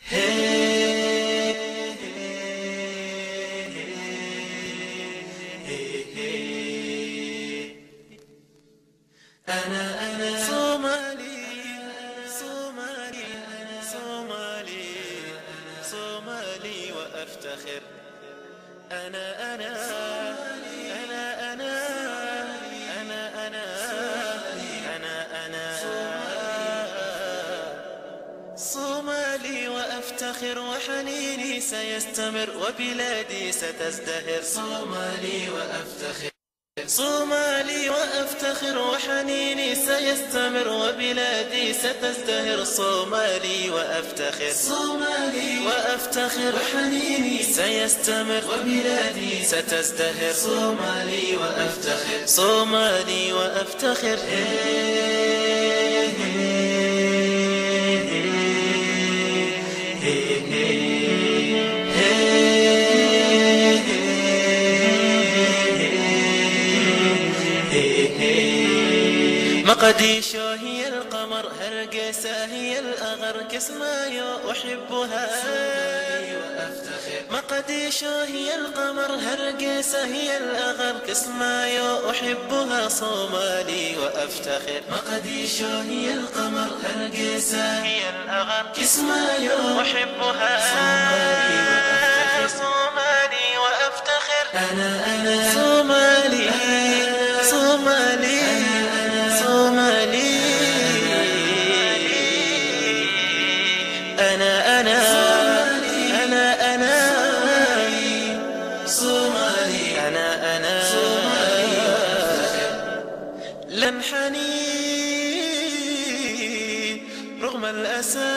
أنا أنا صومالي صومالي صومالي صومالي وأفتخر. أنا أنا أنا أنا أنا أنا أنا أنا صومالي وأفتخر، وحنيني سيستمر وبلادي ستزدهر. صومالي وأفتخر، صومالي وأفتخر، وحنيني سيستمر وبلادي ستزدهر. صومالي وأفتخر، صومالي وأفتخر، وحنيني سيستمر وبلادي ستزدهر. صومالي وأفتخر، صومالي وأفتخر. مقديشو هي القمر، هرقسة هي الأغر، كسمايو أحبها. مقديشو هي القمر، هرقسة هي الأغر، كسمايو أحبها. صومالي وأفتخر. مقديشو هي القمر، هرقسة هي الأغر، كسمايو أحبها. صومالي وأفتخر، صومالي وأفتخر. أنا أنا صومالي صومالي صومالي. أنا أنا أنا أنا صومالي. أنا أنا لنحني رغم الأسى،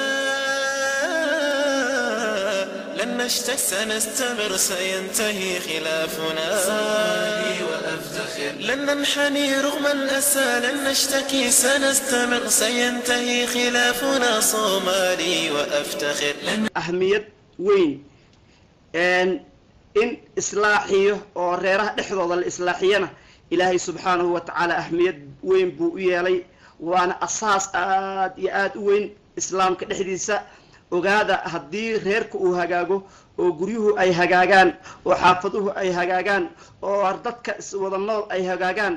لن نشتك سنستمر، سينتهي خلافنا. صومالي وأفتخر. لن ننحني رغم الأسى، لن نشتكي سنستمر، سينتهي خلافنا. صومالي وأفتخر. Ahmiyad weyn in islaaxiyo oo reeraha dhexdooda la islaaxiyana Ilaahay subxaanahu wa tacaala ahmiyad weyn buu u yeelay, waana asaas aad iyo aad u weyn islaamka dhexdiisa. Ogaada, haddii reerka uu hagaago oo guryuhu ay hagaagaan oo xaafaduhu ay hagaagaan oo dadka iswada nool ay hagaagaan,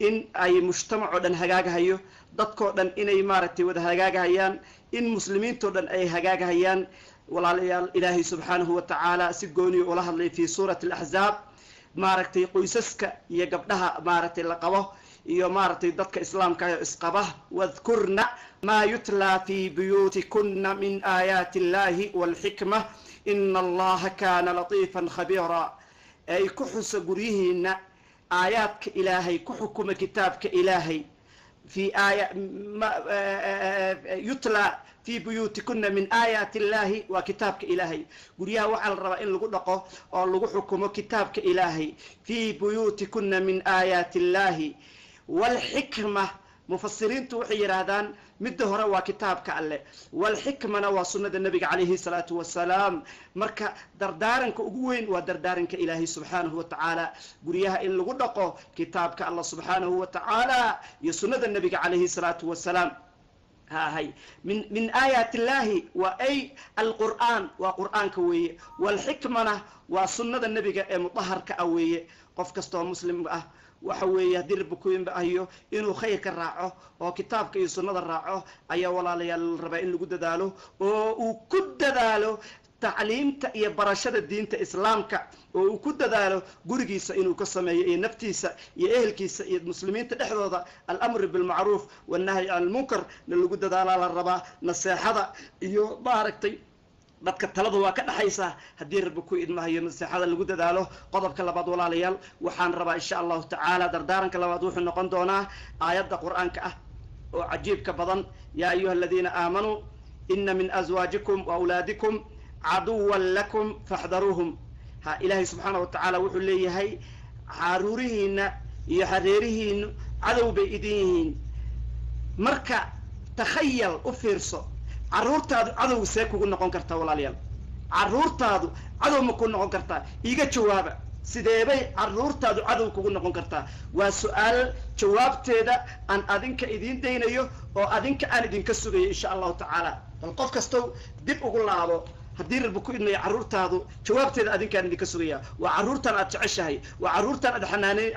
in ay mujtamac oo dhan hagaagahayo, dadkoo dhan inay maaragtay wada hagaagahayaan, in muslimiintoo dhan ay hagaagahayaan. Walaalayaal, Ilaahay subxaanahu wa tacaala si gooniyo ula hadlay fi suurati Alaxzaab, maaragtay qoysaska iyo gabdhaha maaragtay la qabo iyo maaragtay dadka islaamka ah isqaba: "Wadkurna maa yutlaa fi buyuutikuna min aayaati illahi walxikma, ina Allaha kaana latiifan khabiira." Ay ku xusa guryihiina aayaadka Ilaahay, ku xukuma kitaabka Ilaahay. Fi aaya yutlaa fi buyuutikuna min aayaati illahi waa kitaabka Ilaahay. Guryaha waxaa la rabaa in lagu dhaqo oo lagu xukumo kitaabka Ilaahay. Fi buyuutikuna min aayaati illahi walxikma, mufasiriintu waxay yidhaahdaan midda hore waa kitaabka Alleh, walxikmana waa sunnada Nebiga calayhi salaatu wasalaam. Marka dardaaranka ugu weyn waa dardaaranka Ilaahay subxaanahu wa tacaala, guryaha in lagu dhaqo kitaabka Allah subxaanahu wa tacaala iyo sunnada Nebiga calayhi salaatu wasalaam. Hahay, min aayaat illahi waa ay alqur'aan, waa qur'aanka weeye, walxikmana waa sunnada Nebiga ee mudaharka ah weeye. Qof kastoo muslim ah waxa weeye haddii Rabbi kuwinba ahiyo inuu khayrka raaco oo kitaabka iyo sunnada raaco ayaa, walaalayaal, la rabaa in lagu dadaalo oo uu ku dadaalo tacliimta iyo barashada diinta islaamka, oo uu ku dadaalo gurigiisa inuu ka sameeyo iyo naftiisa iyo ehelkiisa iyo muslimiinta dhexdooda. Alamru bilmacruuf wannahyi can almunkar na lagu dadaalaa la rabaa, naseexada iyo maaragtay dadka talada waa ka dhaxaysaa haddii Rabbi ku idmahayo naseexada lagu dadaalo. Qodobka labaad, walaalayaal, waxaan rabaa insha Allahu tacaala, dardaaranka labaad wuxuu noqon doonaa aayadda qur-aanka ah oo cajiibka badan: "Yaa ayuha aladiina aamanuu ina min azwaajikum wa awlaadikum caduwan lakum faxdaruuhum." Ha, Ilaahay subxaana wa tacaala wuxuu leeyahay xaruurihiina iyo xareerihiinu cadow bay idin yihiin. Marka takhayal, u fiirso, carruurtaadu cadow see kugu noqon kartaa? Walaalayaal, carruurtaadu cadow ma ku noqon kartaa? Iiga jawaaba. Sideebay carruurtaadu cadow kugu noqon kartaa? Waa su-aal jawaabteeda aan adinka idiin daynayo oo adinka aan idinka sugayo insha allahu tacaala. Bal qof kastow dib ugu laabo, haddii Rabbi ku idmayo, carruurtaadu jawaabteeda adinkaan idinka sugaya. Waa carruurtan aad jeceshahay, waa carruurtan aad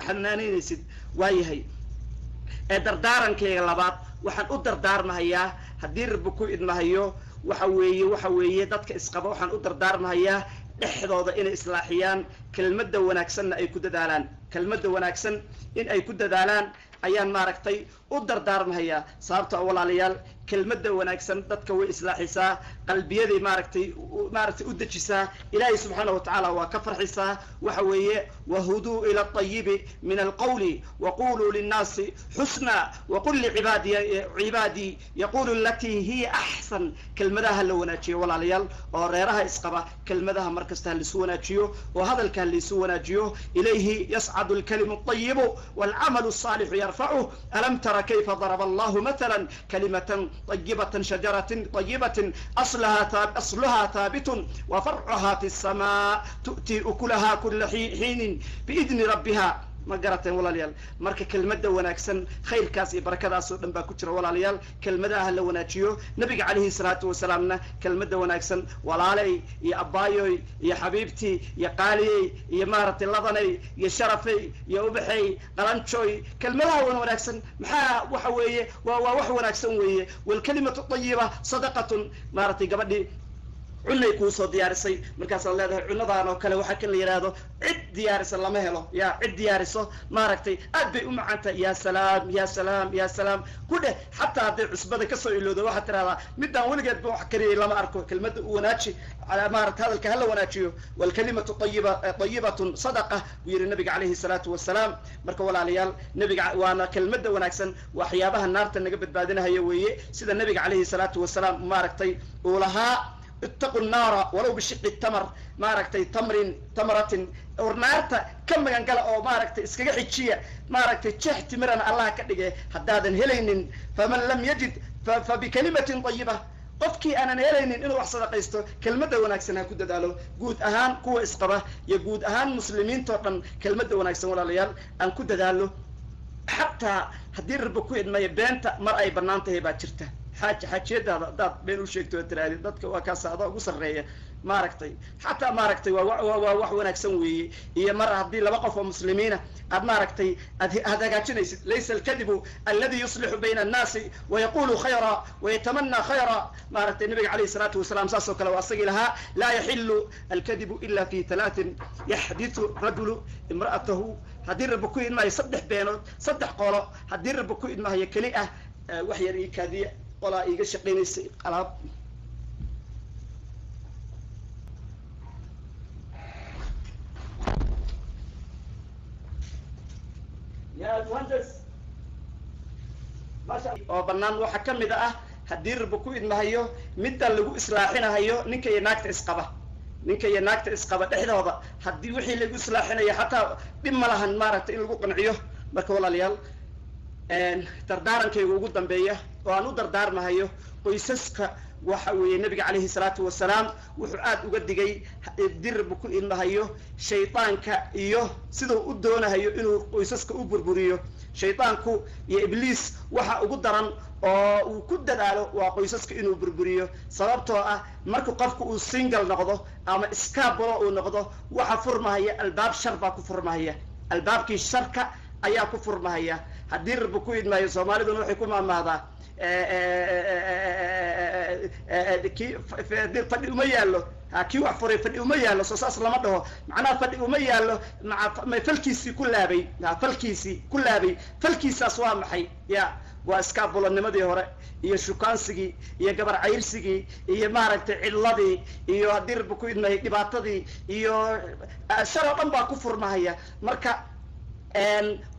xanaanaynaysid. Waayahay, ee dardaarankayga labaad waxaan u dardaarmahayaa, haddii Rabbi ku idmahayo, waxa weeye dadka isqaba waxaan u dardaarmahayaa dhexdooda inay islaaxiyaan, kelmadda wanaagsanna ay ku dadaalaan. Kelmadda wanaagsan in ay ku dadaalaan ayaan maaragtay u dardaarmahayaa, sababta walaalayaal, kelmadda wanaagsan dadka way islaaxisaa, qalbiyaday maaragtay u dejisaa, Ilaahay subxaana wa tacaala waa ka farxisaa. Waxa weeye: "Wahuduu ila alayibi min alqawli waquluu linnaasi xusna waqul licibaadii yaqulu alatii hiya axsan." Kelmadaha la wanaajiyo, walaalayaal, oo reeraha isqaba kelmadaha mar kasta ha laisu wanaajiyo oo hadalka ha laisu wanaajiyo. "Ilayhi yascadu alkalimu alayibu walcamalu asaalixu yarfacuh. Alam tara kayfa daraba allahu mathala kalimatan طيبة شجرة طيبة أصلها ثابت وفرعها في السماء تؤتي أكلها كل حين بإذن ربها." Ma garateen, walaalayaal? Marka kelmadda wanaagsan khayrkaas iyo barakadaas oo dhan baa ku jira. Walaalayaal, kelmadaha la wanaajiyo. Nabiga calayhi salaatu wasalaamna kelmadda wanaagsan, walaaley iyo abbaayoy iyo xabiibtii iyo qaaliyey iyo maaragtay ladanay iyo sharafey iyo ubaxey qalanjooy, kelmadaha wan wanaagsan maxaa waxa weeye waa wax wanaagsan weeye. "Walkalimatu ayiba sadaqatun." Maaragtay gabadhii cunay kuusoo diyaarisay, markaasaad leedahay cunadaan oo kale waxaa kan la yidhaahdo cid diyaarisa lama helo, ya cid diyaariso maaragtay aad bay u macaantahay. Ya salaam, ya salaam, ya salaam ku dheh. Xataa hadday cusbada kasoo ilowdo, waxaad tirahdaa midaan weligeed ba wax kariyay lama arko. Kelmadda u wanaaji, maarata hadalka hala wanaajiyo. "Walkalimatu ayiba ayibatun sadaqa," buu yihi nabiga calayhi salaatu wasalaam. Marka walaalayaal, nabiga waana kelmadda wanaagsan waxyaabaha naarta naga badbaadinahaya weeye, sida nabiga calayhi salaatu wasalaam maaragtay uu lahaa: "Ittaqu nnaara walow bishiqi tamar," maaragtay tamrin tamratin, or naarta ka magan gala oo maaragtay iskaga xijiya maaragtay jeex timirana Allah ka dhige haddaadan helaynin. "Faman lam yajid fa bikalimatin ayiba." Qofkii aanan helaynin inuu wax sadaqaysto, kelmadda wanaagsan ha ku dadaalo. Guud ahaan kuwa isqaba iyo guud ahaan muslimiintao dhan, kelmadda wanaagsan walaalayaal aan ku dadaalo. Xataa haddii Rabbi ku idmayo, beenta mar ay bannaan tahay baa jirta. Xaajiyadaada haddaad been u sheegto oo tirahdid dadka waa kaasa adaa ugu sarreeya, maaragtay, xataa maaragtay waa wax wanaagsan weeye. Iyo mar haddii laba qof oo muslimiina aad maaragtay aad hagaajinaysid: "Laysa alkadibu aladi yuslixu bayna annaasi wayaqulu khayra wayatamana khayra." Maaragtay nabiga calayhi salaatu wasalaam saas oo kale waa asagii lahaa: "Laa yaxilu alkadibu ila fi talaatin: yaxditu rajulu imra'atahu," haddii Rabbi ku idmahayo, saddex beenood, saddex qolo haddii Rabbi ku idmahayo keli ah. Wax yar ii kaadiya, qolaa iiga shaqaynaysay alaab. Ya muhandis oo banaan waxaa ka mid ah, haddii Rabbi ku idmahayo, midda lagu islaaxinahayo ninka iyo naagta isqaba. Ninka iyo naagta isqaba dhexdooda haddii wixii lagu islaaxinayo, xataa dhib ma lahan maaragtay in lagu qanciyo. Marka walaalayaal, dardaarankayga ugu dambeeya oo aan u dardaarmahayo qoysaska waxa weeye, nabiga calayhi salaatu wasalaam wuxuu aad uga digay, dirbu ku idmahayo, shaydaanka iyo siduu u doonahayo inuu qoysaska u burburiyo. Shaydaanku iyo Ibliis waxa ugu daran oo uu ku dadaalo waa qoysaska inuu burburiyo, sababtoo ah marka qofku uu single noqdo ama iskaabalo uu noqdo, waxa furmahaya albaab shar baa ku furmahaya, albaabkii sharka ayaa ku furmahaya, haddii Rabbi ku idmayo. Soomaaliduna waxay ku maamaahdaa: kii fadhi uma yaallo, kii wax furay fadhi uma yaallo. Soo saas lama dhaho? Macnaha fadhi uma yaallo, maa falkiisii ku laabay, falkiisii ku laabay. Falkiisaas waa maxay? Ya waa iskaabulanimadii hore iyo shukaansigii iyo gabar cayrsigii iyo maaragtay cidladii iyo haddii Rabbi ku idmahay dhibaatadii iyo shar oo dhan baa ku furmahaya. Marka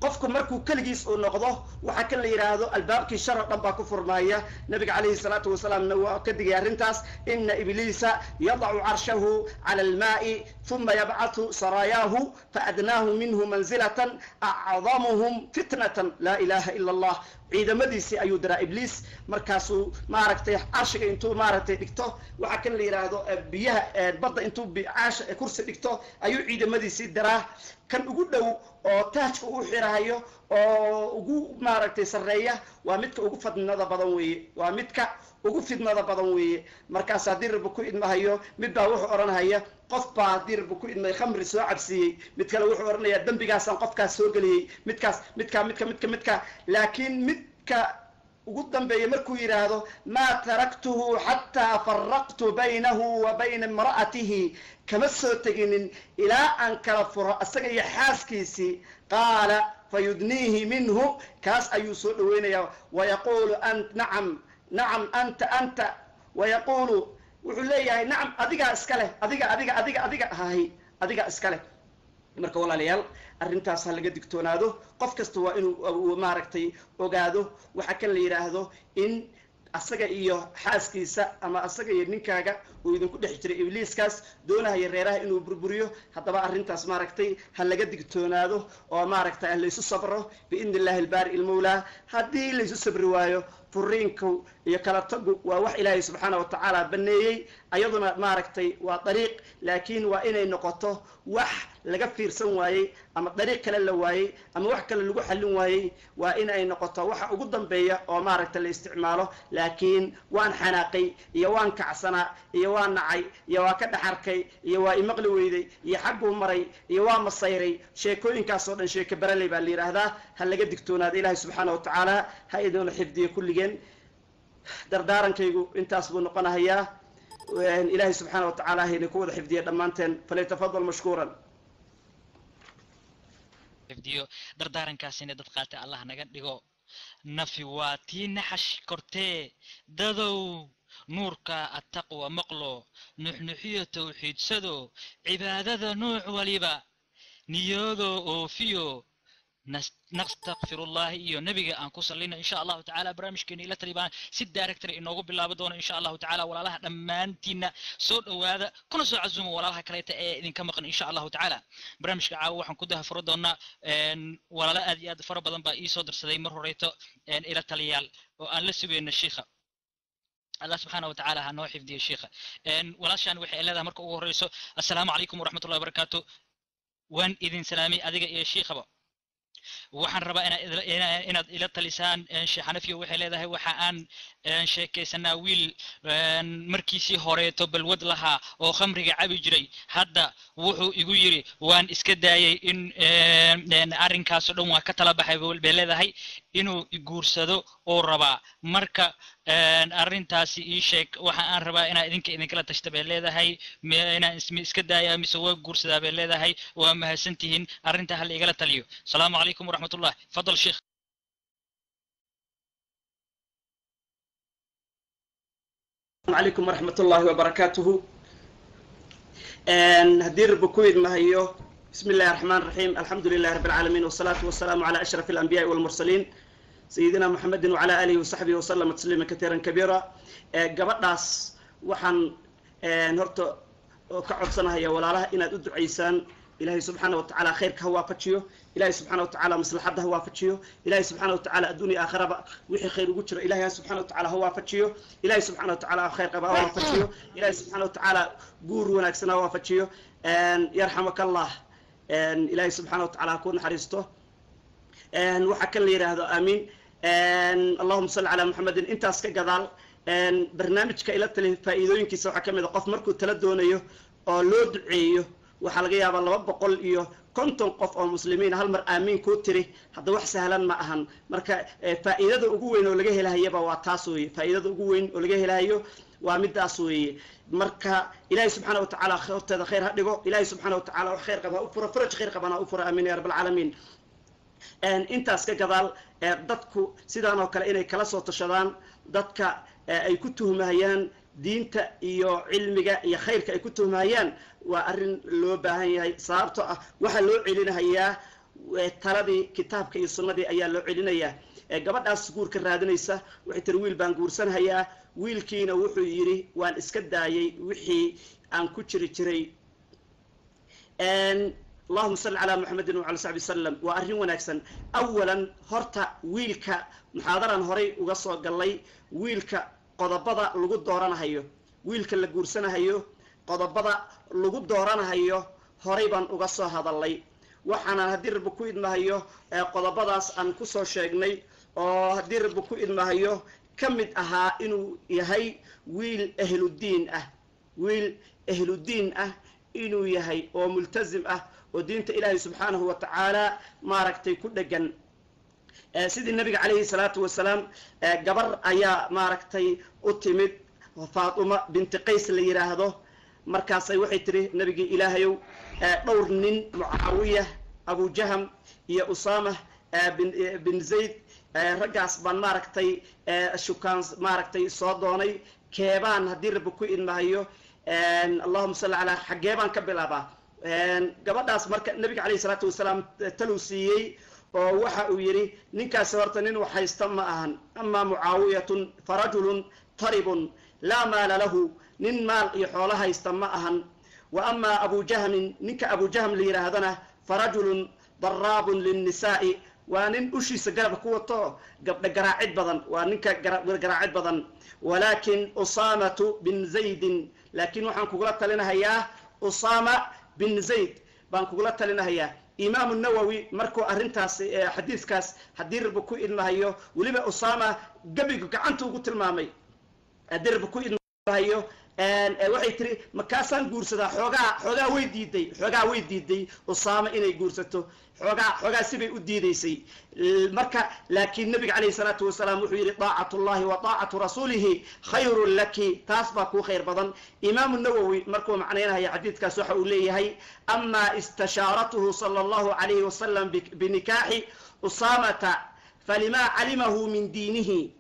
qofku markuu keligiis uu noqdo, waxaa kan la yidhaahdo albaabkii shar oo dhan baa ku furmaya. Nabiga calayhi salaatu wasalaamna waa ka digay arrintaas: "Ina Ibliisa yadacu carshahu cala almaai uma yabcathu saraayaahu faadnaahu minhu manzilatan acdamuhum fitnatan." Laa ilaha ila Allah. Ciidamadiisii ayuu diraa Ibliis. Markaasuu maaragtay carshiga intuu maaragtay dhigto, waxa kan la yidhaahdo biyaha badda intuu caasha kursi dhigto ayuu ciidamadiisii diraa. Kan ugu dhow oo taajka u xirahayo oo ugu maaragtay sarreeya waa midka ugu fidnada badan weeye, waa midka ugu fidnada badan weeye. Markaas haddii Rabbi ku idmahayo, mid baa wuxuu odhanhaya, qof baa haddii Rabbi ku idmay khamri soo cabsiiyey. Mid kale wuxuu odhanayaa, dembigaasaan qofkaas soo geliyey. Midkaas, midka, midka, midka, midka. Laakiin midka ugu dambeeya markuu yidhaahdo, "Maa taraktuhu xataa faraqtu baynahu wa bayna imra'atihi," kama soo teginin ilaa aan kala furo asaga iyo xaaskiisii. Qaala fayudniihi minhu, kaas ayuu soo dhaweynayaa. Wayaquulu an nacam, nacam, anta, anta. Wayaquulu, wuxuu leeyahay, "Nacam, adigaa iska leh, adiga, adiga, adiga, adiga hahi, adigaa iska leh." Marka walaalayaal, arrintaas ha laga digtoonaado. Qof kasta waa inuu maaragtay ogaado waxa kan la yidhaahdo in asaga iyo xaaskiisa ama asaga iyo ninkaaga uu idinku dhex jiray Ibliiskaas doonahaya reeraha inuu burburiyo. Haddaba arrintaas maaragtay ha laga digtoonaado oo maaragtay laysu sabro, biidni illahi albaari ilmawlaa. Haddii laysu sabri waayo, furiinku iyo kala tagu waa wax Ilaahay subxaana wa tacaala baneeyey, ayaduna maaragtay waa dariiq, laakiin waa inay noqoto wax laga fiirsan waayey ama dariiq kale la waayey ama wax kale lagu xallin waayey. Waa in ay noqoto waxa ugu dambeeya oo maaragtay la isticmaalo. Laakiin waan xanaaqay iyo waan kacsanaa iyo waan nacay iyo waa ka dhexarkay iyo waa imaqli weyday iyo xagguu maray iyo waa masayray, sheekooyinkaas oo dhan sheeke baraley baa la yidhaahdaa. Ha laga digtoonaado. Ilaahay subxaana wa tacaala ha idinla xifdiyo kulligeen. Dardaarankaygu intaas buu noqonahayaa. Ilaahay subxaana wa tacaala ha idinku wada xifdiya dhammaanteen. Falyatafadal mashkuuran. Xifdiyo dardaarankaasina dad qaata Allah naga dhigo. Nafi waa tii naxash kortee, dadow nuurka attaqwa maqlo, nuxnuxiyo tawxiidsado, cibaadada nuuc waliba niyoodoo oofiyo, nastakfirullahi iyo nebiga aan ku sallino. Insha Allahu tacaala barnaamijkeena Ila Tali baan si director inoogu bilaabi doono insha Allahu tacaala. Walaalaha dhammaantiina soo dhowaada, kuna soo casuuma walaalaha kaleeta ee idinka maqan. Insha Allahu tacaala barnaamijka caawa waxaan ku dahafuro doonaa, walaalo aad iyo aad fara badan baa iisoo dirsaday mar horeyto ila taliyaal oo aan la sugayno shiikha. Allah subxaana wa tacaala ha noo xifdiyo shiikha. Walaashaan waxay leedahay marka ugu horeyso, "Assalaamu calaykum waraxmatullahi wabarakaatu. Waan idin salaamay adiga iyo shiikhaba. Waxaan rabaa inaad ila talisaan, Sheekh Xanafiyo." Waxay leedahay, waxa aan sheekaysanaa wiil markiisii horeeto balwad lahaa oo khamriga cabi jiray. Hadda wuxuu igu yiri, waan iska daayay in arrinkaasoo dhan, waa ka tala baxay bay leedahay. Inuu guursado oo rabaa. Marka arrintaasi ii sheeg. Waxa aan rabaa inaa idinka idinkala tashta bay leedahay. Inaan iska daayaa mise waa guursadaa bay leedahay. Waa mahadsantihiin, arrinta hala igala taliyo. Asalaamu calaykum waraxmatullah. Fadal sheekh. Calaykum waraxmat ullahi wabarakaatuhu. Haddii Rabbi ku idmahayo, bismi illahi raxmaan raxiim, alxamdu lilahi rabbi alcaalamiin, wasalaatu wasalaamu cala ashraf alambiyaai walmursaliin, sayidina Muxamedin wacala aalihi wasaxbihi wasalama tasliima katiiran kabiira. Gabadhaas waxaan horta ka codsanahaya walaalaha inaad u ducaysaan. Ilahay subxaana wa tacaala khayrka ha waafajiyo. Ilahay subxaana wa tacaala maslaxadda ha waafajiyo. Ilahay subxaana wa tacaala adduun iyo aakhiraba wixii khayr ugu jiro Ilahay subxana wa tacaala ha waafajiyo. Ilahay subxaana wa tacaala khayr qaba ha waafajiyo. Ilahay subxaana wa tacaala guur wanaagsan ha waafajiyo. Yarxamaka Allah, Ilahay subxaana wa tacaala ha ku naxariisto. Waxaa kan la yidhaahdo, aamiin, allahuma salli calaa Muxamedin. Intaas ka gadaal, barnaamijka Ila Tali faa'iidooyinkiisa waxaa ka mid a, qof markuu tala doonayo oo loo duceeyo, waxaa laga yaabaa 250 qof oo muslimiin hal mar aamiin kuu tiri. Hadda wax sahlan ma ahan. Marka faa'iidada ugu weyn oo laga helahayaba waa taas weeye. Faa'iidada ugu weyn oo laga helahayo waa midaas weeye. Marka Ilahay subxaana wa tacaala horteeda khayr ha dhigo. Ilahay subxaana wa tacala wax khayr qaba ha u furo, faraj khayr qabana ha u furo. Amiin ya rabb alcaalamiin. Intaas ka gadaal, dadku sidaan oo kale inay kala soo tashadaan dadka ay ku tuhmahayaan diinta iyo cilmiga iyo khayrka ay ku tuhmahayaan waa arrin loo baahan yahay, sababto ah waxaa loo celinahayaa taladii kitaabka iyo sunnadii ayaa loo celinayaa. Gabadhaas guurka raadinaysa waxay tiri, wiil baan guursanhayaa, wiilkiina wuxuu yidhi, waan iska daayay wixii aan ku jiri jiray. Allahuma salli calaa Muxamedin wacala saxbi wasalam. Waa arrin wanaagsan. Awalan horta wiilka muxaadaran horay uga soo gallay, wiilka qodobada lagu dooranahayo, wiilka la guursanahayo qodobada lagu dooranahayo horay baan uga soo hadalay. Waxaana haddii Rabbi ku idmahayo qodobadaas aan kusoo sheegnay oo haddii Rabbi ku idmahayo ka mid ahaa inuu yahay wiil ahludiin ah, wiil ahludiin ah inuu yahay oo multazim ah oo diinta Ilaahay subxaanahu wa tacaala maaragtay ku dhegan. Sidii Nabiga calayhi salaatu wasalaam, gabar ayaa maaragtay u timid, Faatima binti Qays la yidhaahdo. Markaasay waxay tiri: "Nabigii Ilaahayow, dhowr nin, Mucaawiya, Abujaham iyo Usama bin Zayd, raggaas baan maaragtay shukaan maaragtay soo doonay, keebaan haddii Rabbi ku idmahayo, allahuma salli calaa, xaggee baan ka bilaabaa?" Gabadhaas marka Nabiga calayhi salaatu wasalaam taluu siiyey oo waxa uu yidhi: "Ninkaasi horta nin wax haysta ma ahan. Amaa Mucaawiyatun farajulun taribun laa maala lahu, nin maal iyo xoolo haysta ma ahan. Wa amaa Abu Jahmin, ninka Abu Jahm la yidhaahdana, farajulun daraabun linnisaa'i, waa nin ushiisa garabka ku wato, gabdha garaacid badan, waa ninka garaacid badan. Walaakin Usaamatu bin Zaydin, laakiin waxaan kugula talinahayaa Usaama bin Zayd baan kugula talinahayaa." Imaamu Nawowi markuu arrintaas xadiiskaas haddii Rabbi ku idmahayo, weliba Usaama gabigu gacanta ugu tilmaamay haddii Rabbi ku idmahayo, waxay tiri: "Makaasaan guursadaa?" Xoogaa way diiday, xoogaa way diiday Usaama inay guursato, xoogaa sibay u diidaysay. Marka laakiin Nabiga calayhi salaatu wasalaam wuxuu yidhi: "Daacatu llahi wa daacatu rasuulihi khayrun laki, taas baa kuu khayr badan." Imaamu Nawowi markuu macnaynahaya xadiidkaas waxa uu leeyahay: "Amaa istashaaratuhu sala Allahu calayhi wasalam binikaaxi Usaamata falimaa calimahu min diinihi."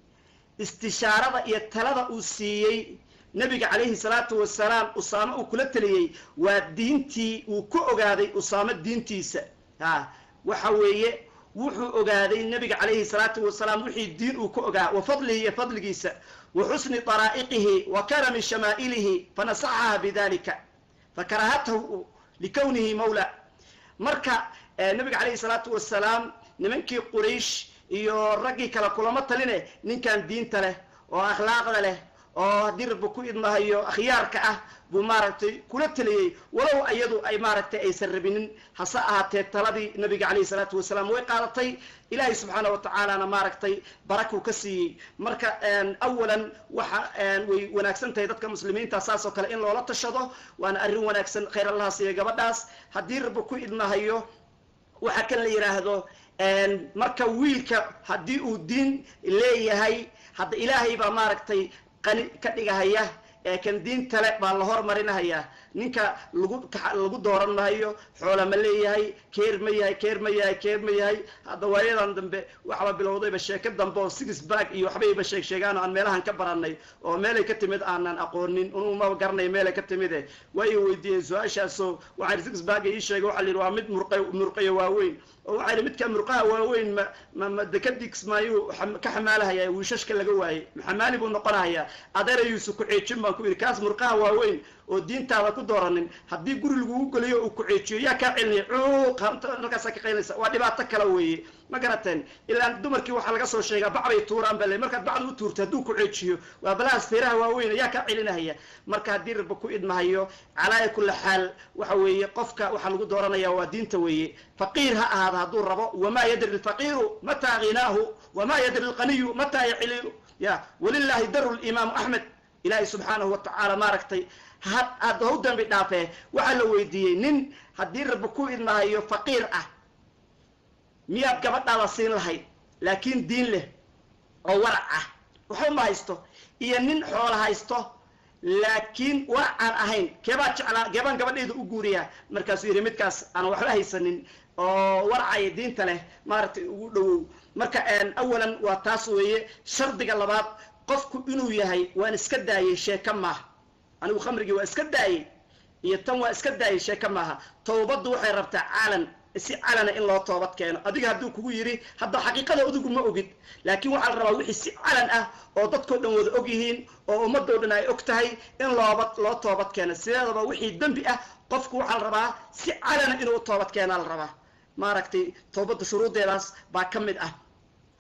Istishaarada iyo talada uu siiyey Nabiga calayhi salaatu wasalaam Usaame uu kula teliyey waa diintii uu ku ogaaday Usaame diintiisa. Ha, waxa weeye wuxuu ogaaday Nabiga calayhi salaatu wasalaam wixii diin uu ku ogaa, wa fadlihi, iyo fadligiisa, wa xusni daraa'iqihi wa karami shamaa'ilihi, fanasaxaha bidalika fakarahathu likownihi mawla. Marka Nabiga calayhi salaatu wasalaam nimankii Quraysh iyo raggii kale kulama taline, ninkan diinta leh oo akhlaaqda leh oo haddii Rabbi ku idmahayo akhyaarka ah buu maaragtay kula teliyey, walow iyadu ay maaragtay aysan rabinin. Hase ahaatee taladii Nabiga calayhi salaatu wasalaam way qaadatay, Ilaahay subxaana wa tacaalana maaragtay barakuu ka siiyey. Marka awalan waxa way wanaagsan tahay dadka muslimiinta saas oo kale in loola tashado, waana arrin wanaagsan. Khayr Allaha siiya gabadhaas haddii Rabbi ku idmahayo. Waxa kan la yidhaahdo marka wiilka haddii uu diin leeyahay, hadda Ilaahay baa maaragtay qani ka dhigahaya, kan diinta le baa la hormarinahayaa. Ninka lagu dooran mahayo xoola ma leeyahay, keer ma yahay, keer ma yahay, keer ma yahay. Hadda waayadan dambe waxba bilowdayba sheeko dambe oo six pack iyo waxbayba sheeg sheegaan oo aan meelahan ka baranay oo meelay ka timid aanan aqoonin, unuma garanay meelay ka timide. Waa i weydiiyeen su-aashaasoo waxaan six pack ii sheegay, waxaa la yidhi waa mid murqa murqayo waaweyn, oo waxaa yidhi: "Midka murqaha waaweyn ma dekadix maayuu ka xamaalahaya wiishashka laga waayey? Xamaali buu noqonahayaa?" "Adeerayuusu ku ceejin," baan ku yidhi. "Kaas murqaha waaweyn oo diintaada ku dooranin, haddii guri lagugu geliyo uu ku ceejiyo, yaa kaa celinaya? Cuuq halkaasaa ka qaylinaysa, waa dhibaato kale weeye." Ma garateen? Ilaa dumarkii waxaa laga soo sheegaa bacbay tuuraan bale. Markaad bacda u tuurto hadduu ku ceejiyo, waa balahaas feeraha waaweyn, yaa kaa celinahaya? Marka haddii Rabbi ku idmahayo, calaa kulli xaal waxa weeye qofka waxaa lagu dooranaya waa diinta weeye, faqiir ha ahaada hadduu rabo. Wamaa yadri alfaqiiru mataa ghinaahu, wamaa yadri alqaniyu mataa yacililu ya. Walilahi daru limaamu Axmed, Ilaahay subxaanahu wa tacaala maaragtay had hau dambi dhaafee. Waxaa la weydiiyey nin haddii Rabbi ku idmahayo faqiir ah miyaad gabadhaada siin lahayd, laakiin diin leh oo warac ah, waxba ma haysto, iyo nin xoola haysto laakiin warac aan ahayn, keebaa jeclaa, keebaan gabadhayda u guuriyaa? Markaasuu yidhi: "Midkaas aan waxba haysanin oo waracaya diinta leh maaragtay ugu dhowow." Marka awalan waa taas weeye. Shardiga labaad, qofku inuu yahay "waan iska daayey" sheeko maaha. "Anigu khamrigii waa iska daayey" iyo "tan waa iska daayey" sheeko maaha. Towbaddu waxay rabtaa caalan. Si calana in loo toobad keeno. Adiga hadduu kugu yidhi hadda xaqiiqada adigu ma ogid, laakiin waxaa la rabaa wixii si calan ah oo dadkoo dhan wada og yihiin oo ummadoo dhan ay og tahay in loo toobad keeno. Sideedaba wixii dembi ah qofku waxaa la rabaa si calana inuu toobad keenaa la rabaa. Maaragtay, toobadda shuruuddeedaas baa ka mid ah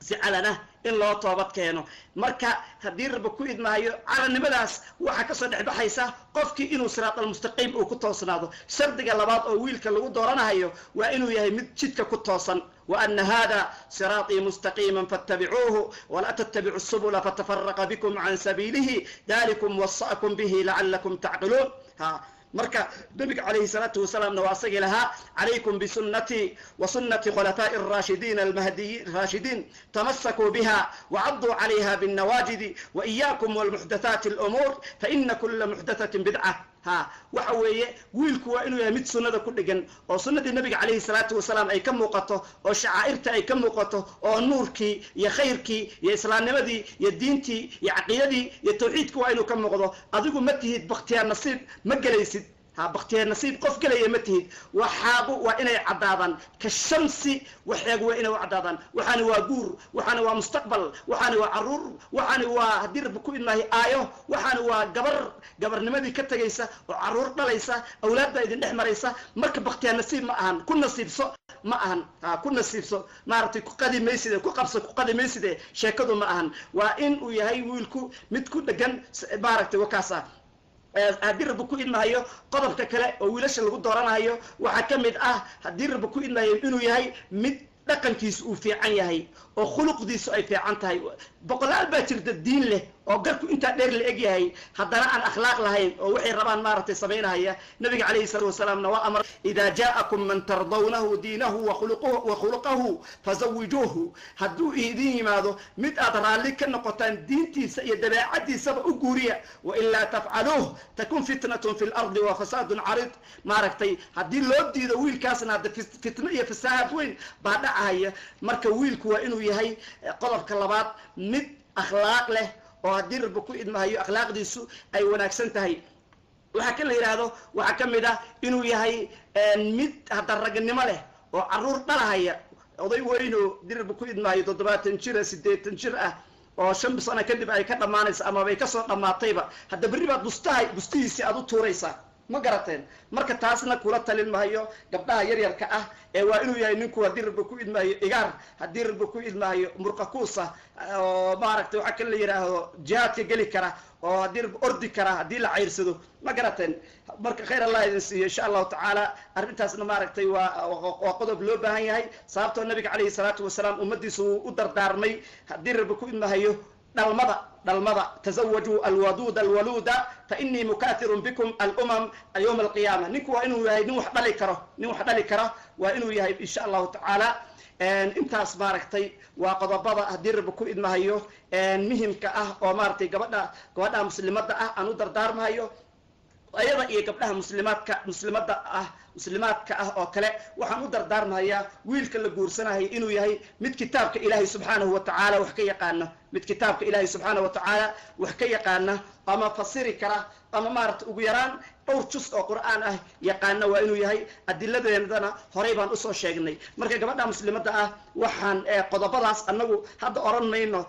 si calana in loo toobad keeno. Marka haddii Rabbi ku idmaayo, calannimadaas waxaa kasoo dhex baxaysa qofkii inuu siraat almustaqiim uu ku toosnaado. Shardiga labaad oo wiilka lagu dooranahayo waa inuu yahay mid jidka ku toosan. وأن هذا صراطي مستقيما فاتبعوه ولا تتبعوا السبل فتفرق بكم عن سبيله ذلكم وصاكم به لعلكم تعقلون. ها، marka nabiga calayhi salaatu wasalaamna waa asagii lahaa: "Calaykum bisunnatii wa sunnati khulafaa'i araashidiin almahdiyiin raashidiin, tamasakuu biha wacaduu calayha binnawaajidi, wa iyaakum walmuxdathaati alumuur, faina kula muxdathatin bidca." Ha, waxa weeye wiilku waa inuu yahay mid sunnada ku dhegan oo sunnadii nabiga calayhi salaatu wasalaam ay ka muuqato oo shacaa'irta ay ka muuqato oo nuurkii iyo khayrkii iyo islaamnimadii iyo diintii iyo caqiidadii iyo tawxiidkii waa inuu ka muuqdo. Adigu ma tihid bakhtiyaar nasiib, ma gelaysid. Ha, bakhtiyaar nasiib qof gelaya ma tihid. Waxaagu waa inay caddaadaan ka shamsi, waxeegu waa inay u caddaadaan. Waxaani waa guur, waxaani waa mustaqbal, waxaani waa caruur, waxaani waa haddii Rabbi ku idmaahay aayo, waxaani waa gabar gabarnimadii ka tegaysa oo caruur dhalaysa, awlaad baa idin dhex maraysa. Marka bakhtiyaar nasiib ma ahan, ku nasiibso ma ahan. Ha, ku nasiibso, maaragtay, ku qadi mayside, ku qabso, ku qadi mayside, sheekadu ma ahan. Waa in uu yahay wiilku mid ku dhegan, maaragtay, wakaas ah. Haddii Rabbi ku idmahayo, qodobka kale oo wiilasha lagu dooranayo waxaa ka mid ah, haddii Rabbi ku idmahayo, inuu yahay mid dhaqankiisu uu fiican yahay oo khuluqdiisu ay fiican tahay. Boqolaal baa jirta diin leh oo garku intaa dheer la eg yahay, haddana aan akhlaaq lahayn oo waxay rabaan, maaragtay, samaynahaya. Nabiga calayhi salaatu wasalaamna waa amar: "Idaa jaa'akum man tardawnahu diinahu wa khuluqahu fazawijuuhu." Hadduu idin yimaado mid aad raalli ka noqotaan diintiisa iyo dabeecadiisaba, u guuriya. "Wailaa tafcaluuh takun fitnatun fi lardi wa fasaadun carid." Maaragtay, haddii loo diido wiilkaasna, hadda fitno iyo fasaahad weyn baa dhacahaya. Marka wiilku waa inuu yahay, qodobka labaad, mid akhlaaq leh oo haddii Rabbi ku idmahayo akhlaaqdiisu ay wanaagsan tahay. Waxaa kan la yidhaahdo, waxaa ka mid ah inuu yahay mid hadda ragnimo leh oo caruur dhalahaya. Oday weynoo haddii Rabbi ku idmahayo 70 jira, 80 jir ah, oo 5 sano kadib ay ka dhammaanaysa amaba ay kasoo dhammaatayba, hadda berri baad bustahay bustihiisii aad u tuuraysaa, ma garateen? Marka taasna kula talin mahayo gabdhaha yaryarka ah. Ee waa inuu yahay ninku, haddii Rabbi ku idmaayo, igaar, haddii Rabbi ku idmaayo, murqa kuusa oo, maaragtay, waxaa kan la yidhaahdo jihaadka geli kara oo haddii Rabbi ordi kara haddii la cayrsado, ma garateen? Marka khayr Allah idin siiyo, insha Allahu tacaala. Arrintaasna, maaragtay, waa qodob loo baahan yahay, sababtoo nabiga calayhi salaatu wasalaam ummadiisu wuu u dardaarmay, haddii Rabbi ku idmahayo, dhalmada. Dhalmada: "Tazawajuu alwaduuda alwaluuda fa inii mukathirun bikum alumam yowma alqiyaama." Ninku waa inuu yahay nin wax dhali karo, nin wax dhali kara waa inuu yahay, insha Allahu tacaala. Intaas, maaragtay, waa qodobada, haddii Rabbi ku idmahayo, muhimka ah oo, maaragtay, gabadha muslimadda ah aan u dardaarmahayo. Ayada iyo gabdhaha muslimaadka, muslimadda ah, muslimaadka ah oo kale, waxaan u dardaarmahayaa wiilka la guursanahay inuu yahay mid kitaabka Ilaahay subxaanahu wa tacaala wax ka yaqaana, mid kitaabka Ilaahay subxaanahu wa tacaala wax ka yaqaana ama fasiri kara ama, maaragtay, ugu yaraan dhowr jus oo Qur'aan ah yaqaana waa inuu yahay. Adiladeedana horey baan usoo sheegnay. Marka gabadha muslimadda ah waxaan qodobadaas, annagu hadda odhan mayno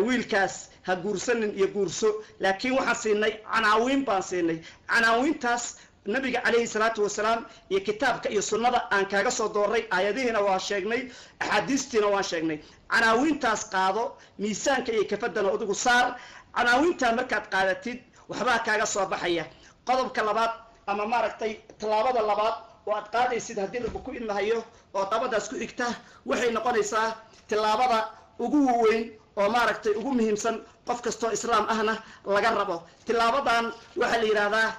wiilkaas ha guursanin iyo guurso, laakiin waxaan siinay canaawiin baan siinay. Canaawiintaas nabiga calayhi salaatu wasalaam iyo kitaabka iyo sunnada aan kaaga soo dooray, aayadihiina waa sheegnay, axaadiistiina waan sheegnay. Canaawiintaas qaado, miisaanka iyo kafaddana adigu saar. Canaawiintaa markaad qaadatid, waxbaa kaaga soo baxaya. Qodobka labaad ama, maaragtay, tallaabada labaad oo aad qaadaysid, haddii Rabbi ku idmahayo, oo tallaabadaas ku xigta, waxay noqonaysaa tillaabada ugu weyn oo, maaragtay, ugu muhiimsan, qof kastoo islaam ahna laga rabo. Tilaabadan waxaa la yidhahdaa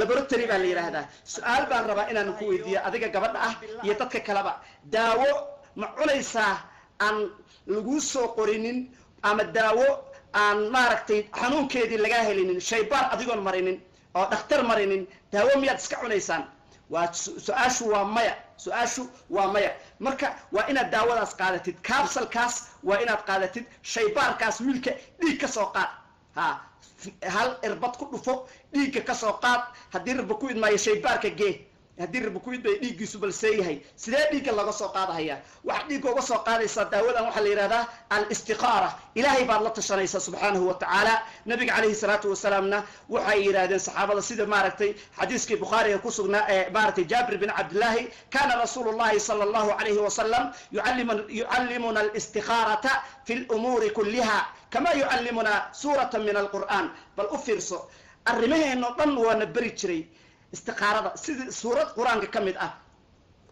laboratory baa la yidhaahdaa. Su-aal baan rabaa inaan ku weydiiyo adiga gabadha ah iyo dadka kaleba: daawo ma cunaysaa aan laguu soo qorinin ama daawo aan, maaragtay, xanuunkeedii lagaa helinin, shaybaar adigoon marinin oo dhakhtar marinin, daawo miyaad iska cunaysaan? Waa su-aashu waa maya, su-aashu waa maya. Marka waa inaad daawadaas qaadatid, kaabsalkaas waa inaad qaadatid, shaybaarkaas wiilka dhiig ka soo qaad. Ha, hal irbad ku dhufo, dhiigga ka soo qaad, haddii Rabbi ku idmaayo, shaybaarka gee. Haddii Rabbi ku idmay dhiiggiisu balsee yahay, sidee dhiigga laga soo qaadahaya? Waxaad dhiigga uga soo qaadaysaa daawadan waxaa la yidhahdaa alistiqaara. Ilaahay baad la tashanaysaa subxaanahu wa tacaala. Nabiga calayhi salaatu wasalaamna waxay yidhahdeen saxaabada, sida maaragtay xadiiskii Bukhaariga ku sugnaa ee maaragtay Jaabir bin Cabdillahi, kana rasuulu llahi sala allahu calayhi wasalam yucallimuna alistiqaarata fi lumuuri kulliha kama yucallimuna suurata min alqur'aan. Bal u fiirso, arrimaheenoo dhan waana beri jiray istiqaarada sidii suurad Qur-aanka ka mid ah.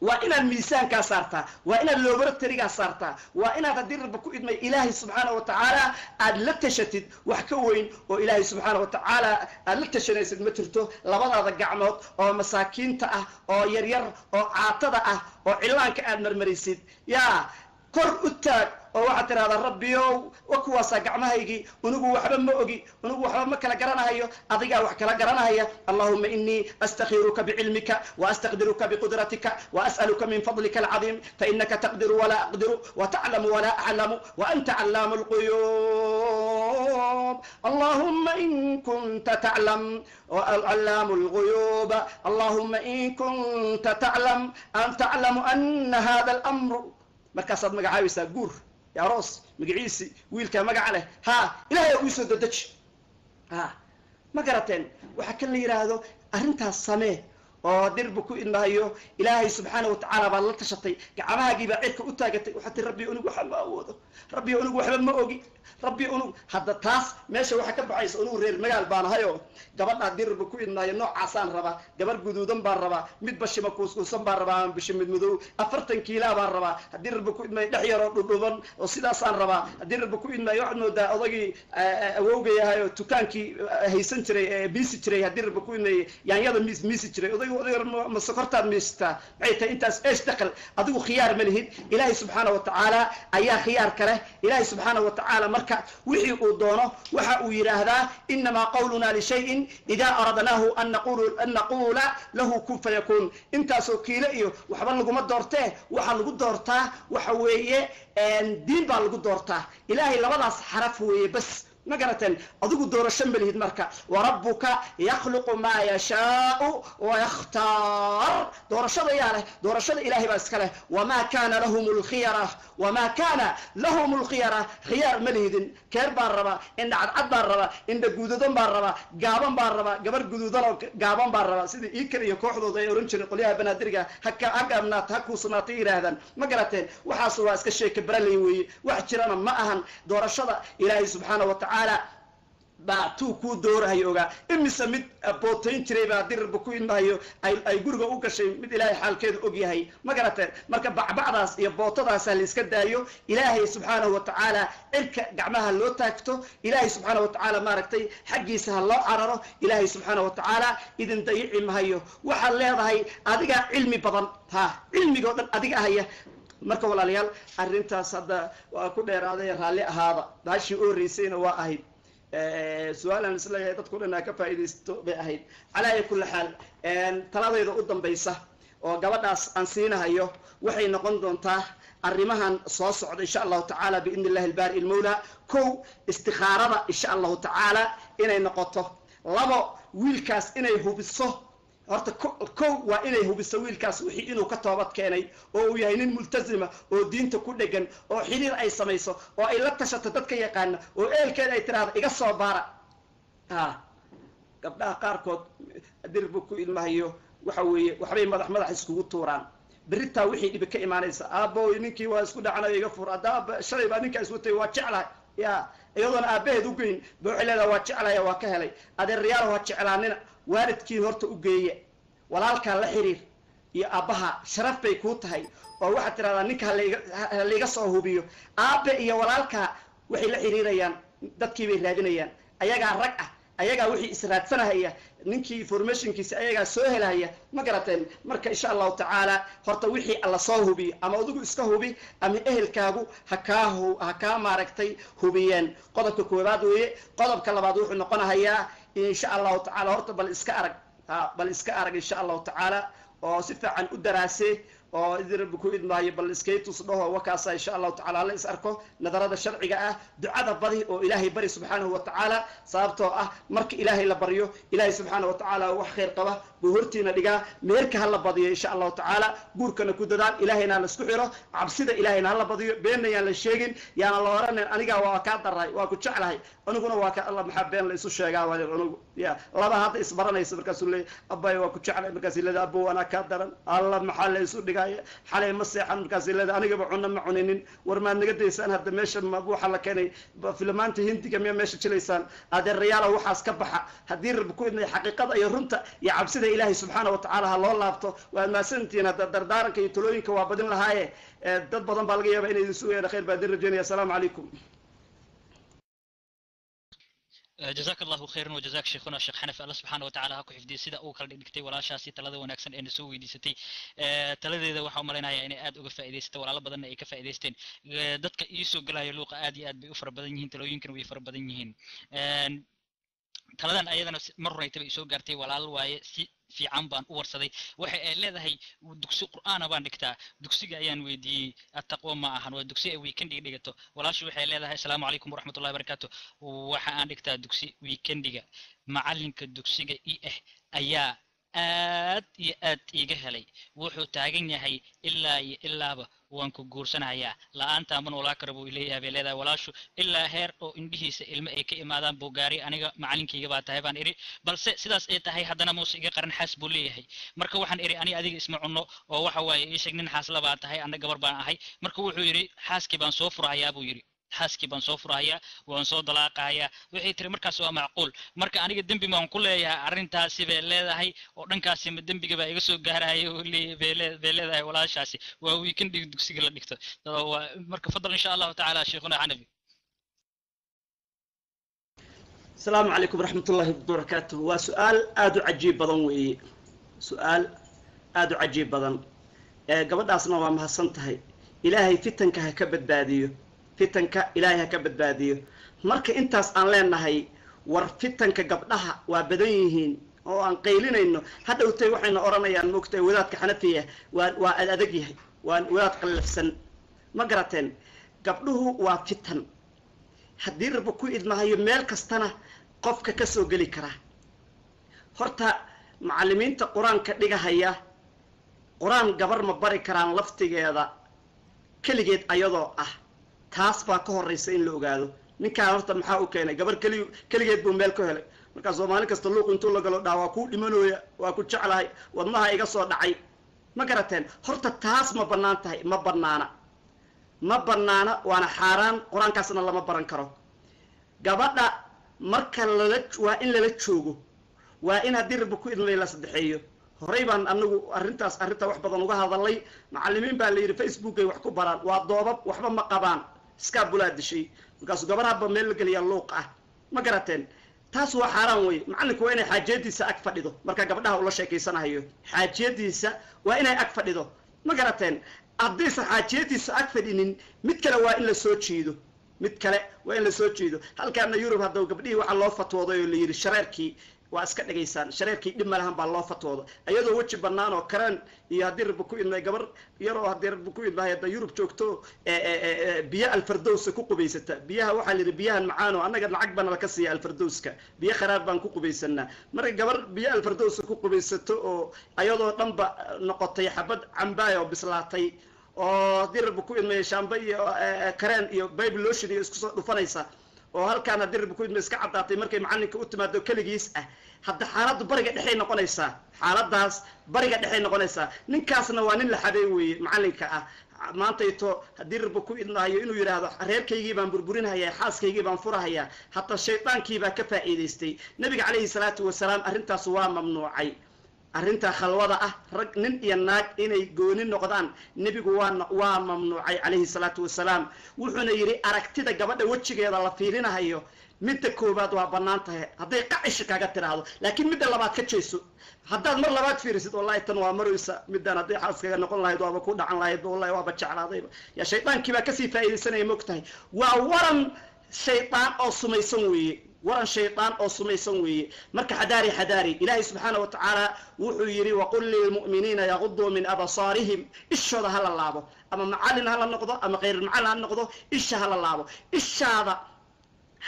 Waa inaad miisaankaa saartaa, waa inaad laboratorygaa saartaa, waa inaad haddii Rabbi ku idmay Ilaahay subxaana wa tacaala aad la tashatid. Wax ka weyn oo Ilaahay subxaana wa tacaala aad la tashanaysid ma jirto. Labadaada gacmood oo masaakiinta ah oo yaryar oo caatada ah oo cillaanka aad marmaraysid, yaa kor u taag oo waxaad tidhahdaa, "Rabbiyow, wa kuwaasaa gacmahaygii, unugu waxba ma ogi, unugu waxba ma kala garanahayo, adigaa wax kala garanahaya. Allahuma inii astakhiruka bicilmika waastaqdiruka biqudratika waas'aluka min fadlika alcadiim, fainaka taqdiru walaa aqdiru wataclamu walaa aclamu waanta callaamu lquyuub. Allahuma in kunta taclam callaamu lguyuub, allahuma in kunta taclam an taclamu ana hada alamru." Markaasaad magacaabaysaa guur, aroos, magaciisi, wiilkaa magaca leh. Ha, Ilahay uu soo dedeji. Ha, ma garateen? Waxaa kan la yidhaahdo arrintaas samee oo dirba ku idmahayo Ilaahay subxaana wa tacaala baad la tashatay, gacmahaagii baa cirka u taagatay, waxaad tii, "Rabbi, unugu waxba ma awoodo, Rabbi, unugu waxba ma ogi, Rabbi, unug." Hadda taas meesha waxaa ka baxaysa, unugu reer magaal baan ahayoo gabadhaa dirba ku idmaayo noocaasaan rabaa, gabar guduudan baan rabaa, mid bashima kuuskuusan baan rabaa, ama bishi mid madow, 40 kiilaa baan rabaa, haddii Rabbi ku idmaayo dhex yaroo dhudhuban oo sidaasaan rabaa. Haddii Rabbi ku idmaayo waxaad moodaa odagii awowga yahay oo dukaankii haysan jiray ee miisi jiray, haddii Rabbi ku idmaayo yaanyada miis miisi jiray. Odaygu, odayga, ma sokortaad miistaa? Maxay tahay intaas? Eesh dakal? Adigu khiyaar ma lihid. Ilaahay subxaana wa tacaala ayaa khiyaar ka leh. Ilaahay subxaana wa tacaala marka wixii uu doono waxa uu yidhaahdaa, inamaa qawluna lishayin idaa aradnaahu an naquula lahu kun fayakuun. Intaasoo kiilo iyo waxba laguma doortee, waxaa lagu doortaa waxa weeye diin baa lagu doortaa. Ilaahay labadaas xaraf weeye bas. Ma garateen? Adigu doorasho ma lihid. Marka warabuka yakhluqu maa yashaau wayakhtaar. Doorashada yaa leh? Doorashada Ilahay baa iska leh. Wamaa kana lahum lkhiyara, wamaa kana lahum lkhiyara. Khiyaar ma lihidin. Keer baan rabaa, indha cadcad baan rabaa, indha guududan baan rabaa, gaaban baan rabaa, gabar guduudan oo gaaban baan rabaa, sidii iikar iyo kooxdooda ay ohan jireen qolyaha Banaadiriga, haka ha gaabnaato, ha kuusanaatay yidhaahdaan. Ma garateen? Waxaas waa iska sheeka baraley weeye, wax jirana ma ahan. Doorashada Ilaahay subxaana wa tacaala baa tuu kuu doorahayo ogaa. Imise mid bootayn jiray baa dirarba ku idmahayo ay guriga u gashay mid Ilaahay xaalkeedu og yahay. Ma garateen? Marka bacbacdaas iyo bootadaasa la iska daayo. Ilaahay subxaanahu wa tacaala cirka gacmaha loo taagto, Ilaahay subxaana wa tacaala maaragtay xaggiisa ha loo cararo. Ilaahay subxaana wa tacaala idin dayici mahayo. Waxaad leedahay adigaa cilmi badan, ha, cilmigoo dhan adiga ahaya. Marka walaalayaal, arrintaas hadda waa ku dheeraaday, raalli ahaada. Baashii u horreysayna waa ahayd su-aalaan isleeyahay dadku dhan aa ka faa'iidaysto bay ahayd. Calaa kulli xaal, taladayda u dambaysa oo gabadhaas aan siinahayo waxay noqon doontaa arrimahan soo socda insha Allahu tacaala, biidni illahi albaari ilmawla. Kow, istikhaarada insha Allahu tacaala inay noqoto. Labo, wiilkaas inay hubiso. Horta kow waa inay hubiso wiilkaas wixii inuu ka toobad keenay oo uu yahay nin multasima oo diinta ku dhegan, oo xiriir ay samayso oo ay la tashato dadka yaqaana oo ehelkeeda ay tiraahdo, "Iga soo baara." Ha, gabdhaha qaarkood dirbu ku ilmahayo waxa weeye waxbay madax madax iskugu tuuraan. Beritaa wixii dhibi ka imaanaysa, "Aabboy, ninkii waa isku dhacnay, iga fur." Hadda aaba shalay baa ninkaa isku tagay, "Waa jeclahay." Ya, iyadoona aabbaheed u geyn ba waxay leedahay, "Waa jeclaya, waa ka helay." Adeerayaal, waa jeclaanina, waalidkiin horta u geeya, walaalkaa la xiriir iyo aabbaha, sharaf bay kuu tahay, oo waxaad tidhahdaa, "Ninka ha laiga soo hubiyo." Aabbe iyo walaalkaa waxay la xiriirayaan dadkii bay raadinayaan, ayagaa rag ah, ayagaa wixii israadsanahaya, ninkii informationkiisa ayagaa soo helahaya. Ma garateen? Marka insha Allahu tacaala horta wixii alla soo hubiyo, ama adigu iska hubi ama ehelkaagu ha kaa maaragtay hubiyeen. Qodobka koowaad weeye. Qodobka labaad wuxuu noqonahayaa insha Allahu tacaala horta bal iska arag, ha, bal iska arag insha Allahu tacaala oo si fiican u daraasee. Oo idin Rabbi ku idmaayo, bal iskaytus dhaho wakaasa. Insha Allahu tacala la is arko nadarada sharciga ah. Ducada badi oo Ilaahay bari subxaanahu wa tacaala, sababtoo ah marka Ilaahay la baryo, Ilaahay subxaanahu wa tacaala wax khayr qaba buu hortiina dhigaa. Meherka ha la badiyo insha Allahu tacaala, guurkana ku dadaal, Ilaahayna ha la isku xiro, cabsida Ilaahayna ha la badiyo, beenna yaan la sheegin, yaana la oranin anigaa waa kaa daray, waa ku jeclahay aniguna waa ka. Alla, maxaa been la isu sheegaa? Waa anugu ya laba hadda isbaranaysa, markaasuu leeyahy abay waa ku jeclay, markaas leeda abow anaa kaa daran. Alla, maxaa la isu dhigaya? Xalay ma seexan, markaas leeda anigaba cunno ma cuninin. War maad naga daysaan hadda? Meesha waxa la keenay filmaanta Hindiga miya meesha jilaysaan? Adeerayaala, waxaas ka baxa. Haddii Rabbi ku idmay, xaqiiqada iyo runta iyo cabsida Ilaahay subxaana wa tacaala ha loo laabto. Waad mahadsantihiin. Hadda dardaaranka iyo talooyinka waa badin lahaaye, dad badan baa laga yaabaa inay idin sugayaan. Khayr baa idin rajaynaya. Asalaamu calaykum. Jazaak Allahu khayran wajazaak sheikhuna Sheekh Xanafi. Alla subxaana watacaala ha ku xifdiyo sida uu kala dhigdhigtay walaashaasi talada wanaagsan ee na soo weydiisatay. Taladeeda waxaa umalaynayaa inay aad uga faa'iidaysatay, walaalo badanna ay ka faa'iidaysteen. Dadka iisoo galaya luuqa aad iyo aad bay u fara badan yihiin, talooyinkana way fara badan yihiin. Taladan ayadana mar horeyta bay isoo gaartay. Walaal waaye, si fiican baan u warsaday. Waxa ay leedahay dugsi Qur'aana baan dhigtaa, dugsiga ayaan weydiiyey attaqwo ma ahan, waa dugsi ay weekendiga dhigato. Walaashu waxay leedahay: asalaamu calaykum waraxmatullahi wabarakaatu. Waxa aan dhigtaa dugsi weekendiga. Macalinka dugsiga i ah ayaa aad iyo aad iiga helay. Wuxuu taagan yahay ilaa iyo ilaaba waan ku guursanayaa, la-aantaa ma noolaa kara buu leeyahay, bay leedahay walaashu. Ilaa heer oo indhihiisa ilmo ay ka imaadaan buu gaaray. Aniga macalinkayga baa tahay baan idhi, balse sidaas ay tahay haddana muuse iga qaran, xaas buu leeyahay. Marka waxaan idhi ani adiga isma cunno oo waxa waaye ii sheeg, nin xaasla baa tahay, anna gabar baan ahay. Marka wuxuu yidhi xaaskii baan soo furahayaa buu yidhi, xaaskii baan soo furahayaa, waan soo dalaaqahayaa. Waxay tiri markaas waa macquul. Marka aniga dembi baan ku leeyahay arrintaasi, bay leedahay, oo dhankaasi ma dembiga baa iga soo gaaraya bay leedahay walaashaasi. Waa weekendiga dugsiga la dhigto. Marka fadal insha Allahu tacaala sheikhuna Xanafi. Asalaamu calaykum waraxmat ullahi wabarakaatuh. Waa su-aal aada u cajiib badan weeye, su-aal aada u cajiib badan. Gabadhaasna waa mahadsan tahay. Ilaahay fitanka ha ka badbaadiyo, fitanka Ilaahay ha ka badbaadiyo. Marka intaas aan leenahay war fitanka gabdhaha waa badan yihiin oo aan qaylinayno, hadhowtay waxayna odhanayaan moogtahay wadaadka Xanafiya waa ad adag yahay, waa wadaad qallafsan. Ma garateen? Gabdhuhu waa fitan, haddii Rabbi ku idmahayo, meel kastana qofka ka soo geli kara. Horta macallimiinta Qur-aanka dhigahaya Qur-aan gabar ma bari karaan laftigeeda keligeed ayadoo ah? Taas baa ka horraysa in la ogaado. Ninkaan horta maxaa u keenay gabar keli keligeed buu meel ku helay? Markaasoo maalin kasta luuq intuu la galo dhaha waa kuu dhimanooya, waa ku jeclahay, wadnaha iga soo dhacay. Ma garateen? Horta taas ma bannaan tahay? Ma bannaana, ma bannaana, waana xaaraan. Qur-aankaasna lama baran karo gabadha. Marka lala waa in lala joogo, waa in haddii Rabbi ku idmay la saddexeeyo. Horey baan anagu arrintaas arrintaa wax badan uga hadalay. Macallimiin baa la yidhi Facebookay wax ku baraan, waa doobab, waxba ma qabaan, iskaa bulaa dishay. Markaasuu gabar habba meel la geliyaa luuq ah. Ma garateen? Taas waa xaaraan wey. Macallinku waa inay xaajiyadiisa ag fadhido marka gabdhaha ula sheekaysanahayo, xaajiyadiisa waa inay ag fadhido. Ma garateen? Haddaysan xaajiyadiisa ag fadhinin, mid kale waa in la soo jiido, mid kale waa in la soo jiido. Halkaana Yurub hadda gabdhihii waxaa loo fatwooday oo la yidhi shareerkii waa iska dhigaysaan, shareerkii dhib ma lahan baa loo fatwooda, iyadoo weji bannaan oo kareen iyo haddii Rabbi ku idmay gabar yaroo haddii Rabbi ku idmahay hadda Yurub joogto biyo Alfardowsa ku qubaysata. Biyaha waxaa la yidhi biyahan macaano, annaga lacag baa nala ka siiya Alfardowska, biyo kharaar baan ku qubaysanaa. Marka gabar biyo Alfardowsa ku qubaysato oo ayadoo dhanba noqotay xabad cambaaya oo bislaatay oo haddii Rabbi ku idmay shaamba iyo kareen iyo bible lotion iyo isku soo dhufanaysa oo halkaan haddii Rabbi ku idmay iska caddaatay, markay macallinka u timaado keligiis ah, hadda xaaladdu bariga dhexey noqonaysaa, xaaladaas bariga dhexey noqonaysaa. Ninkaasna waa nin la xaday weeye macallinka ah. Maantayto haddii Rabbi ku idmahayo inuu yidhaahdo reerkaygii baan burburinhayaa, xaaskaygii baan furahayaa, hataa shaydaankii baa ka faa'iidaystay. Nabiga calayhi salaatu wasalaam arrintaas waa mamnuucay, arrintaa khalwada ah, rag nin iyo naag inay gooni noqdaan. Nebigu waa mamnuucay calayhi salaatu wasalaam. Wuxuuna yidhi aragtida gabadha wejigeeda la fiirinahayo midda koowaad waa bannaan tahay hadday qacisha kaaga tiraahdo, laakiin midda labaad ka jeeso. Haddaad mar labaad fiirisid, wallahi tan waa maraysa, midaan hadday xaaskaga noqon lahayd waaba ku dhacan lahaydba, wallahi waaba jeclaadayba. Yaa shaydaankii baa kasii faa'iidaysanaya, moog tahay? Waa waran shaydaan oo sumaysan weeye. Waran shaydaan oo sumaysan weeye. Marka xadaari, xadaari. Ilaahay subxaana wa tacaala wuxuu yidhi: "Waqul lilmu'miniina yaquduu min absaarihim." Ishooda hala laabo, ama macallin hala noqdo ama khayr macallin ha noqdo, isha hala laabo. Ishaada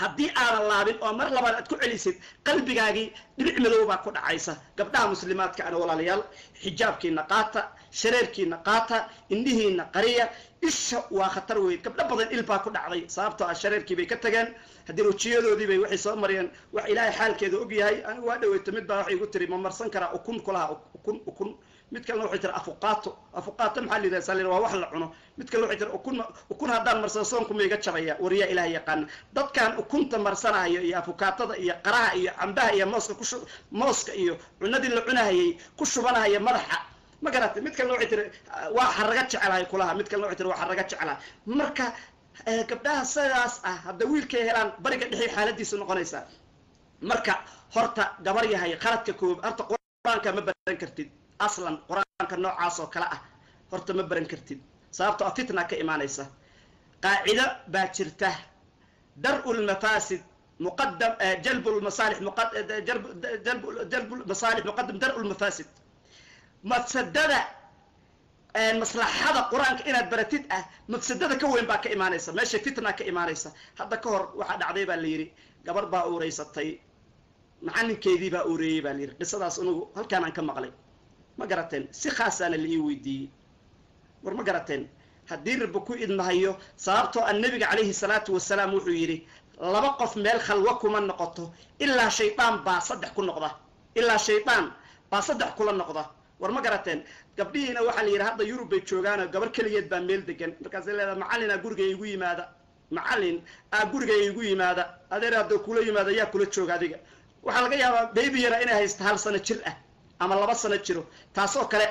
haddii aadan laabin oo mar labaad aad ku celisid, qalbigaagii dhibic madow baa ku dhacaysa. Gabdhaha muslimaadka ana, walaalayaal, xijaabkiina qaata, shareerkiina qaata, indhihiina qariya. Isha waa khatar weyn. Gabdho badan il baa ku dhacday, sababtoo ah shareerkii bay ka tageen, haddii wajiyadoodii bay waxay soo mariyeen wax Ilaahay xaalkeeda og yahay. Anigu waa dhaweyto, mid baa waxay igu tiri: "Ma marsan karaa ukun?" Kulaha ukun, ukun. Mid kalena waxay tiri: "Afuqaato, afuqaato maxaa la yidhaha?" Sal waa wax la cuno. Mid kalena waxay tiri: "Ukun, ukun haddaan marsado soonku ma iga jabaya?" Wariyaa Ilaah yaqaana dadkan ukunta marsanayo iyo afukaatada iyo qaraha iyo cambaha iyo mooska kushu, mooska iyo cunadii la cunahayay ku shubanahaya madaxa, ma garatay? Mid kalena waxay tiri: "Waa xaraga jecelahay," kulaha. Mid kalena waxay tiri: "Waa xaraga jecelahay." Marka gabdhaha sidaas ah hadda wiilkay helaan, bariga dhexi xaaladiisu noqonaysaa. Marka horta gabar yahay, qaladka koob, horta Qur-aanka ma baran kartid aslan. Qur-aanka noocaas oo kale ah horta ma baran kartid, sababtoo ah fitna ka imaanaysa. Qaacido baa jirta: dar'u lmafaasid muqadam, jalbu lmasaalix, jalbu masaalix muqadam dar'u lmafaasid. Mafsadada maslaxada Qur-aanka inaad baratid ah, mafsadada ka weyn baa ka imaanaysa meesha, fitna ka imaanaysa. Hadda ka hor waxaa dhacday baa la yidhi, gabar baa uureysatay, macalinkeedii baa uureeyey baa la yidhi. Qisadaas unugu halkaan aan ka maqlay, ma garateen? Si khaasaana la ii weydiiyey. War ma garateen? Haddii Rabbi ku idmahayo, sababtoo ah Nebiga calayhi salaatu wasalaam wuxuu yidhi: "Laba qof meel khalwo kuma noqoto ilaa shaydaan baa saddex ku noqda, ilaa shaydaan baa saddex kula noqda." War ma garateen? Gabdhihiina waxaa la yidhi hadda Yurub bay joogaanoo gabar keligeed baa meel degan. Markaasay leedahay: "Macallinaa guriga igu yimaada, macallin aa guriga igu yimaada." Adeer, hadduu kula yimaada, yaa kula jooga adiga? Waxaa laga yaabaa baby yara inay haysta, 1 sano jir ah ama 2 sano jiro. Taasoo kale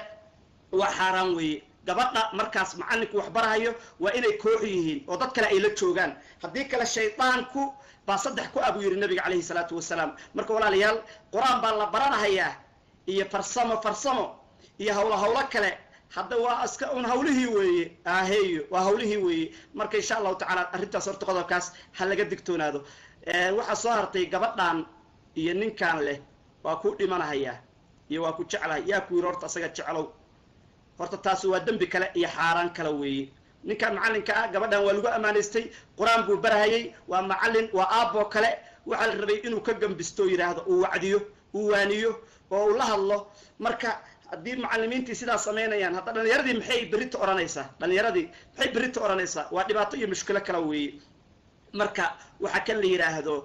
waa xaaraan weeye. Gabadha markaas macallinku wax barahayo waa inay koox yihiin oo dad kale ay la joogaan. Haddii kale shaydaanku baa saddex ku ah, buu yidhi Nabiga calayhi salaatu wasalaam. Marka walaalayaal, Qur-aan baa la baranahayaa iyo farsamo farsamo iyo hawlo hawlo kale, hadda waa iska un hawlihii weeye, aheeyo, waa hawlihii weeye. Marka insha Allahu tacaala arrintaas horta qodobkaas ha laga digtoonaado. Waxaa soo hartay gabadhan iyo ninkan leh "Waa ku dhimanahayaa" iyo "Waa ku jeclahay." Yaa ku yiri horta asaga jeclow? Horta taasi waa dembi kale iyo xaaraan kale weeye. Ninkan macallinka ah gabadhan waa lagu ammaanaystay, Qur-aan buu barahayay, waa macallin, waa aaboo kale. Waxaa la rabay inuu ka gambisto oo yidhaahdo, uu wacdiyo, uu waaniyo oo uu la hadlo. Marka haddii macallimiintii sidaas samaynayaan, hadda dhalinyaradii maxay berrito odhanaysaa? Dhalinyaradii maxay berrito odhanaysaa? Waa dhibaato iyo mushkilo kale weeye. Marka waxaa kan la yidhaahdo,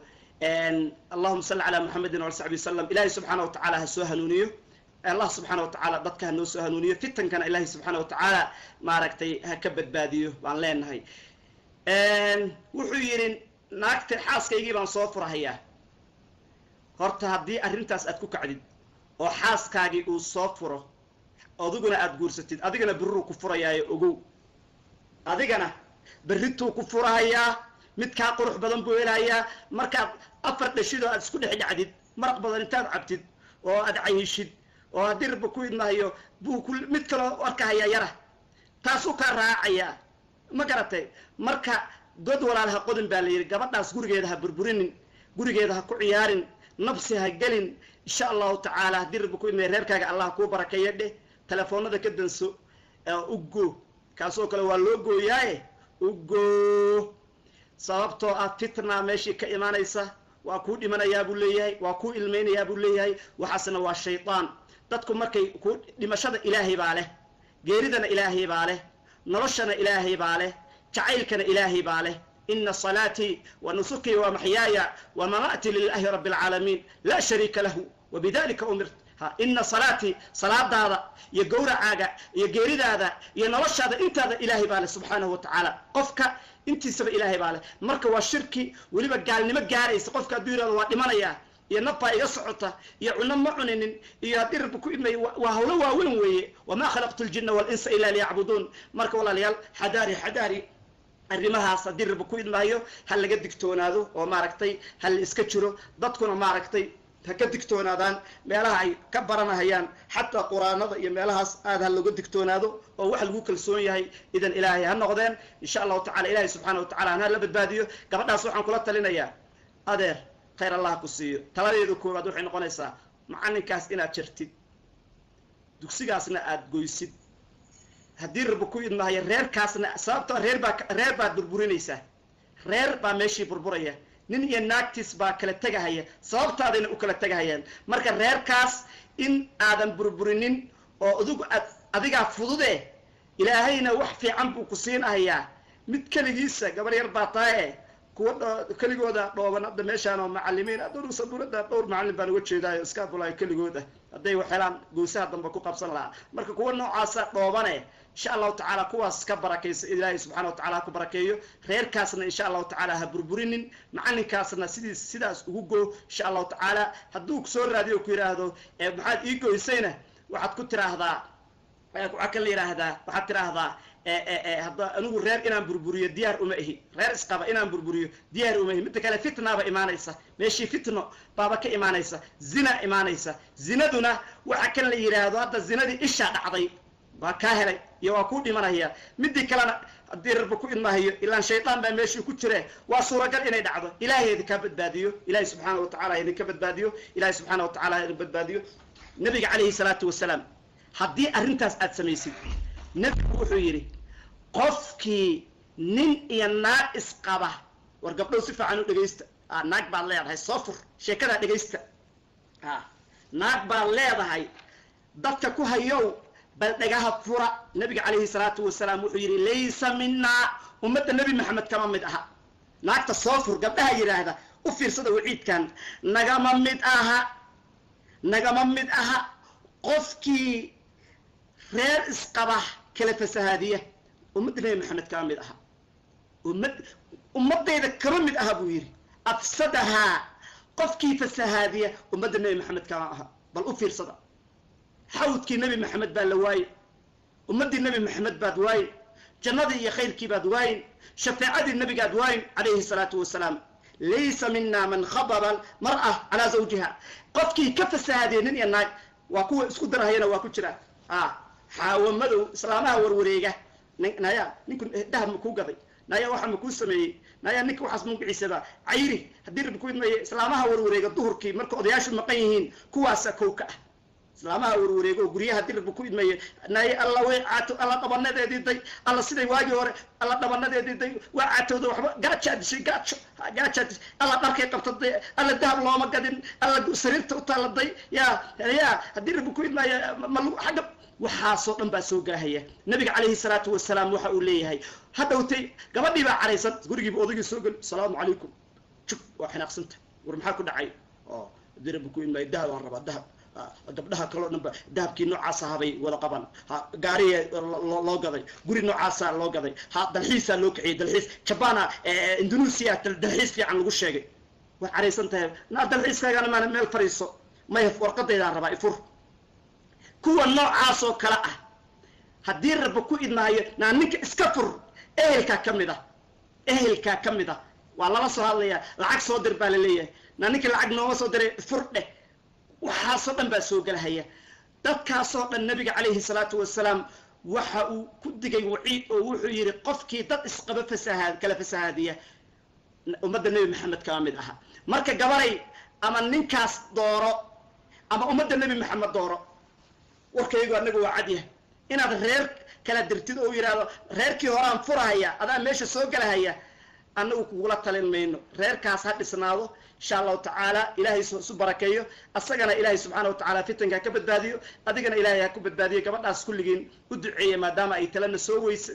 allahuma salli calaa Muxamedin wala saxbi wasalam. Ilahay subxaana wa tacaala ha soo hanuuniyo. Allah subxaana wa tacaala dadka ha noo soo hanuuniyo. Fitankana Ilahay subxaana wa tacaala maaragtay ha ka badbaadiyo baan leenahay. Wuxuu yidhi: "Naagta xaaskaygii baan soo furahayaa." Horta haddii arrintaas aad ku kacdid oo xaaskaagii uu soo furo, adiguna aad guursatid, adigana berruu ku furayaayo, ogow, adigana berrituu ku furahayaa. Mid kaa qurux badan buu helayaa. Markaad afar dhashid oo aad isku dhex dhacdid, maraq badan intaad cabtid oo aad cayishid oo haddii Rabba ku idmahayo, buu ku mid kaloo arkahayaa yara, taasuu kaa raacayaa, ma garatay? Marka god walaal ha qodin baa la yidhi. Gabadhaas gurigeeda ha burburinin, gurigeeda ha ku ciyaarin, nabsi ha gelin. Insha Allahu tacaala haddii Rabbi ku idmaya, reerkaaga Allah kuu barakeeya dheh, telefoonada ka danso, ugo. Kaasoo kale waa loo gooyaaye, ugo, sababtoo ah fitna meeshii ka imaanaysa. "Waa kuu dhimanayaa," buu leeyahay, "waa kuu ilmaynayaa," buu leeyahay. Waxaasna waa shaydaan. Dadku markay ku dhimashada Ilaahay baa leh, geeridana Ilaahay baa leh, noloshana Ilaahay baa leh, jacaylkana Ilaahay baa leh. Ina salaatii wa nusukii wa maxyaaya wa mamaati lilahi rabbi alcaalamiin, laa shariika lahu, wabidalika umirt. Ha, ina salaatii, salaadaada iyo gowracaaga iyo geeridaada iyo noloshaada intaada Ilaahay baa leh subxaanahu wa tacaala. Qofka intiisaba Ilaahay baa leh. Marka waa shirki, weliba gaalnimo gaaraysa, qofka hadduu yidhahdo "Waa dhimanayaa" iyo "Naf baa iga socota" iyo "Cunno ma cuninin" iyo haddii Rabbi ku idmay, waa hawlo waaweyn weeye. Wamaa khalaqtu ljina walinsa ila liyacbuduun. Marka walaalayaal, xadaari, xadaari. Arrimahaas haddii Rabbi ku idmaayo ha laga digtoonaado oo maaragtay ha la iska jiro. Dadkuna maaragtay ha ka digtoonaadaan meelaha ay ka baranahayaan, xataa Qur-aanada iyo meelahaas aad ha looga digtoonaado, oo wax lagu kalsoon yahay idan Ilaahay ha noqdeen. Insha Allahu tacala Ilahay subxaana wa tacala hana la badbaadiyo gabadhaas. Waxaan kula talinayaa, adeer. Khayr Allah ku siiyo. Taladeedu koowaad waxay noqonaysaa macallinkaas inaad jartid, dugsigaasna aad goysid. Haddii Rabbi ku idmahayo reerkaasna, sababtoo reer baad burburinaysaa, reer baa meeshii burburaya, nin iyo naagtiis baa kala tegahaya, sababtaadayna u kala tegahayaan. Marka reerkaas in aadan burburinin oo adigu aad adigaa fudude, Ilaahayna wax fiican buu ku siinahayaa. Mid keligiisa gabar yar baa tahaye, kuwa keligooda dhooban hadda meeshaan oo macallimiin hadda sabuurada dhowr macallin baan uga jeedaayo iska abulaayo keligooda hadday wax helaan goosaha dambe ku qabsan lahaa. Marka kuwa noocaasa dhoobane, insha Allahu tacaala kuwaas ka barakaysa, Ilaahay subxaana wa tacala ha ku barakeeyo. Reerkaasna insha Allahu tacaala ha burburinin, macallinkaasna sidiis sidaas ugu goo insha Allahu tacaala. Hadduu kusoo raadiyo ku yidhaahdo maxaad ii goysayna, waxaad ku tiraahdaa, waxaa kan la yidhaahdaa, waxaad tiraahdaa hadda anigu reer inaan burburiyo diyaar uma ihi, reer isqaba inaan burburiyo diyaar uma ihi. Midda kale fitnaaba imaanaysa meeshii, fitno baaba ka imaanaysa, zina imaanaysa. Zinaduna waxa kan la yidhaahdo hadda zinadii ishaa dhacday waa kaa helay iyo waa kuu dhimanaya. Midii kalena haddii Rabbi ku idmahayo, ilaan shaydaan baa meeshii ku jire, waa suuragal inay dhacdo. Ilaahay idinka badbaadiyo, Ilaahay subxaana wa tacala idinka badbaadiyo, Ilaahay subxaana wa tacala idin badbaadiyo. Nabiga calayhi salaatu wasalaam, haddii arrintaas aad samaysid, nabigu wuxuu yidhi qofkii nin iyo naag isqaba, war gabdhow si fiican u dhegaysta, naag baad leedahay, soo fur sheekadaa dhegaysta, naag baad leedahay, dadka ku hayow bal dhagaha fura. Nabiga calayhi salaatu wasalaam wuxuu yidhi laysa minaa, ummadda Nebi Maxamed kama mid aha. Naagta soo fur gabdhaha yidhaahda, u fiirsada waciidkan, nagama mid aha, nagama mid aha qofkii reer isqaba kala fasahaadiya. Ummadda Nebi Maxamed kama mid aha, ummadayda kama mid aha buu yidhi. Afsadahaa, qofkii fasahaadiya ummadda Nebi Maxamed kama aha. Bal u fiirsada, xawdkii Nebi Maxamed baa la waayey, ummaddii Nebi Maxamed baad waayin, jannadii iyo khayrkii baad waayin, shafeecadii nebigaad waayin calayhi salaatu wasalaam. Laysa mina man khababa mar'a calaa zawjiha, qofkii ka fasahaadiya nin iyo naag, waa kuwa isku darahayana waa ku jira. Xaawo madow islaamaha warwareega, naya ninku dahab ma kuu gaday, naya waxa ma kuu sameeyey, naya ninka waxaas magaciisaba cayri. Haddii Rabbi ku idmayo islaamaha warwareega duhurkii marka odayaashu maqan yihiin, kuwaasa kow ka ah islaamaha warwareega oo guryaha. Haddii Rabbi ku idmayo, naya alla way caato, alla dhabanadeedii day, alla siday waagii hore, alla dhabanadeedii day, waa caatooda, waxba gaajaa dishay, gaajo gaajaa dishay, alla dharkay qabtaday, alla dahab looma gadin, alla sariirta u taaladay, yaa yaa haddii Rabbi ku idmayo ma lagu xagga, waxaasoo dhan baa soo gelahaya. Nabiga calayhi salaatu wasalaam waxa uu leeyahay, hadhowtay gabadhii baa caraysan, gurigiiba odaygii soo geli, asalaamu calaykum, jug, waa xinaaqsanta, war maxaa ku dhacay? Oo haddii Rabbi ku idmayo dahab aan rabaa, dahab gabdhaha kaloo dhan ba dahabkii noocaas ahaa bay wada qaban, gaariya loo gaday, guri noocaasa loo gaday, ha dalxiisaa loo kiciyey, dalxiis Jabana, Indonesia dalxiis fiican lagu sheegay. Waa caraysan tahay, naa dalxiiskaagana maana meel fariiso, may warqadaydaan rabaa ifur. Kuwa noocaasoo kale ah haddii Rabbi ku idmaayo, naa ninka iska fur, ehelkaa ka mid ah, ehelkaa ka mid ah waa lala soo hadlayaa, lacag soo dir baa la leeyahay, naa ninka lacag nooma soo diray, fur dheh. Waxaasoo dhan baa soo gelahaya. Dadkaasoo dhan nabiga calayhi salaatu wasalaam waxa uu ku digay waciid, oo wuxuu yidhi qofkii dad isqaba fasahaad kala fasahaadiya ummadda Nebi Maxamed kama mid aha. Marka gabaray, ama ninkaas dooro ama ummadda Nebi Maxamed dooro. Warkaygu annaga waa cadyahay, inaad reer kala dirtid oo yidhaahdo reerkii horaan furahaya, adaa meesha soo gelahaya, annagu kugula talin mayno. Reerkaas ha dhisnaado insha Allahu tacaala, Ilaahay isu barakeeyo, asagana Ilaahay subxaana wa tacaala fitanka ha ka badbaadiyo, adigana Ilaahay ha ku badbaadiyo. Gabadhaas kulligiin u duceeya, maadaama ay talena soo weys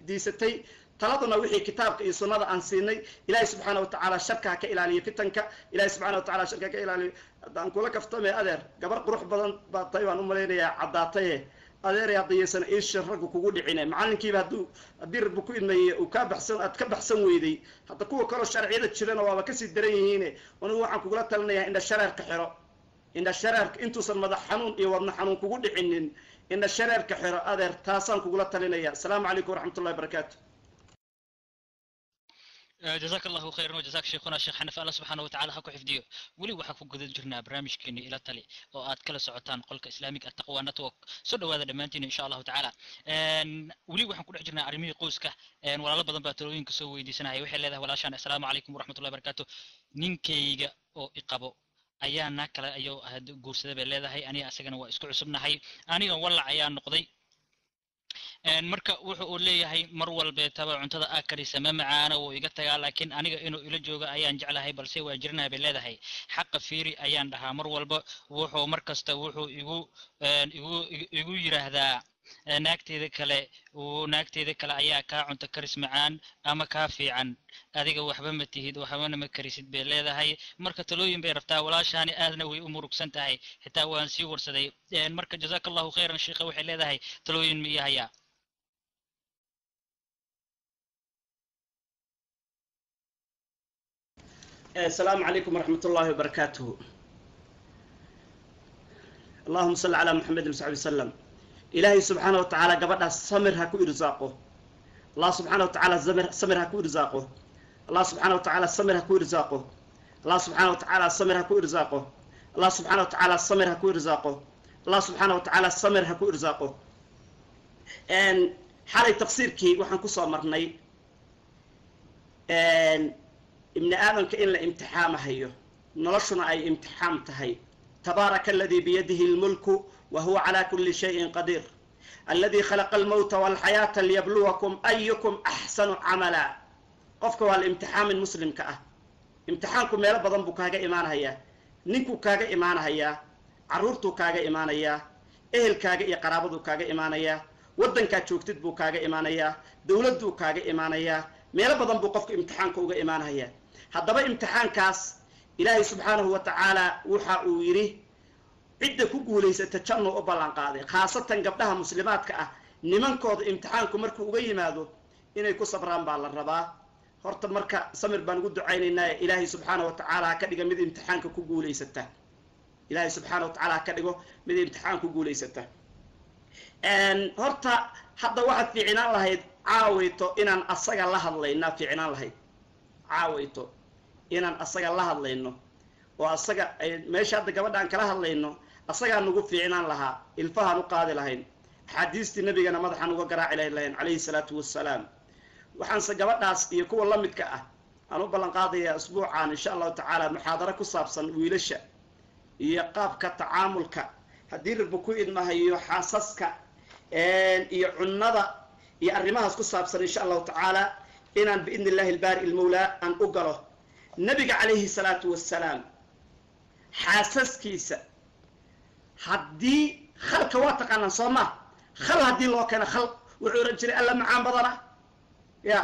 diisatay, taladuna wixii kitaabka iyo sunnada aan siinay. Ilaahay subxaana wa tacaala sharka ha ka ilaaliyo, fitanka Ilahay subxana wa tacala sharka ha ka ilaaliyo. Haddaan kula kaftame adeer, gabar qurux badan baa tahay baan u malaynayaa, caddaataye adeeray, haddaysan iisha raggu kugu dhicine, macallinkiiba hadduu haddii Rabbi ku idmayey uu kaa baxsan, aad ka baxsan weyday, hadda kuwa kaloo sharciyada jirana waaba kasii daran yihiine. Anigu waxaan kugula talinayaa indha shareerka xiro, indha shareerka intuusan madax xanuun iyo wadna xanuun kugu dhicinin, indha shareerka xiro adeer, taasaan kugula talinaya. Asalaamu calaykum waraxmatullahi wabarakaatu. Jazaak Allahu khayran wajazaak sheikhuna Sheekh Xanafi, Alla subxaana watacaala ha ku xifdiyo. Weli waxaa ku guda jirnaa barnaamijkeeni Ila Tali oo aad kala socotaan qolka Islamic Attaqwa Network. Soo dhawaada dhammaantiin insha Allahu tacaala. Weli waxaan ku dhex jirnaa arrimihii qoyska. Walaalo badan baa talooyinka soo weydiisanaya. Waxay leedahay walaashaan: "Assalaamu calaykum waraxmatullahi barakaatu. Ninkayga oo iqabo ayaa naa kale ayuu guursaday," bay leedahay. "Aniga asagana waa isku cusubnahay. Aniga wallac ayaa noqday. Marka wuxu uu leeyahay mar walbeetaba cuntada aa karisa ma macaana, wuu iga tagaa, laakiin aniga inuu ila joogo ayaan jeclahay, balse waa jirnaha," bay leedahay. "Xaqa fiiri ayaan dhahaa mar walba. Wuxuu mar kasta wuxuu igu yiraahdaa naagteeda kale naagteeda kale ayaa kaa cunto karis macaan ama kaa fiican, adiga waxba ma tihid, waxbana ma karisid," bay leedahay. Marka talooyin bay rabtaa walaashaani, aadna way u murugsan tahay, xitaa waan sii warsaday. Marka jazaaka Allahu khayran sheikha, waxay leedahay talooyin ma ii hayaa? Asalaamu calaykum waraxmat ullahi wabarakaatuhu. Allahuma salli calaa Muxamedin wasaxbi wasalam. Ilaahay subxaana wa tacaala gabadhaas samir ha ku irsaaqo. Allah subxaana wa tacaala samir, samir ha ku irsaaqo. Allah subxaana wa tacaala samir ha ku irsaaqo. Allah subxaana wa tacaala samir ha ku irsaaqo. Allah subxaana wa tacaala samir ha ku irsaaqo. Allah subxaana wa tacaala samir ha ku irsaaqo. Xalay tafsiirkii waxaan kusoo marnay ibni aadamka in la imtixaamahayo, noloshuna ay imtixaam tahay. Tabaaraka aladii biyadihi lmulku wa huwa calaa kuli shayin qadiir, alladii khalaqa almowta walxayaata liyabluwakum ayukum axsanu camala. Qofka waa la imtixaamin muslimka ah. Imtixaanku meelo badan buu kaaga imaanahayaa. Ninkuu kaaga imaanahayaa, carruurtuu kaaga imaanayaa, ehelkaaga iyo qaraabaduu kaaga imaanayaa, waddankaad joogtid buu kaaga imaanayaa, dowladduu kaaga imaanayaa, meelo badan buu qofka imtixaanka uga imaanahayaa. Haddaba imtixaankaas Ilaahay subxaanahu wa tacaala waxa uu yidhi cidda ku guulaysata jannuu u ballan qaaday. Khaasatan gabdhaha muslimaadka ah, nimankooda imtixaanku markuu uga yimaado inay ku sabraan baa la rabaa horta. Marka samir baan ugu ducaynaynaa. Ilaahay subxaana wa tacaala ha ka dhiga mid imtixaanka ku guulaysata. Ilaahay subxaana wa tacala ha ka dhigo mid imtixaan ku guulaysata. Horta hadda waxaad fiicnaan lahayd caawayto inaan asaga la hadlaynaa, fiicnaan lahayd caawayto inaan asaga la hadlayno oo asaga meesha hadda gabadha aan kala hadlayno asagaa nagu fiicnaan lahaa. Ilfahaan u qaadi lahayn, axaadiistii nabigana madaxaan uga garaaci lahayn calayhi salaatu wassalaam. Waxaanse gabadhaas iyo kuwa la midka ah aan u ballan qaadayaa usbuucan insha Allahu tacaala muxaadaro ku saabsan wiilasha iyo qaabka tacaamulka, haddii Rabbi ku idmahayo, xaasaska iyo cunnada iyo arrimahaas ku saabsan insha Allahu tacaala inaan biidni illahi albaari ilmawlaa aan u galo. Nabiga calayhi salaatu wassalaam xaasaskiisa haddii khalka, waa taqaanaan soo ma, khal haddii loo keeno, khal wuxuu ohan jiray: "Alla macaan badana, ya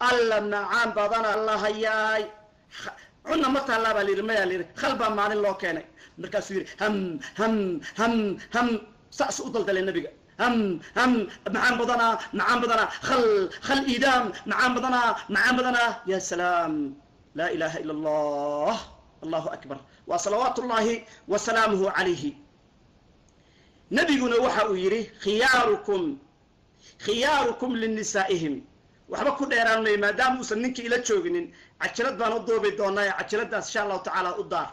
Alla macaan badana, alla hayaay." "Cunna ma taallaa?" baa layidhi. "Mayaa," layidhi. Khal baa maalin loo keenay. Markaasuu yidhi: "Ham ham ham ham." Saas u daldalay nabiga: "Ham ham, macaan badanaa, macaan badanaa, khal, khal iidaam, macaan badanaa, macaan badanaa, ya salaam, laa ilaha ila Allah, Allahu akbar." Waa salawaat ullahi wa salaamuhu calayhi. Nabiguna waxa uu yidhi: "Khiyaarukum khiyaarukum linisaa'ihim." Waxba ku dheeraan mayo maadaama uusan ninkii ila jooginin. Cajalad baan u duubi doonaa ee cajaladaas insha Allahu tacaala u daar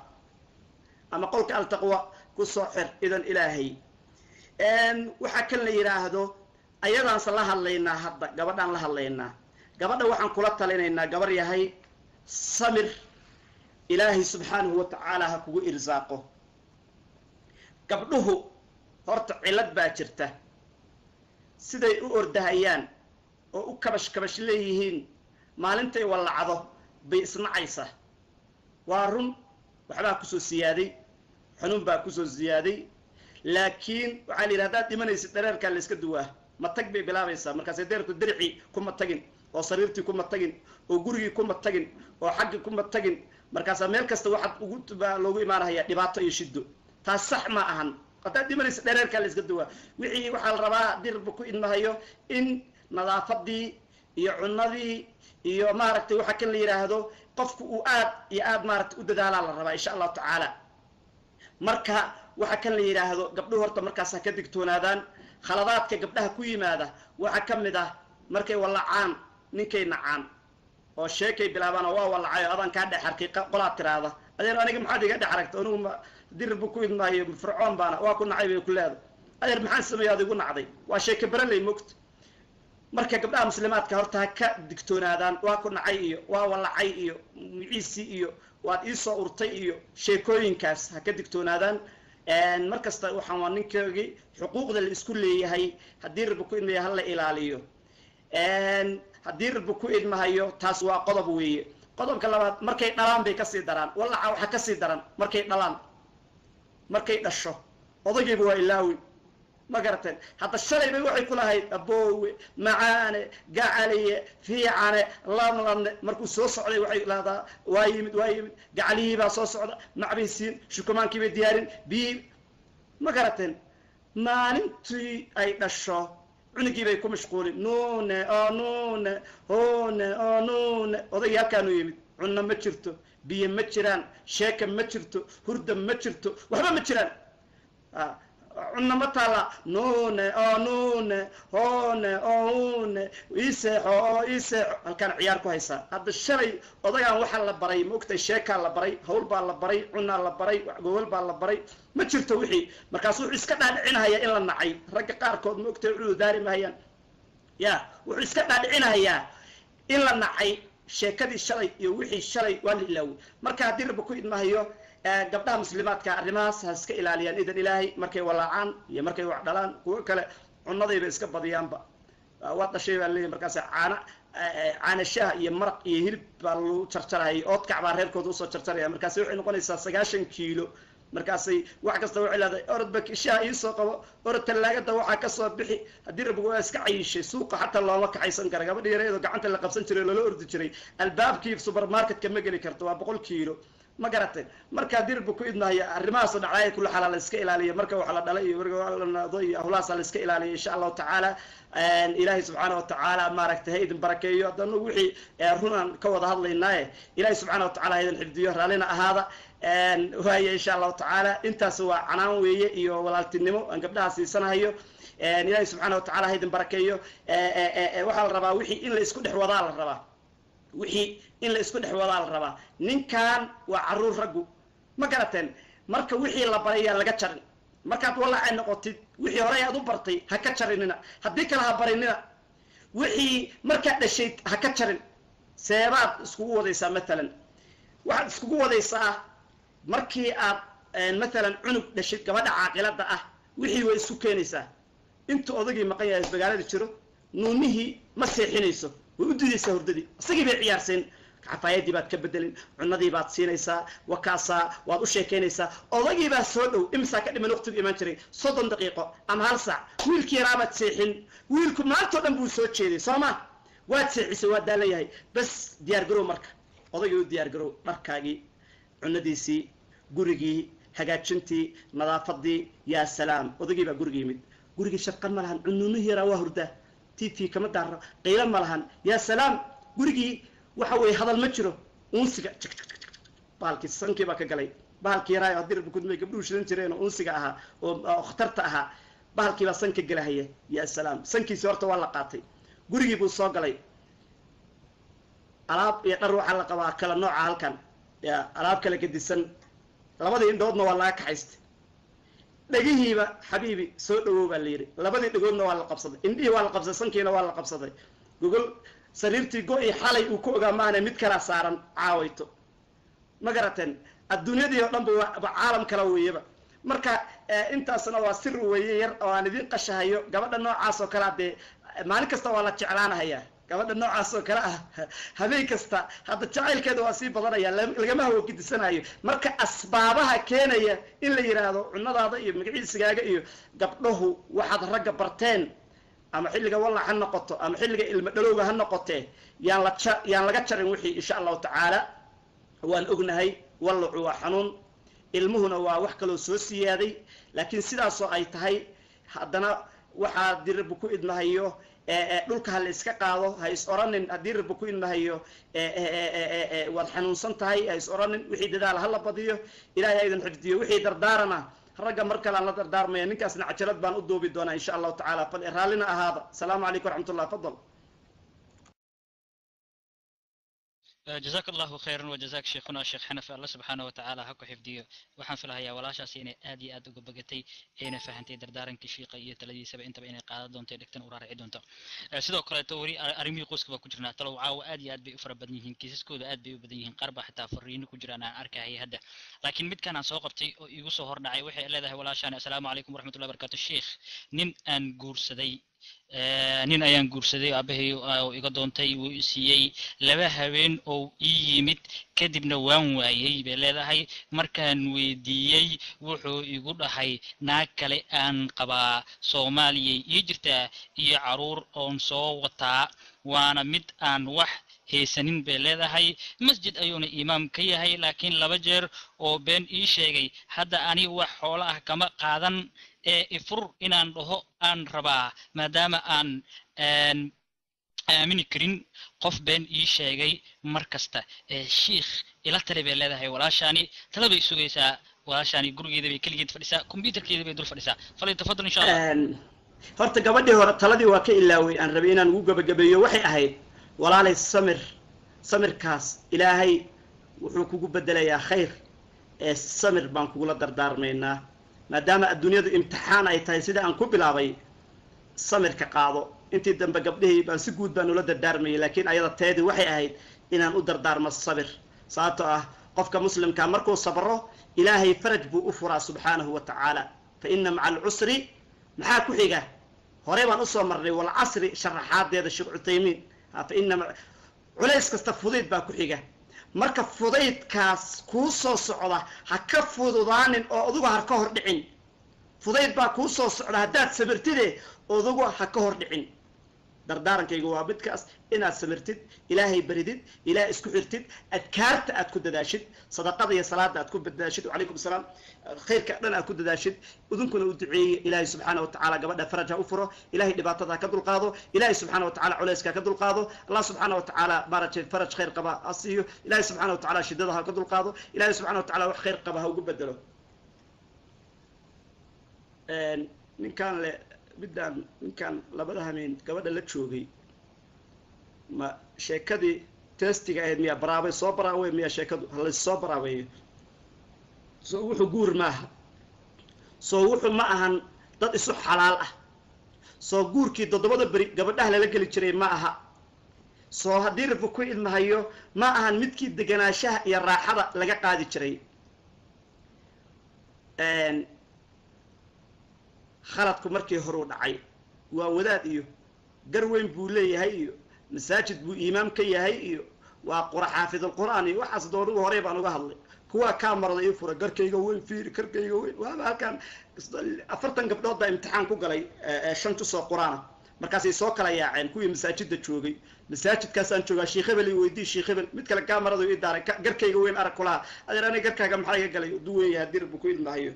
ama qolka Altaqwa ku soo xir idan Ilaahay. Waxaa kan la yidhaahdo ayadaanse la hadlaynaa hadda, gabadhaan la hadlaynaa. Gabadha waxaan kula talinaynaa: gabar yahay, samir, Ilaahay subxaanahu wa tacaala ha kugu irsaaqo. Gabdhuhu horta cillad baa jirta. Siday u ordahayaan oo u kabash kabash leeyihiin, maalintay wallacdo bay isnacaysaa. Waa run, waxbaa kusoo siyaaday, xanuun baa kusoo siyaaday, laakiin waxaa la yidhi haddaad dhimanaysid dhareerkaa la iska duwaa. Matag bay bilaabaysaa. Markaasay deerku diricii kuma tagin oo sariirtii kuma tagin oo gurigii kuma tagin oo xaggii kuma tagin. Markaasaa meel kasta waxaad ugu loogu imaanahayaa dhibaato iyo shiddo. Taas sax ma ahan. Haddaad dhimanaysa dhareerkaa la iska duwaa. Wixii waxaa la rabaa dirba ku idmahayo in nadaafadii iyo cunadii iyo maaragtay waxa kan la yidhaahdo qofku uu aad iyo aad maaragtay u dadaalaa la rabaa insha Allahu tacaala. Marka waxa kan la yidhaahdo gabdhuhu horta markaas ha ka digtoonaadaan. Khaladaadka gabdhaha ku yimaada waxaa ka mid ah markay wallacaan ninkay nacaan. Oo sheekay bilaabaan oo waa walacay, adaan kaa dhex arkay. Qolaad tiraahda, adeer aniga maxaad iga dhex aragta? Anigu ma dirbu ku idmaayo, fircoon baana waa ku nacay bay ku leedahay. Adeer maxaan sameeya ad igu nacday? Waa sheeke baraley mogta. Marka gabdhaha muslimaadka horta ha ka digtoonaadaan waa ku nacay iyo waa walacay iyo miciisii iyo waad iisoo urtay iyo sheekooyinkaas, ha ka digtoonaadaan. Mar kasta waxaan waa ninkoogii, xuquuqda la isku leeyahay haddii Rabbi ku idmayo hala ilaaliyo, haddii Rabbi ku idmahayo. Taas waa qodob weeye. Qodobka labaad, markay dhalaan bay kasii daraan walaca. Waxaa kasii daran markay dhalaan, markay dhasho odaygiiba waa ilaawi, ma garateen? Hadda shalay bay waxay ku lahayd aboowe macaane, gacaliye fiicane, lamladne. Markuu soo socday waxay lahdaa waa yimid, waa yimid, gacalihii baa soo socda, macbay siin, shukumaankii bay diyaarin biyii, ma garateen? Maalintii ay dhasho cunugii bay ku mashquulin, nuune oo nuune, hoone oo nuune. Odaygii halkaanu yimid, cunno ma jirto, biyo ma jiraan, sheeka ma jirto, hurda ma jirto, waxba ma jiraan, cunno ma taalla, nuune oo nuune, hoone oo huune, ii seexo oo ii seexo. Halkaan ciyaar ku haysaa. Hadda shalay odagaan waxaa la baray, ma ogtahay, sheekaa la baray, hawl baa la baray, cunaa la baray, gogol baa la baray, ma jirto wixii. Markaasu wuxuu iska dhaadhicinahayaa in la nacay. Ragga qaarkood, ma ogtahay, cudur daari mahayaan ya, wuxuu iska dhaadhicinahayaa in la nacay. Sheekadii shalay iyo wixii shalay waa la ilaaway. Marka haddii Rabbi ku idmahayo, gabdhaha muslimaadka arrimahaas ha iska ilaaliyaan idan Ilaahay, markay walaacaan iyo markay wax dhalaan. Kuwo kale cunadayba iska badiyaanba. Waa dhashay baa leeyahy, markaas caana caana shaah iyo maraq iyo hilib baa lagu jarjaraya, oodkac baa reerkooda usoo jarjaraya. Markaasi waxay noqonaysaa 90 kiilo. Markaasay wax kasta waxay leedahay orodba shaah iisoo qabo, orod tallaagada waxaa kasoo bixi. Haddii Rabbigu waa iska cayishay, suuqa xataa looma kaxaysan kara. Gabadha yareedoo gacanta la qabsan jiray oo lala ordi jiray, albaabkii supermarketka ma geli karto, waa 100 kiilo, ma garatay? Marka haddii Rabbi ku idmahayo, arrimahaasoo dhacdaaya kula xalaa la iska ilaaliyo. Marka wax la dhalay iyo marka wax la nado iyo hawlahaasa la iska ilaaliyo, insha Allahu tacaala. Ilaahay subxaana watacaala maaragtay ha idin barakeeyo. Haddana wixii runaan ka wada hadlaynaaye, Ilahay subxaana watacala ha idin xifdiyo, raallina ahaada waaye, insha Allahu tacaala. Intaas waa canaan weeye iyo walaaltinimo aan gabdhaha siisanahayo. Ilahay subxaana watacala ha idin barakeeyo. Waxaa la rabaa wixii in la isku dhex wadaa la rabaa, wixii in la isku dhex wadaa la rabaa. Ninkan waa caruur raggu, ma garateen? Marka wixii la baray yaa laga jarin. Markaad walacay noqotid, wixii horey aad u bartay ha ka jarinina, haddii kale ha barinina. Wixii markaad dhashay ha ka jarin. Seebaad iskugu wadaysaa? Matalan waxaad iskugu wadaysaa markii aad matalan cunug dhashid, gabadha caaqilada ah wixii way isku keenaysaa. Intuu odagii maqan yahay magaalada jiro, nuunihii ma seexinayso, way u diidaysaa hurdadii, isagii bay ciyaarsiin, xafaayadii baad ka bedelin, cunadii baad siinaysaa, wakaasaa waad u sheekaynaysaa. Odagii baa soo dhow, imisaa ka dhiman waqtigu imaan jiray? 30 daqiiqo ama hal saac. Wiilkii yaraabaad seexin. Wiilku maantao dhan buu soo jeeday, soo ma? Waad seexisay, waa daalan yahay, bas diyaar garow. Marka odagii u diyaar garow, dharkaagii, cunadiisii, gurigii hagaajintii, nadaafadii. Yaa salaam, odagii baa guriga yimid. Gurigii sharqan ma lahan, cunuunihii yaraa waa hurdaa, TV kama daaro, qiilo ma lahan. Yaa salaam, gurigii waxa weeye hadal ma jiro, unsiga jik jik jik jik, bahalkii sankii baa ka galay, bahalkii yaraa haddii Rabbi kudmay gabdhuhu shidan jireen oo unsiga ahaa oo khatarta ahaa, bahalkii baa sanka gelahaya. Yaa salaam, sankiisi horta waa la qaatay. Gurigii buu soo galay, alaab iyo dhar waxaa la qabaa kala nooca halkan ya, alaab kala gedisan, labadii indhoodna waa laga kaxaystay, dhegihiiba xabiibi soo dhawow baa la yidhi, labadii dhegoodna waa la qabsaday, indhihii waa la qabsaday, sankiina waa la qabsaday. Gogol sariirtii go-i xalay uu ku ogaa maahane mid kalaa saaran caawayto, ma garateen? Adduunyadii oo dhan ba ba caalam kala weeyaba. Marka intaasna waa sir weeye yar oo aan idiin qashahayo. Gabadha noocaas oo kalea dee maalin kasta waa la jeclaanahayaa. Gabadha noocaas oo kale ah habeen kasta hadda jacaylkeeda waa sii badanaya, lagama hawogidisanayo. Marka asbaabaha keenaya in la yidhaahdo cunadaada iyo magaciisigaaga iyo gabdhahu waxaad ragga barteen, ama xilliga wallac ha noqoto ama xilliga ilmo dhalowga ha noqotee, yaan la ja yaan laga jarin wixii, insha Allahu tacaala. Waan ognahay wallacu waa xanuun, ilmuhuna waa wax kaloo soo siyaaday, laakiin sidaasoo ay tahay haddana waxaa haddii Rabbi ku idmahayo dhulka ha la iska qaado. Ha is oranin haddii Rabbi ku idmahayo waad xanuunsan tahay, ha is oranin. Wixii dadaal ha la badiyo. Ilahay ha idin xifdiyo. Wixii dardaarana ragga mar kale aan la dardaarmaya, ninkaasna cajalad baan u duubi doonaa, insha Allahu tacaala. Raallina ahaada. Asalaamu calaykum waraxmat ullah. Fadal. Jazaak Allahu khayran wajazaak sheikhuna Sheekh Xanafi, Alla subxaana watacaala ha ku xifdiyo. Waxaan filahayaa walaashaasi inay aad iyo aad uga bogatay, ayna fahantay dardaarankii shiiqa iyo taladiisaba intaba inay qaadan doonto, dhegtan u raarici doonto. Sidoo kaleeto weli arrimihii qoyska baa ku jirnaa. Talow caawa aad iyo aad bay u fara badan yihiin kiisaskooda, aad bay u badan yihiin. Qaar baa xitaa fariino ku jiraan aan arkahaya hadda, laakiin midkan aan soo qabtay oo iigu soo hordhacay waxay leedahay walaashaani: "Assalaamu calaykum waraxmatullahi barakatu sheikh, nin aan guursaday, nin ayaan guursaday, aabahay oo iga doontay, wuu i siiyey. 2 habeen oo ii yimid kadibna waan waayey," bay leedahay. "Markaan weydiiyey wuxuu igu dhahay naag kale aan qabaa, Soomaaliyay ii jirtaa iyo caruur oon soo wataa, waana mid aan wax haysanin," bay leedahay. "Masjid ayuuna imaam ka yahay, laakiin 2 jeer oo been ii sheegay. Hadda ani wax xoolo ah kama qaadan ee ifur inaan dhaho aan rabaa, maadaama aan aamini karin qof been ii sheegay mar kasta. Ee shiikh ila tali," bay leedahay walaashaani. Tala bay sugaysaa walaashaani. Gurigeeda bay keligeed fadhisaa, computerkeeda bay dul fadhisaa. Falyatafadal, insha Allah. Horta gabadhii hore taladii waa ka ilaaway aan rabay inaan ugu gabagabeeyo. Waxay ahayd: walaalay, samir. Samirkaas Ilaahay wuxuu kugu bedelayaa khayr, ee samir baan kugula dardaarmaynaa, maadaama adduunyadu imtixaan ay tahay. Sida aan ku bilaabay, samirka qaado. Intii dambe gabdhihii baan si guud baan ula dardaarmayay, laakiin ayada teedii waxay ahayd inaan u dardaarmo sabir, sababtoo ah qofka muslimka markuu sabro Ilaahay faraj buu u furaa subxaanahu wa tacaala. Fa ina maca alcusri maxaa ku xiga? Horey baan usoo marnay walcasri sharaxaadeeda Sheekh Cuthaymiin. Fa ina culays kasta fudayd baa ku xiga. Marka fudaydkaas kuu soo socda ha ka fududaanin oo adugu ha ka hor dhicin. Fudayd baa kuu soo socda haddaad samirtide, odugu ha ka hor dhicin. Dardaarankaygu waa midkaas: inaad samirtid, Ilaahay baridid, Ilahay isku xirtid, adkaarta aad ku dadaashid, sadaqada iyo salaada aad ku dadaashid, wacalaykum asalaam, khayrka dhan aad ku dadaashid. Idinkuna u duceeye. Ilaahay subxaana wa tacaala gabadha faraj ha u furo, Ilahay dhibaatada ha ka dulqaado, Ilahay subxaana wa tacala culayska ha ka dulqaado. Allah subxaana wa tacaala maaragtay faraj khayr qaba ha siiyo. Ilahay subxaana wa tacala shidada ha ka dulqaado. Ilahay subxana wa tacala wax khayr qaba ha ugu bedelo. Ninkaan le midaan, ninkaan labada hameen gabadha la joogay, ma sheekadii testiga ahayd miyaa baraabay soo baraawey miyaa? Sheekadu halays soo baraabeeyo. Soo wuxuu guur maaha? Soo wuxuu ma ahan dad isu xalaal ah? Soo guurkii 7da beri gabadhaha lala geli jiray ma aha? Soo haddii rafu ku idmahayo ma ahan midkii deganaanshaha iyo raaxada laga qaadi jiray? Khaladku markii horuu dhacay waa wadaad iyo gar weyn buu leeyahay iyo masaajid buu imaam ka yahay iyo waa qura xaafidulqur'aan iyo waxaas. Doonugu horey baan uga hadlay. Kuwaa kaamarada ii fura, garkayga weyn fiiri, garkayga weyn. Waaba halkan 40 gabdhood baa imtixaan ku galay 5 jusoo qur-aana. Markaasay soo kala yaaceen kuwii masaajidda joogay. Masaajidkaasaan joogaa, sheekh hebel i weydii, sheekh hebel. Mid kale kaamaradu ii daaray, garkayga weyn arag kulaha. Adeer, aniga garkaaga maxaa iga galay? Du weyn yahay dir buu ku idmahayo,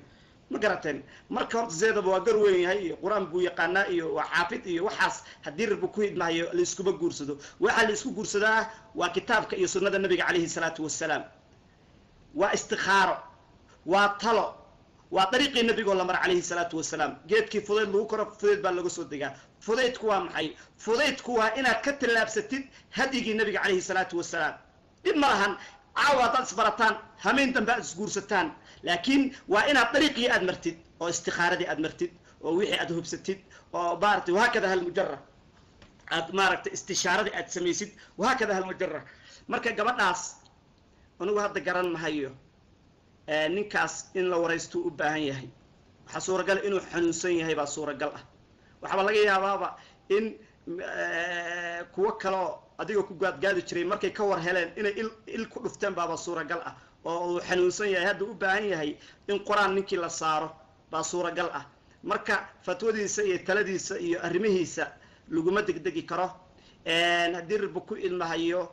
ma garateen? Marka horta zeedaba waa gar weyn yahay iyo qur-aan buu yaqaanaa iyo waa xaafid iyo waxaas haddii rabbu ku idmahayo layskuma guursado. Waxaa la isku guursadaa waa kitaabka iyo sunnada nabiga calayhi salaatu wasalaam, waa istikhaaro, waa talo, waa dariiqii nabigoo la mara calayhi salaatu wasalaam. Geedkii fudayd lagu koro fudayd baa laga soo degaa. Fudaydku waa maxay? Fudaydku waa inaad ka tallaabsatid hadyigii nabiga calayhi salaatu wasalaam. Dhib ma lahan caawa haddaad isbarataan, hameen dambe aad isguursataan, laakiin waa inaad dariiqii aad martid oo istikhaaradii aad martid oo wixii aad hubsatid oo maaragtay wahaakada halmujara aad maaragtay istishaaradii aad samaysid, wahaakada halmujara. Marka gabadhaas anigu hadda garan mahayo, ninkaas in la waraystuu u baahan yahay. Waxaa suuragal inuu xanuunsan yahay baa suuragal ah. Waxaaba laga yaabaaba in kuwo kaloo adiga ku gaadgaadi jiray markay ka war heleen inay il il ku dhufteen baaba suuragal ah, oo uu xanuunsan yahay, hadda u baahan yahay in qur-aan ninkii la saaro baa suuragal ah. Marka fatwadiisa iyo taladiisa iyo arrimihiisa laguma degdegi karo. Haddii rabbi ku ilmahayo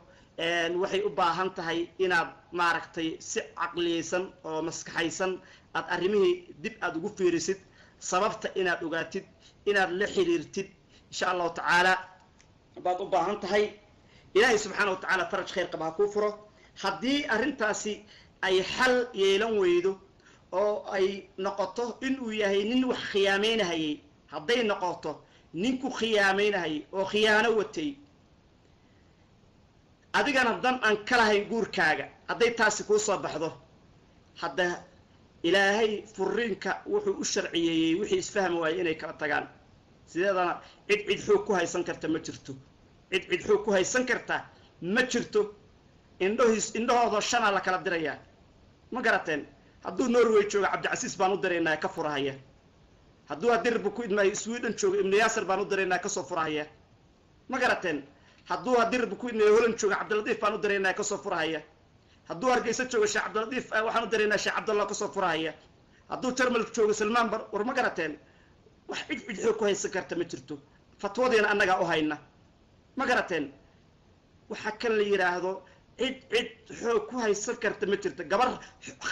waxay u baahan tahay inaad maaragtay si caqliyeysan oo maskaxaysan aad arrimihii dib aad ugu fiirisid, sababta inaad ogaatid, inaad la xiriirtid, insha Allahu tacaala baad u baahan tahay. Ilaahay subxaana wa tacaala faraj khayr qaba ha kuu furo. Haddii arrintaasi ay xal yeelan weydo oo ay noqoto inuu yahay nin wax khiyaameynahayay, hadday noqoto ninku khiyaameynahayay oo khiyaano watay. Adigana dan aan ka lahayn guurkaaga hadday taasi kuu soo baxdo, hadda Ilaahay furiinka wuxuu u sharciyeeyey wixii isfahmi waayey inay kala tagaan. Sideedana cid cid xoog ku haysan karta ma jirto, cid cid xoog ku haysan karta ma jirto. Indhahiis indhahooda shanaa la kala dirayaa, ma garateen? Hadduu Norway joogo Cabdicasiis baan u diraynaa ka furahaya, hadduu hadirbu ku idmaayo Sweden joogo Ibnu Yaasir baan u diraynaa kasoo furahaya, ma garateen? Hadduu hadirbu ku idmaayo Holland joogo Cabdilatiif baan u diraynaa kasoo furahaya, hadduu Hargeysa joogo Sheekh Cabdilatiif waxaan u diraynaa Sheekh Cabdallah kasoo furahaya, hadduu Jarmal joogo Salmaan bar. War ma garateen? Wax cid cid xoog ku haysan karta ma jirto, fatwadiina annagaa u hayna, ma garateen? Waxa kan la yidhaahdo cid cid xoog ku haysan karta ma jirto, gabar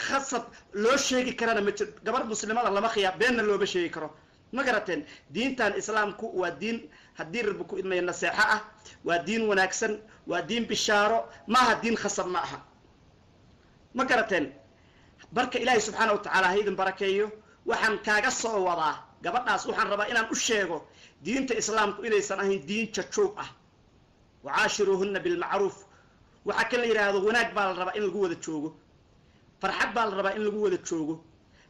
khasab loo sheegi karana ma jirto, gabar muslimada lama khiyaa, beenna looma sheegi karo, ma garateen? Diintan islaamku waa diin haddii rabbi ku idmaya naseexo ah, waa diin wanaagsan, waa diin bishaaro, maaha diin khasab ma aha, ma garateen? Marka Ilaahay subxaana wa tacaala ha idin barakeeyo. Waxaan kaaga soo wadaa gabadhaas, waxaan rabaa inaan u sheego diinta islaamku inaysan ahayn diin jajuub ah. Wacaashiruuhunna bilmacruuf, waxaa kan la yidhaahdo wanaag baa la rabaa in lagu wada joogo, farxad baa la rabaa in lagu wada joogo.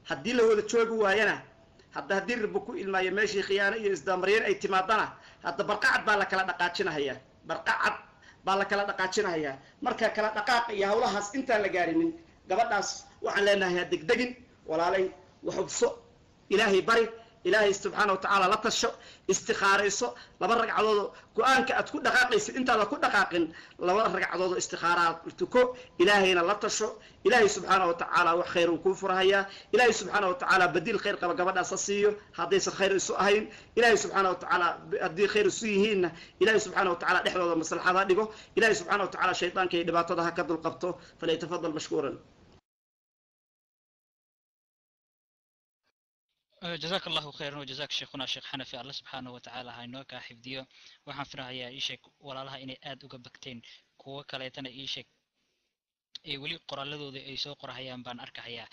Haddii la wada joogi waayana, hadda haddii rabbi ku ilmaayo meeshii khiyaano iyo isdamaryen ay timaadana, hadda barqacad baa la kala dhaqaajinahayaa, barqacad baa la kala dhaqaajinahayaa. Marka kala dhaqaaqa iyo hawlahaas intaan la gaarinin, gabadhaas waxaan leenahay ha degdegin walaalay, waxubso, Ilaahay bari, Ilaahay subxaana wa tacaala la tasho, istikhaarayso laba ragcadoodoo go-aanka aad ku dhaqaaqaysid intaada ku dhaqaaqin, laba ragcadoodoo istikhaaraad tuko, Ilaahayna la tasho. Ilaahay subxaana wa tacaala wax khayr uu kuu furahayaa. Ilaahay subxaana wa tacaala badiil khayr qaba gabadhaas ha siiyo haddaysan khayr isu ahayn. Ilaahay subxaana wa tacaala haddii khayr isu yihiinna, Ilaahay subxaana wa tacaala dhexdooda maslaxada dhigo. Ilaahay subxaana wa tacaala shaydaanka iyo dhibaatada ha ka dulqabto. Falyatafadal mashkuuran. Jazaak allahu khayran wajazaak sheikhuna Sheekh Xanafi, Alla subxaanahu watacaala ha inoo kaa xifdiyo. Waxaan filahayaa ii sheeg walaalaha inay aad uga bagteen, kuwo kaleetana ii sheeg ee weli qoraaladooda ay soo qorahayaan baan arkahayaa.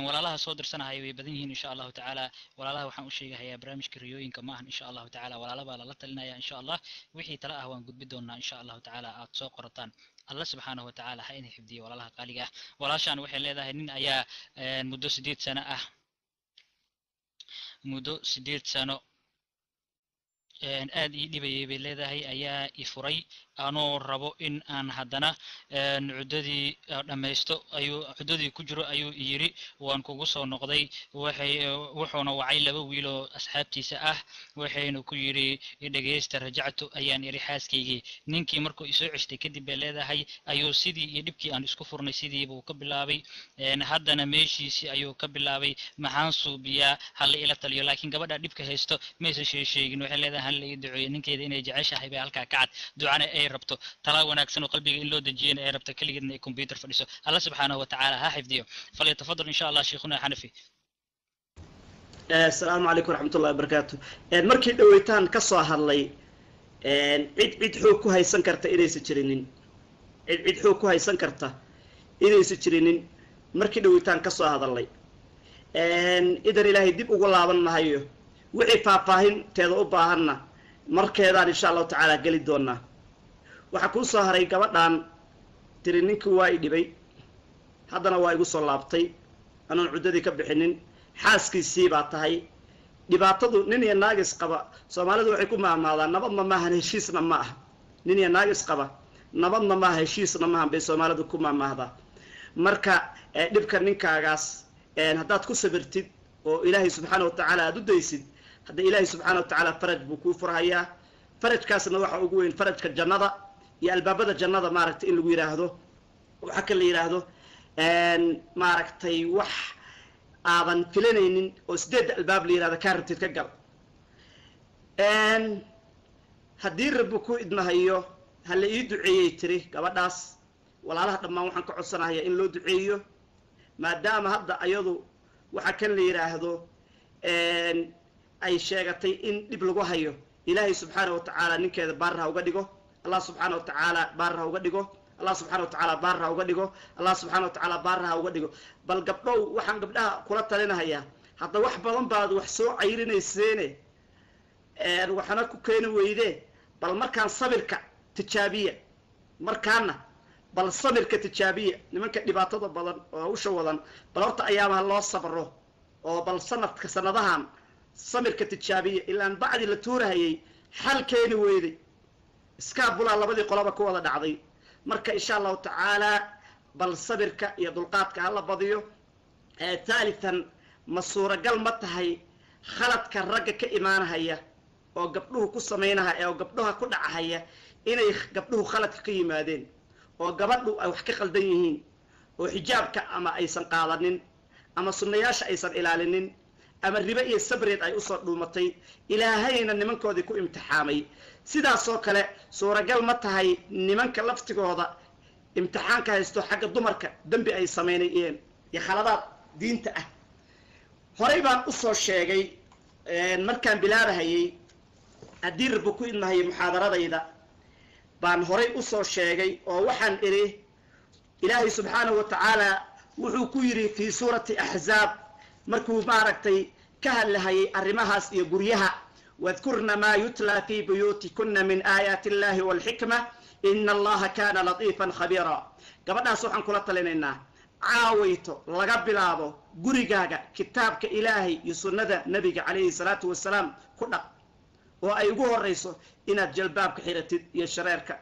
Walaalaha soo dirsanahaya way badan yihiin insha allahu tacaala. Walaalaha waxaan u sheegahayaa barnaamijka riyooyinka ma ahan insha allahu tacaala, walaala baa lala talinaya insha allah. Wixii tala ah waan gudbi doonaa insha allahu tacaala aad soo qorataan. Alla subxaanahu watacaala ha idin xifdiyo walaalaha qaaliga ah. Walaashaan waxay leedahay nin ayaa muddo 8 sano ah, muddo 8 sano aad ii dhibayay bay leedahay, ayaa i furay anoo rabo in aan haddana cuddadii dhammaysto ayuu cuddadii ku jiro ayuu yidhi waan kugu soo noqday. Waxay wuxuuna wacay laba wiil oo asxaabtiisa ah, waxaynu ku yidhi dhegaysta, rajactu ayaan iri xaaskaygii. Ninkii markuu isoo ceshtay kadib bay leedahay ayuu sidii iyo dhibkii aan isku furnay sidii buu ka bilaabay, haddana meeshiisii ayuu ka bilaabay. Maxaan suubiyaa? Hala ila taliyo. Laakiin gabadha dhibka haysto maysan sheesheegin. Waxay leedahay hala ii duceeyo. Ninkeeda inay jeceshahay bay halkaa ka cad, ducana ay rabto, talaa wanaagsan oo qalbiga in loo dejiyana ay rabto, keligeedna ay computer fadhiso. Alla subxaanahu watacaala ha xifdiyo. Falyatafadal insha allah sheikhuna Xanafi. Asalaamu calaykum waraxmatullahi wabarakaatu. Markii dhaweytaan ka soo hadlay cid cid xoog ku haysan karta inaysan jirinin, cid cid xoog ku haysan karta inaysan jirinin markii dhaweytaan ka soo hadalnay, idan Ilaahay dib ugu laaban mahayo. Wixii faahfaahinteeda u baahanna markeedaan insha allahu tacaala geli doonaa. Waxaa kuu soo haray gabadhaan tiri ninkii waa i dhibay, haddana waa igu soo laabtay anoon cuddadii ka bixinin, xaaskiisii baa tahay. Dhibaatadu nin iyo naag is qaba, Soomaalidu waxay ku mahmaadaan nabadna maahan heshiisna ma aha. Nin iyo naag is qaba nabadna maaha heshiisna maahan bay Soomaalidu ku mahmaahdaa. Marka dhibka ninkaagaas haddaad ku sabirtid oo Ilaahay subxaana wa tacaala aada u daysid, hadda Ilaahay subxaana wa tacaala faraj buu kuu furhayaa. Farajkaasna waxa ugu weyn farajka jannada iyo albaabada jannada, maaragtay in lagu yidhaahdo waxa kan la yidhaahdo maaragtay wax aadan filanaynin oo 8 albaab la yidhahdo kaa rabtid ka gal. Haddii rabbi ku idmahayo ha la ii duceeyey tiri gabadhaas. Walaalaha dhammaan waxaan ka codsanahayaa in loo duceeyo, maadaama hadda ayadu waxa kan la yidhaahdo ay sheegatay in dhib lagu hayo. Ilaahay subxaana wa tacaala ninkeeda baarra ha uga dhigo, Allah subxaana wa tacaala baarra ha uga dhigo, Allah subxana wa tacaala baarra ha uga dhigo, Allah subxana wa tacaala baarra ha uga dhigo. Bal gabdhow, waxaan gabdhaha kula talinahayaa hadda wax badan baad wax soo cayrinayseene waxna ku keeni weyde, bal markaan sabirka tijaabiya. Markaana bal samirka tijaabiya nimanka dhibaatada badan oo hawsha wadan, bal horta ayaamaha loo sabro oo bal sanadka sanadahan samirka tijaabiya, ilaan bacdi la tuurahayay xal keeni weyday, iskaabulaa labadii qolaba ku wada dhacday. Marka insha allahu tacaala bal sabirka iyo dulqaadka hala badiyo. Thalithan, ma suuragal ma tahay khaladka ragga ka imaanahaya oo gabdhuhu ku samaynahaya oo gabdhaha ku dhacahaya inay gabdhuhu khaladka ka yimaadeen, oo gabadhu ay wax ka qaldan yihiin, oo xijaabka ama aysan qaadanin, ama sunnayaasha aysan ilaalinin, ama ribe iyo sabreed ay usoo dhuumatay, ilaahayna nimankoodii ku imtixaamay? Sidaasoo kale suuragal ma tahay nimanka laftigooda imtixaanka haysto xagga dumarka dembi ay samaynayeen iyo khaladaad diinta ah? Horey baan usoo sheegay markaan bilaabahayay, haddii rabbi ku idmahayay muxaadaradayda baan horay usoo sheegay, oo waxaan idhi ilaahay subxaanahu wa tacaala wuxuu ku yidhi fii suurati Axzaab markuu maaragtay ka hadlahayay arrimahaas iyo guryaha: "Wadkurna maa yutlaa fii buyuutikuna min aayaati illahi walxikma, ina allaha kana latiifan khabiira." Gabadhaas waxaan kula talinaynaa, caawayto laga bilaabo gurigaaga kitaabka ilaahay iyo sunnada nabiga calayhi salaatu wasalaam ku dhaq, oo ay ugu horrayso inaad jalbaabka xiratid iyo shareerka,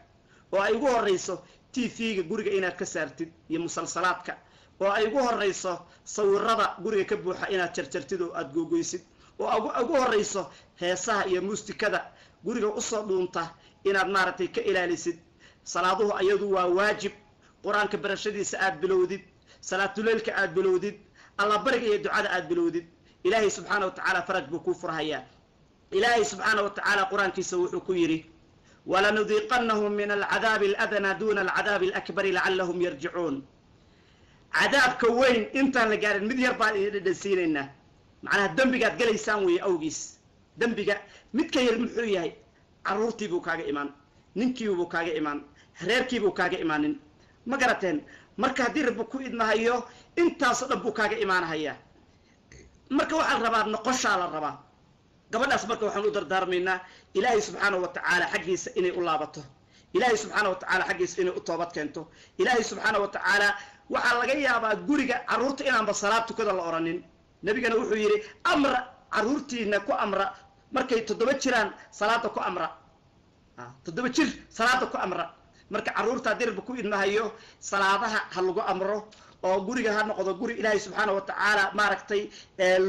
oo ay ugu horrayso TV-ga guriga inaad ka saartid iyo musalsalaadka, oo ay ugu horrayso sawirada guriga ka buuxa inaad jarjartid oo aada googoysid, oo ugu horrayso heesaha iyo muustikada guriga usoo dhuunta inaad maaragtay ka ilaalisid. Salaaduhu ayadu waa waajib, qur-aanka barashadiisa aad bilowdid, salaatuleylka aad bilowdid, allabariga iyo ducada aad bilowdid. Ilaahay subxaana wa tacaala faraj buu kuu furhayaa. Ilaahay subxaana wa tacaala qur-aankiisa wuxuu ku yidhi: "Walanudiiqannahum min alcadaabi aladnaa duuna alcadaabi alakbari lacallahum yarjicuun." Cadaabka weyn intaan la gaarin mid yar baan idin dhadhansiinaynaa, macnaha dembigaad gelaysaan weeye awgiis. Dembiga midka yar muxuu yahay? Carruurtiibuu kaaga imaan, ninkiibuu kaaga imaan, reerkiibuu kaaga imaanin, ma garateen? Marka haddii rabbi ku idmahayo intaasoo dhan buu kaaga imaanahayaa. Marka waxaa la rabaa noqoshaa la rabaa gabadhaas. Marka waxaan u dardaarmaynaa ilaahay subxaana wa tacaala xaggiisa inay u laabato, ilaahay subxaana wa tacaala xaggiisa inay u toobad keento. Ilaahay subxaana wa tacaala waxaa laga yaabaa guriga carruurta inaanba salaad tukada la oranin. Nebigana wuxuu yidhi: "Amra carruurtiina, ku amra markay 7 jiraan salaada ku amra, 7 jir salaada ku amra." Marka carruurta haddii rabbi ku idmahayo salaadaha ha lagu amro, oo guriga ha noqdo guri ilaahay subxaana wa tacaala maaragtay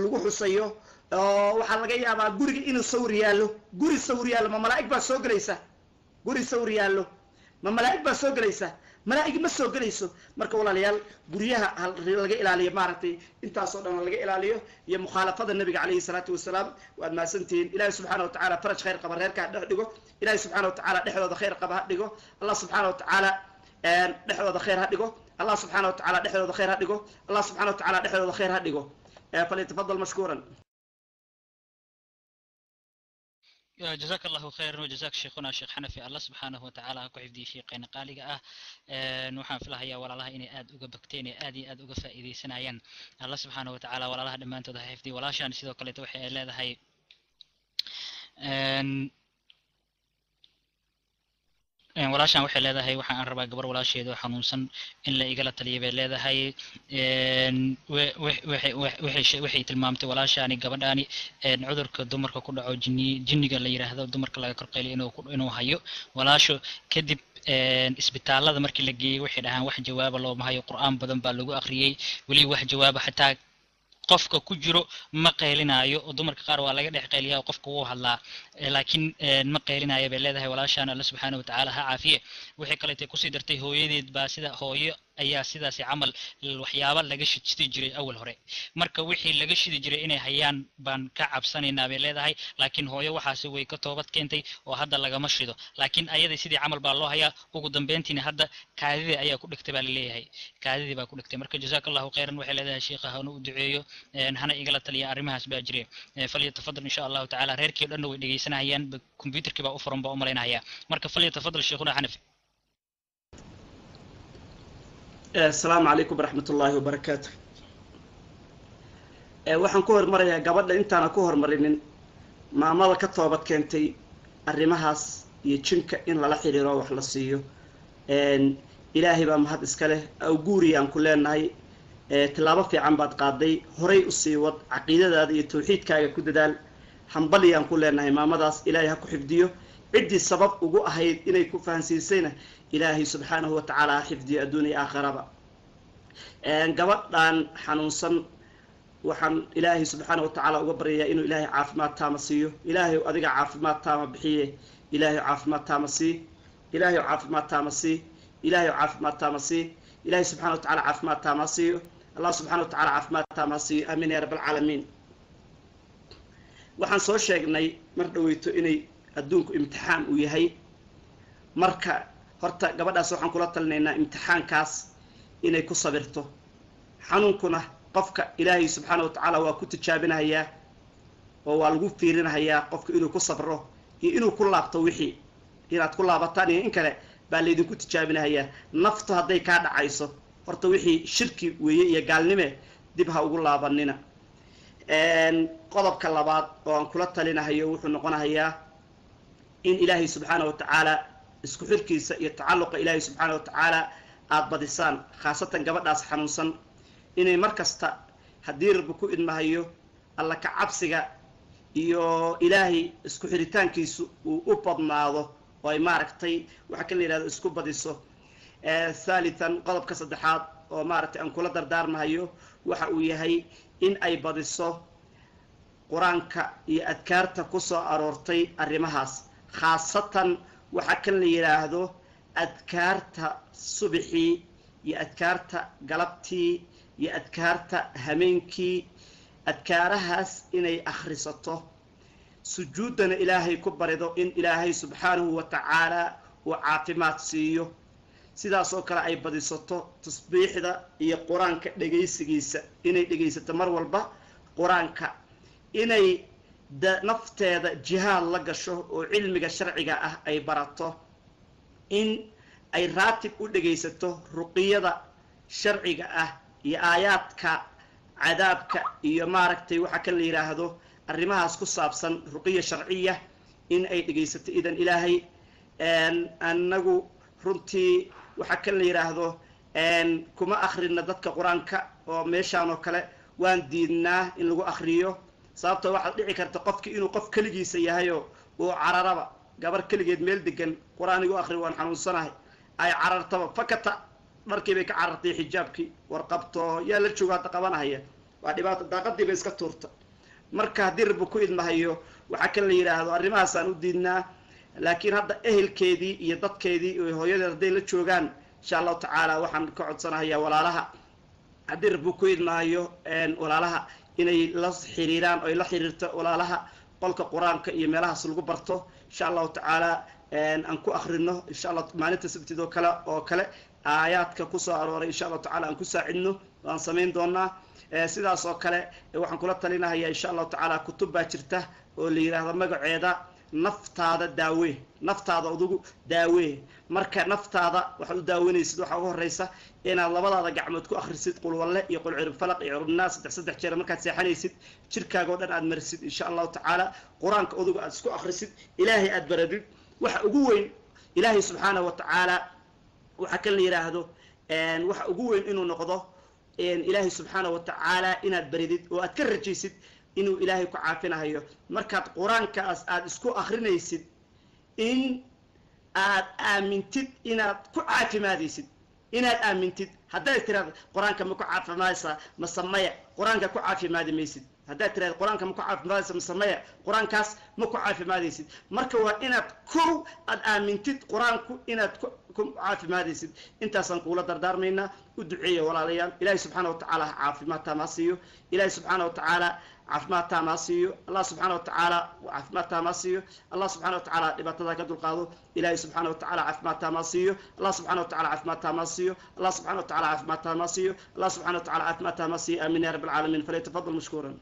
lagu xusayo. Oo waxaa laga yaabaa guriga inuu sawir yaallo. Guri sawir yaallo ma malaa'ig baa soo gelaysa? Guri sawir yaallo ma malaa'ig baa soo gelaysa? Malaa'ig ma soo gelayso. Marka walaalayaal, guryaha ha laga ilaaliyo maaragtay intaasoo dhan ha laga ilaaliyo iyo mukhaalafada nabiga calayhi salaatu wasalaam. Waad mahadsantihiin. Ilahi subxaana wa tacaala faraj khayr qaba reerka ha dhex dhigo. Ilahi subxaana wa tacaala dhexdooda khayr qaba ha dhigo. Allah subxaana wa tacaala dhexdooda khayr ha dhigo. Allah subxaana wa tacaala dhexdooda khayr ha dhigo. Allah subxaana wa tacaala dhexdooda khayr ha dhigo. Falyatafadal mashkuuran. جزاك الله خيرا وجزاك شيخنا شيخ حنفي، الله سبحانه وتعالى ku xifdiyo sheeqayna qaaliga ah. Waxaan filahayaa walaalaha inay aad uga bogteen ee aad iyo aad uga faa'iidaysanayaan. Allah subxaanahu watacaala walaalaha dhammaantood ha xifdiyo. Walaashaan sidoo kaleeto waxay ay leedahay, walaashaan waxay leedahay, waxa aan rabaa gabar walaasheeda oo xanuunsan in la igala taliya bay leedahay. Waxay tilmaamtay walaashaani gabadhaani cudurka dumarka ku dhaco, jinni jinniga la yiraahdo, dumarka laga korqeyliyo inuu hayo walaasho. Kadib isbitaalada markii la geeyey waxay dhahaan wax jawaaba looma hayo, qur'aan badan baa lagu akhriyey, weli wax jawaaba, xataa qofka ku jiro ma qaylinaayo, oo dumarka qaar waa laga dhex qayliyaa oo qofka wuu hadlaa, laakiin ma qaylinaayo bay leedahay walaashaan. Alla subxaana watacaala ha caafiye. Waxay kaleetay kusii dartay hooyadeed baa sida hooyo ayaa sidaasi camal waxyaaba laga shidi jiray awal hore, marka wixii laga shidi jiray inay hayaan baan ka cabsanaynaa bay leedahay. Laakiin hooyo waxaasi way ka toobad keentay oo hadda lagama shido, laakiin ayada sidii camal baa loo hayaa. Ugu dambeyntiina hadda kaadidii ayaa ku dhigtay baa laleeyahay, kaadidii baa ku dhigtay. Marka jazaaka allahu khayran waxay leedahay, sheikha hana u duceeyo, hana igala taliya, arrimahaas baa jire. Falyatafadal insha allahu tacaala. Reerkii o dhanna way dhegeysanayaan, computerkii baa u furan baa u malaynaya. Marka falyatafadal sheikhuna xanafi. Asalaamu calaykum waraxmat ullaahi wabarakaatu. Waxaan ku hormarayaa gabadha intaana ku hormarinin maamada ka toobad keentay arrimahaas iyo jinka in lala xiriiro wax la siiyo. Ilaahay baa mahad iska leh. Awguuriyaan ku leenahay, tilaabo fiican baad qaaday, horay usii wad, caqiidadaada iyo tawxiidkaaga ku dadaal. Hambaliyaan ku leenahay maamadaas, ilaahay ha ku xifdiyo. Ciddii sabab ugu ahayd inay ku fahansiisayna ilaahay subxaanahu watacaala ha xifdiyo adduun iyo aakhiraba. Gabadhan xanuunsan waxaan ilaahay subxaana watacaala uga baryayaa inuu ilaahay caafimaad taama siiyo. Ilaahay adiga caafimaad taama bixiye, ilaahay caafimaad taama sii, ilaahay caafimaad taama sii, ilaahay caafimaad taama sii, ilaahay subxana watacaala caafimaad taama siiyo. Allah subxana watacaala caafimaad taama siiyo, amiin ya rabb alcaalamiin. Waxaan soo sheegnay mar dhaweyto inay adduunku imtixaan uu yahay. Marka horta gabadhaas waxaan kula talinaynaa imtixaankaas inay ku sabirto. Xanuunkuna qofka ilaahay subxaana watacaala waa ku tijaabinahayaa oo waa lagu fiirinahayaa qofka inuu ku sabro iyo inuu ku laabto. Wixii inaad ku laabataan iyo in kale baa laydinku tijaabinahayaa. Naftu hadday kaa dhacayso, horta wixii shirki weeye iyo gaalnime, dib ha ugu laabanina. Qodobka labaad oo aan kula talinahayo wuxuu noqonahayaa in ilaahay subxaana watacaala isku xirkiisa iyo tacalluqa ilaahay subxaana watacaala aada badisaan, khaasatan gabadhaas xanuunsan inay mar kasta haddii rabbi ku idmahayo alla ka cabsiga iyo ilaahay isku xiritaankiisu uu u badnaado oo ay maaragtay waxa kan la yihahdo isku badiso. Thalithan, qodobka saddexaad oo maaragtay aan kula dardaarmahayo waxa uu yahay in ay badiso qur-aanka iyo adkaarta ku soo aroortay arrimahaas, khaasatan waxa kan la yidhaahdo adkaarta subixii iyo adkaarta galabtii iyo adkaarta hameenkii. Adkaarahaas inay akhrisato, sujuuddana ilaahay ku barido in ilaahay subxaanahu wa tacaala uu caafimaad siiyo. Sidaas oo kale ay badisato tasbiixda iyo qur-aanka dhegaysigiisa, inay dhegaysato mar walba qur-aanka, inay nafteeda jihaad la gasho oo cilmiga sharciga ah ay barato, in ay raatib u dhegaysato ruqiyada sharciga ah iyo aayaadka cadaabka iyo maaragtay waxa kan la yidhaahdo arrimahaas ku saabsan, ruqiya sharciya in ay dhegaysato. Idan ilaahay annagu runtii waxa kan la yidhaahdo kuma akhrina dadka qur-aanka oo meeshaan oo kale waan diidnaa in lagu akriyo, sababtoo waxaad dhici karta qofki inuu qof keligiisa yahayoo uu cararaba. Gabar keligeed meel degan, qur-aan igu akri, waan xanuunsanahay, ay carartaba, fakata dharkii bay ka carartay, xijaabkii warqabto, yaa la joogo hadda qabanahaya? Waa dhibaato, daaqadii bay iska tuurta. Marka haddii rabbi ku idmahayo waxaa kan la yidhaahdo arrimahaasaan u diidnaa, laakiin hadda ehelkeedii iyo dadkeedii iyo hooyadeed hadday la joogaan, insha allahu tacaala waxaan ka codsanahayaa walaalaha, haddii rabbi ku idmahayo, walaalaha inay la xiriiraan oo ay la xiriirto walaalaha qolka qur-aanka iyo meelahaas lagu barto. Insha allahu tacaala aan ku akrino insha allah maalinta sabtidoo kale oo kale aayaadka kusoo arooray, insha allahu tacala aan ku saacidno, waan samayn doonaa. Sidaas oo kale waxaan kula talinahayaa insha allahu tacaala kutub baa jirta oo la yidhaahdo magaceeda Naftaada Daawee, Naftaada Adugu Daawee. Marka naftaada waxaad u daaweynaysid waxaa ugu horeysa inaad labadaada gacmood ku akhrisid qulwalle iyo qul cirib falaq iyo ciribnaas saddex saddex jeer. Markaad seexanaysid jirkaaga oo dhan aad marisid, insha allahu tacaala qur-aanka odugu aad isku akhrisid, ilaahay aad baradid. Waxa ugu weyn ilaahay subxaanahu wa tacaala waxa kan la yidhaahdo waxa ugu weyn inuu noqdo ilaahay subxaana wa tacaala inaad baridid oo aad ka rajaysid inuu ilaahay ku caafinahayo. Markaad qur-aankaas aad isku akrinaysid, in aad aamintid inaad ku caafimaadaysid, inaad aamintid. Haddaad tiraahdo qur-aanka ma ku caafimaadaysaa mase maya, qur-aanka ku caafimaadi maysid. Haddaad tirahdo qur-aanka ma ku caafimaadaysa mase maya, qur-aankaas ma ku caafimaadaysid. Marka waa inaad kow aad aamintid qur-aanku inaad ku caafimaadaysid. Intaasaan kuula dardaarmaynaa. U duceeya walaalayaal, ilaahay subxaana wa tacaala ha caafimaad taama ha siiyo, ilaahay subxaana wa tacaala caafimaad taama ha siiyo, allah subxaana wa tacaala caafimaad taama ha siiyo, allah subxana wa tacaala dhibaatada ka dulqaado, ilaahay subxaana wa tacaala caafimaad taama ha siiyo, allah subxana wa tacaala caafimaad taama ha siiyo, allah subxana wa tacaala caafimaad taama ha siiyo, allah subxana wa tacaala caafimaad taama ha siiyo, aamin ya rabb alcaalamiin. Falyatafadal mashkuuran.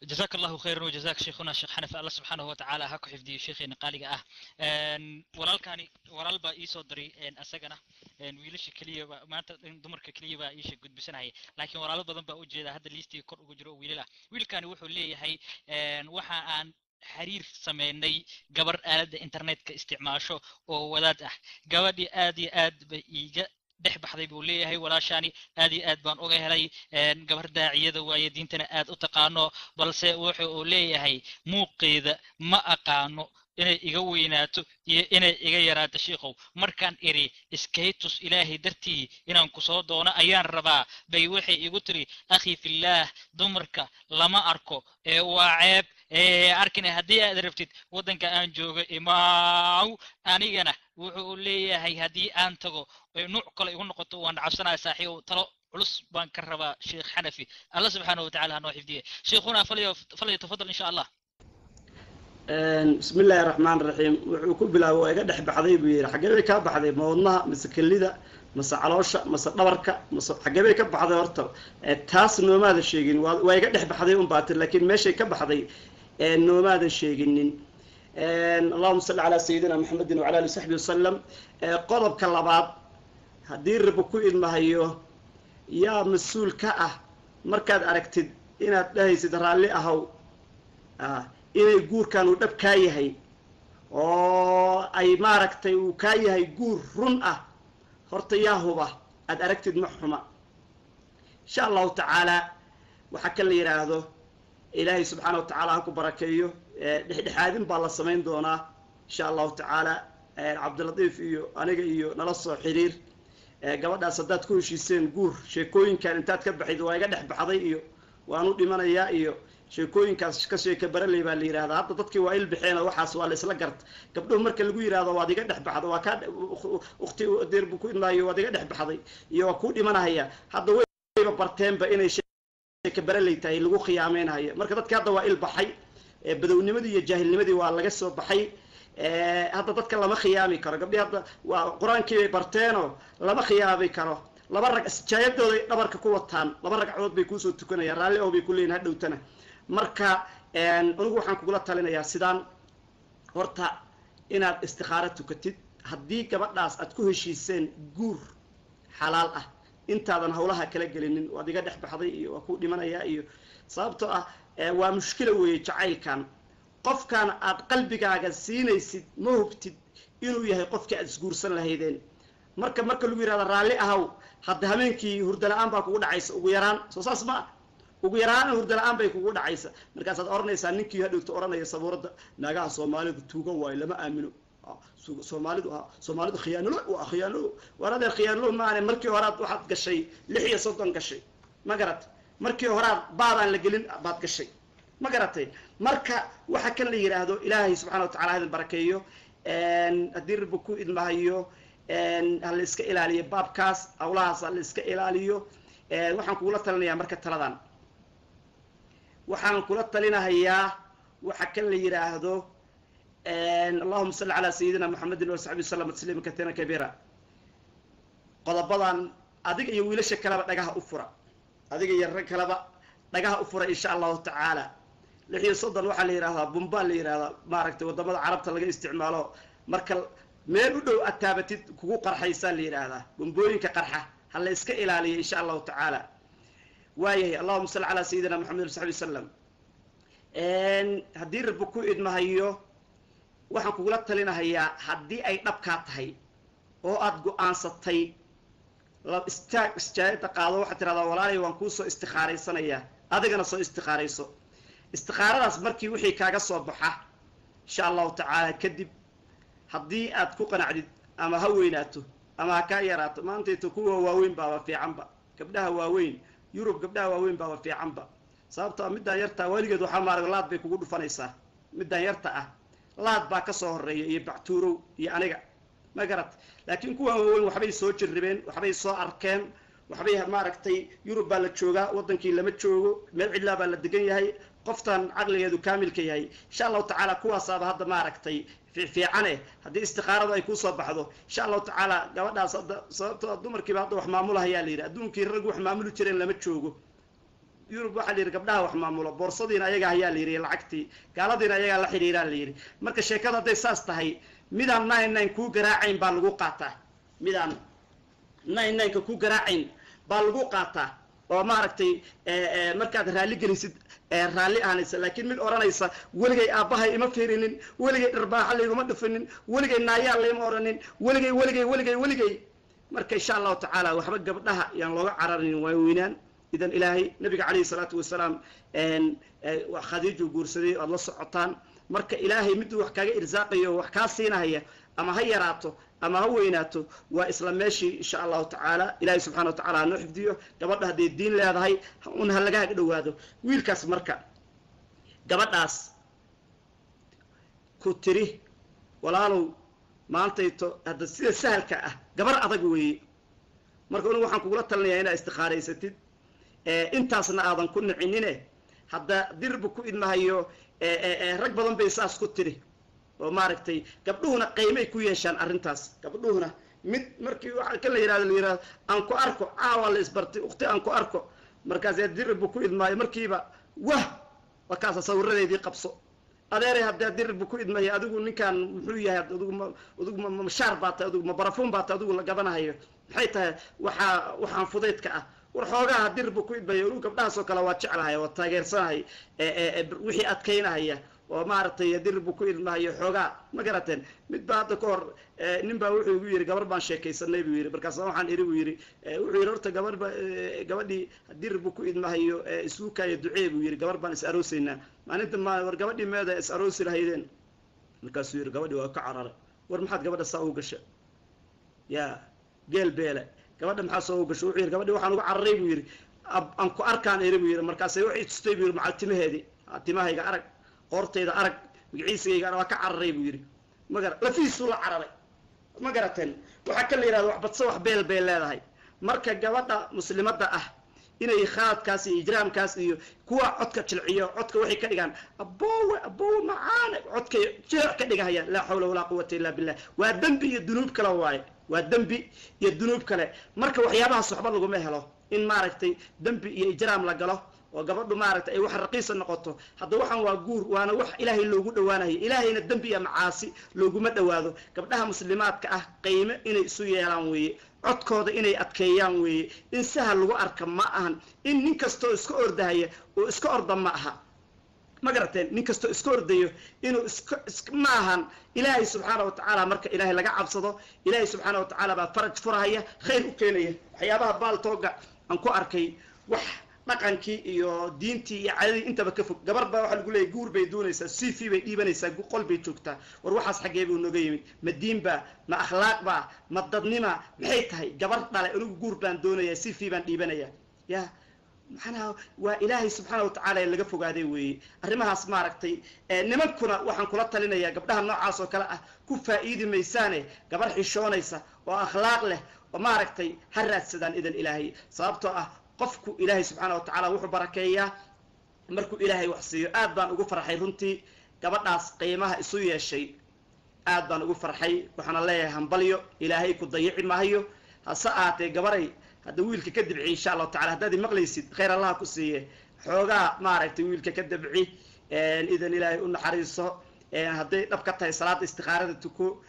جزاك الله خيرا وجزاك شيخنا الشيخ حنفي، الله سبحانه وتعالى ha ku xifdiyo sheekheena qaaliga ah. Walaalkani walaal baa iisoo diray asagana, wiilasha keliya ba maanta, dumarka keliya baa iisha gudbisanaya, laakiin walaalo badan baa ujeeda hadda liistii kor ugu jiro oo wiilal ah. Wiilkani wuxuu leeyahay waxa aan Xiriir sameynay gabar aaladda internetka isticmaasho oo wadaad ah. Gabadhii aad iyo aad bay iiga dhex baxday, buu leeyahay. Walaashaani aad iyo aad baan uga helay, gabar daaciyada waaye, diintana aad u taqaano, balse wuxu uu leeyahay muuqeeda ma aqaano, inay iga weynaato iyo inay iga yaraato. Shiikow, markaan iri iskaytus, Ilaahay dartii inaan kusoo doono ayaan rabaa, bay waxay igu tiri: "Akhi fillaah, dumarka lama arko ee waa ceeb ee arkina. Haddii aad rabtid waddanka aan joogo imaaw." Anigana wuxuu leeyahay haddii aan tago nuuc kale igu noqoto, waan cabsanaya. Saaxiibow, talo culus baan ka rabaa Sheekh Xanafi. Alla subxaanahu watacaala ha noo xifdiye. Sheikhuna, falyatafadal, insha Allah. Bismi illaahi raxmaan raxiim. Wuxuu ku bilaabay "waa iga dhex baxday" buu yidhi. Xaggee bay kaa baxday? Ma wadnaha, mise kelida, mase caloosha, mase dhabarka, mase xaggee bay ka baxday horta? Taas noomaada sheegin. Waa iga dhex baxday un baa tir, laakiin meeshay ka baxday noomaadan sheeginin. Allahuma salli calaa sayidina Maxamedin wacala ali saxbi wasalam. Qodobka labaad, haddii Rabo ku idmahayo, yaa mas-uul ka ah markaad aragtid inaad dhahaysid "raalli ahow" inay guurkan uu dhab kaa yahay oo ay maaragtay uu kaa yahay guur run ah? Horta yaa huba? Aad aragtid ma xuma. Insha Allahu tacaala, waxaa kan la yidhaahdo, Ilaahay subxaana wa tacaala ha ku barakeeyo. Dhexdhexaadin baa la samayn doonaa, insha Allahu tacaala. Cabdilatiif iyo aniga iyo nala soo xiriir. Gabadhaas haddaad ku heshiiseen guur, sheekooyinkan intaad ka baxayd "waa iga dhex baxday" iyo "waan u dhimanayaa" iyo sheekooyinkaas ka sheeka baraley baa la yidhahdaa. Hadda dadkii waa ilbixeen oo waxaas waa la isla garta. Gabdhuhu marka lagu yidhahdo "waad iga dhex baxda", waa kaa ukti deer buu ku idmaayo, "waad iga dhex baxday" iyo "waa kuu dhimanahaya", hadda wayba barteenba inay sheeka baraley tahay lagu khiyaameynhayo. Marka dadki hadda waa ilbaxay, badownimadii iyo jaahilnimadii waa laga soo baxay. Hadda dadka lama khiyaami karo. Gabdhihi hadda waa qur-aankii bay barteenoo lama khiyaami karo. Laba rag sijaayadooday dhabarka ku wataan, laba ragcadood bay kuusoo tukanayaan, "raalli oo" bay ku leeyihin hadhowtana. Marka anigu waxaan kugula talinayaa sidaan: horta inaad istikhaaro tukatid. Haddii gabadhaas aad ku heshiiseen guur xalaal ah, intaadan hawlaha kala gelinin "waad iga dhex baxday" iyo "waa kuu dhimanayaa" iyo, sababtoo ah waa mushkila weeye jacaylkan. Qofkan aad qalbigaaga siinaysid ma hubtid inuu yahay qofkii aad isguursan lahaydeen. Marka lagu yihahdo "raalli ahaw", hadda habeenkii hurdo la-aan baa kugu dhacaysa ugu yaraan. Soo saas ma ah? Ugu yaraan hurdo la-aan bay kugu dhacaysa. Markaasaad odhanaysaa ninkii hadhowta odhanaya sabuuradda: "Naagaha Soomaalidu tuuga waayo, lama aamino Soomaalidu, Soomaalidu khiyaanolo waa khiyaanolo." Waar adeer, khiyaanolo maane. Markii horaad waxaad gashay 36 gashay, ma garat? Markii horaad baadaan la gelin baad gashay, ma garatay? Marka waxa kan la yidhaahdo, Ilaahay subxana wa tacala idin barakeeyo. Haddii Rabbi ku idmahayo, ha la iska ilaaliyo baabkaas, hawlahaas ha la iska ilaaliyo. Waxaan kugula talinayaa marka taladan, waxaan kula talinahayaa waxa kan la yidhaahdo, allahuma salli calaa sayidina Maxamedin wasaxbi wasalam tasliima katiiran kabiira. Qodobadan adiga iyo wiilasha kaleba dhagaha u fura, adiga iyo rag kaleba dhagaha u fura, insha Allahu tacaala. 36 waxaa la yidhahdaa bumbaa la yidhahdaa, maaragtay, waddamada Carabta laga isticmaalo. Marka meel u dhow aad taabatid kugu qarxaysaa la yidhaahdaa. Bumbooyinka qarxa ha la iska ilaaliyo, insha Allahu tacaala. Waayahay, allahuma salli calaa sayidina Maxamed wasaxbi wasalam. Haddii Rabbi ku idmahayo, waxaan kugula talinahayaa, haddii ay dhabkaa tahay oo aada go-aansatay, la istaag, isjaayada qaado. Waxaad tirahdaa: "Walaalay, waan kuusoo istikhaaraysanayaa." Adigana soo istikhaarayso. Istikhaaradaas markii wixii kaaga soo baxa, insha Allahu tacaala, kadib haddii aad ku qanacdid, ama ha weynaato ama ha kaa yaraato. Maantayto kuwa waaweyn baaba fiicanba, gabdhaha waaweyn Yurub, gabdhaha waaweyn baaba fiicanba, sababto a middaan yartaa weligeed waxaa maarag laad bay kugu dhufanaysaa. Middaan yarta ah laad baa ka soo horreeya iyo bactuurow iyo aniga, ma garat? Laakiin kuwan waaweyn waxbay soo jirribeen, waxbay soo arkeen, waxbay maaragtay. Yurub baa la joogaa, waddankii lama joogo, meel cidlaa baa la degan yahay. Qoftan caqligeedu kaamilka yahay, insha Allahu tacaala, kuwaasaaba hadda maaragtay fiicane. Haddii istikaaradu ay kuusoo baxdo, insha Allahu tacaala, gabadhaas hadda, sababtoo dumarkiiba hadda wax maamulahayaa la yidhi. Adduunkii rag wax maamuli jireen lama joogo. Yurub waxaa la yidhi gabdhaha wax maamulo, boorsadiina ayagaa hayaa la yidhi, lacagtii gaaladiina ayagaa la xidhiiraa la yidhi. Marka sheekada hadday saas tahay, midaan 99 kuu garaacayn baa lagu qaataa, midaan 99-ka kuu garaacayn baa lagu qaataa. Oo maaragtay markaad raalli gelisid raalli ahanaysa, laakiin mid odhanaysa weligay aabbahay ima fiirinin, weligay dharbaaxa layguma dhufinin, weligay naayaal layma odhanin, weligay weligay weligay weligay. Marka insha Allahu tacaala waxba gabdhaha yaan looga cararinin, waa weynaan idan Ilaahay. Nabiga calayhi salaatu wasalaam Khadiijuu guursaday, aad la socotaan. Marka Ilaahay miduu wax kaaga irsaaqayo, wax kaa siinahaya, ama ha yaraato ama ha weynaato, waa isla meeshii insha Allahu tacaala. Ilahay subxana wa tacala hanoo xifdiyo gabadha. Hadday diin leedahay un ha laga dhowaado wiilkaas. Marka gabadhaas ku tiri walaalow maantayto hadda sida sahalka ah, gabar adag weeye. Marka unugu waxaan kugula talinayaa inaad istikaaraysatid, intaasna aadan ku nicinine. Hadda dirbu ku idmahayo, rag badan bay saas ku tiri oo maaragtay gabdhuhuna qiimay ku yeeshaan arrintaas. Gabdhuhuna mid markii waxa kan la yirahdo, la yirahdo aan ku arko caawa, la isbartay ukhti, aan ku arko, markaas dirbu ku idmaayo markiiba wah markaasa sawiradeedii qabso. Adeeray, haddii dirbu ku idmaya, adigu ninkan muxuu yahay? Adigu ma adigu ma mashaar baa tahay? Adigu ma barafuun baa tahay? Adigu la gabanahayo maxay tahay? Waxaa waxaan fudaydka ah war xoogaha dirbu ku idmaya. Anigu gabdhahaas oo kale waa jeclahay oo taageersanahay, wixii adkaynahaya oo maaragtay dirbu ku idmahayo xoogaa, ma garateen? Mid baa hadda ka hor nin baa wuxuu igu yidhi, gabar baan sheekaysanay buu yidhi. Markaasa waxaan iri buu yidhi, wuxuu yidhi horta gabar ba gabadhii dirbu ku idmahayo isuukaayo ducee buu yidhi, gabar baan is aroosaynaa maalinta ma. War gabadhii meeda is aroosi lahaydeen? Markaasuu yidhi gabadhii waa ka cararay. War maxaad gabadha saa u gasha ya geel beele? Gabadha maxaa soo u gasho? Wuxuu yidhi gabadhii waxaan uga cararay buu yidhi, aan ku arkaan iri buu yidhi. Markaasay waxay tustay buu yidhi macal timaheedii, timahayga arag, qoortayda arag, magaciisigayga arag, waa ka cararay buu yidhi. Magara lafihiisuu la cararay, ma garateen? Waxaa kan la yidhahda wax badso wax beel bay leedahay. Marka gabadha muslimadda ah inay khaladkaas iyo ijraamkaas iyo kuwa codka jilciyo, codka waxay ka dhigaan aboowe aboowe macaane, codkay jilic ka dhigahayaan, laa xawla walaa quwata illa billah. Waa dembi iyo dunuub kale waaye, waa dembi iyo dunuub kale. Marka waxyaabahaas waxba laguma helo in maaragtay dembi iyo ijraam la galo oo gabadhu maaragtay ay wax raqiisa noqoto. Hadda waxaan waa guur, waana wax Ilaahay loogu dhawaanayo, Ilaahayna dembi iyo macaasi looguma dhawaado. Gabdhaha muslimaadka ah qiime inay isu yeelaan weeye, codkooda inay adkeeyaan weeye, in sahal lagu arka ma ahan, in nin kastoo iska ordahaya oo iska orda ma aha, ma garateen? Nin kastoo iska ordayo inuu iska ma ahan. Ilaahay subxaana wa tacaala, marka Ilaahay laga cabsado, Ilaahay subxaana wa tacaala baa faraj furahaya, khayr u keenaya. Waxyaabaha baaltooga aan ku arkay wax dhaqankii iyo diintii iyo cadadii intaba ka fog. Gabar baa waxaa lagu leeyahy guur bay doonaysaa, CV bay dhiibanaysaa, qol bay joogtaa. War waxaas xaggee buu nooga yimid? Ma diin baa? Ma akhlaaq baa? Ma dadnima? Maxay tahay gabar dhale anigu guur baan doonayaa, CV baan dhiibanayaa? Ya maxanaha waa Ilaahay subxaana wa tacaala laga fogaaday weeye arrimahaas maaragtay. Nimankuna waxaan kula talinayaa gabdhaha noocaas oo kale ah ku faa'iidi maysaane, gabar xishoonaysa oo akhlaaq leh oo maaragtay ha raadsadaan idan Ilaahay. Sababtoo ah qofku Ilaahay subxaana wa tacaala wuxuu barakeeyaa markuu Ilaahay wax siiyo. Aad baan ugu farxay runtii gabadhaas qiimaha isu yeeshay, aad baan ugu farxay. Waxaana leeyahay hambalyo, Ilaahay ku dayici maayo. Hase ahaatee gabaray hadda wiilka ka dibci insha Allahu tacala. Haddaad imaqlaysid, khayr Allaha ku siiye, xoogaa maaragtay wiilka ka dabci idan Ilaahay u naxariiso. Hadday dhab ka tahay salaada istikaarada tuko,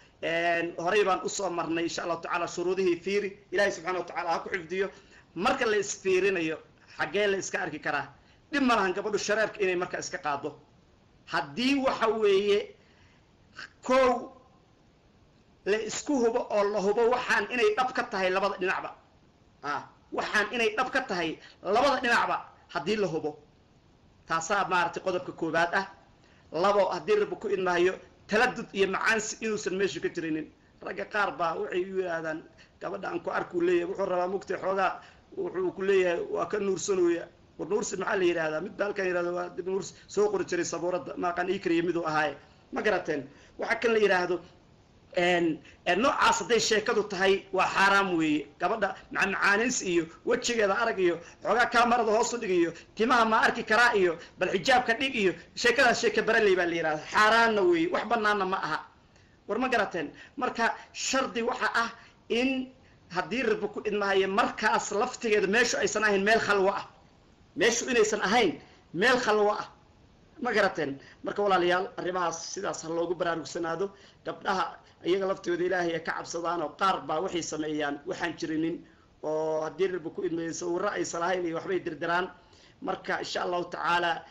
horey baan usoo marnay insha Allahu tacala shuruudihii fiiri. Ilahay subxana wa tacala ha ku xifdiyo. Marka la isfiirinayo xaggee la iska arki karaa? Dhib ma lahan gabadhu shareerka inay marka iska qaado haddii waxa weeye kow la isku hubo oo la hubo waxaan inay dhab ka tahay labada dhinacba, waxaan inay dhab ka tahay labada dhinacba haddii la hubo, taasaa maaragtay qodobka koobaad ah. Labo, haddii Rabbi ku idmahayo taladud iyo macaansi inuusan meesha ka jirinin. Ragga qaar baa waxay u yidhaahdaan gabadha aan ku arkuu leeyahay, wuxuu rabaa mugtay xoogaa, wuxuu ku leeyahay waa ka nuursanooya. War nuursi maxaa la yidhahdaa? Mid ba halkan yidhahdo waa nuurs soo qori jiray sabuuradda, maaqan ii kariya miduu ahaaye, ma garateen? Waxaa kan la yidhaahdo noocaas hadday sheekadu tahay waa xaaraam weeye. Gabadha macmacaanins iyo wejigeeda arag iyo xoogaa kaamarada hoos u dhig iyo timaha ma arki karaa iyo bal xijaabka dhig iyo sheekadaas sheeka baraley baa la yidhahda, xaaraanna weeye, wax banaanna ma aha. War ma garateen? Marka shardi waxa ah in haddii Rabbi ku idmahayo markaas laftigeeda meeshu aysan ahayn meel khalwo ah, meeshu inaysan ahayn meel khalwo ah, ma garateen? Marka walaalayaal, arrimahaas sidaas ha loogu baraarugsanaado. Gabdhaha iyaga laftigooda Ilaahay ka cabsadaan oo qaar baa waxay sameeyaan waxaan jirinin Oo haddii Rabbi ku idmayo sawirro aysan lahayn iyo waxbay dirdiraan. Marka insha Allahu tacaala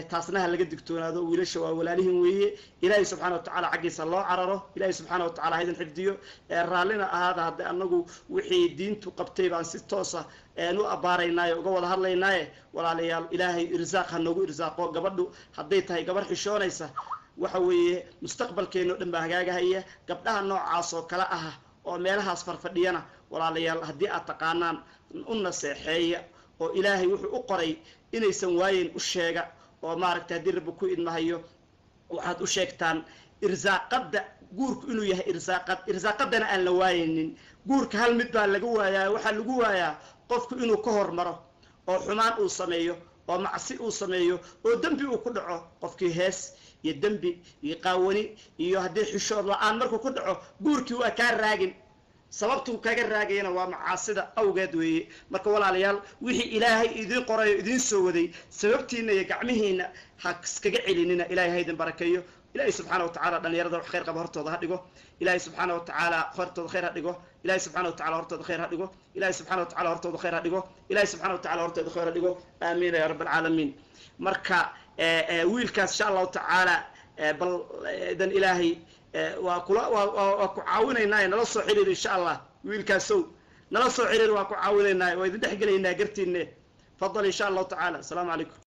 taasna ha laga digtoonaado. Wiilasha waa walaalihin weeye. Ilaahay subxaana wa tacaala xaggiisa loo cararo. Ilaahay subxaana wa tacala ha idin xifdiyo, raallina ahaada. Hadde annagu wixii diintu qabtay baan si toosa u abbaaraynaaye, uga wada hadlaynaaye. Walaalayaal, Ilaahay irsaaq ha noogu irsaaqo. Gabadhu hadday tahay gabar xishoonaysa, waxa weeye mustaqbalkeena o dhan baa hagaagahaya. Gabdhaha noocaas oo kale ah oo meelahaas farfadhiyana, walaalayaal, haddii aad taqaanaan u naseexeeya, oo Ilaahay wuxuu u qoray inaysan waayeyn u sheega, oo maaragtay haddii Rabbi ku idmahayo waxaad u sheegtaan irsaaqadda guurku inuu yahay irsaaqad, irsaaqadana aan la waayeynin. Guurka hal mid baa laga waayaa. Waxaa lagu waayaa qofku inuu ka hormaro oo xumaan uu sameeyo oo macsi uu sameeyo oo dembi uu ku dhaco. Qofkii hees iyo dembi iyo qaawani iyo haddii xishood la-aan markuu ku dhaco, guurkii waa kaa raagin. Sababtuu kaga raagayana waa macaasida awgeed weeye. Marka walaalayaal, wixii Ilaahay idiin qoray oo idiin soo waday sababtiina iyo gacmihiina ha iskaga celinina. Ilahay ha idin barakeeyo. Ilaahay subxaana wa tacala dhalinyarada wax khayr qaba hortooda ha dhigo. Ilaahay subxaana wa tacaala hortooda khayr ha dhigo. Ilahay subxana wa tacala hortooda khayr ha dhigo. Ilahay subxana wa tacala hortooda khayr ha dhigo. Ilahay subxana wa tacala hortooda khayr ha dhigo. Aamiin ya rabb alcaalamiin. Marka wiilkaas insha Allahu tacaala bal idan Ilaahay waa kula waa ku caawinaynaaye, nala soo xiriir insha Allah. Wiilkaasow, nala soo xiriir, waa ku caawinaynaaye, waa idin dhex gelaynaa gartiine. Fadal insha Allahu tacaala. Asalaamu calaykum.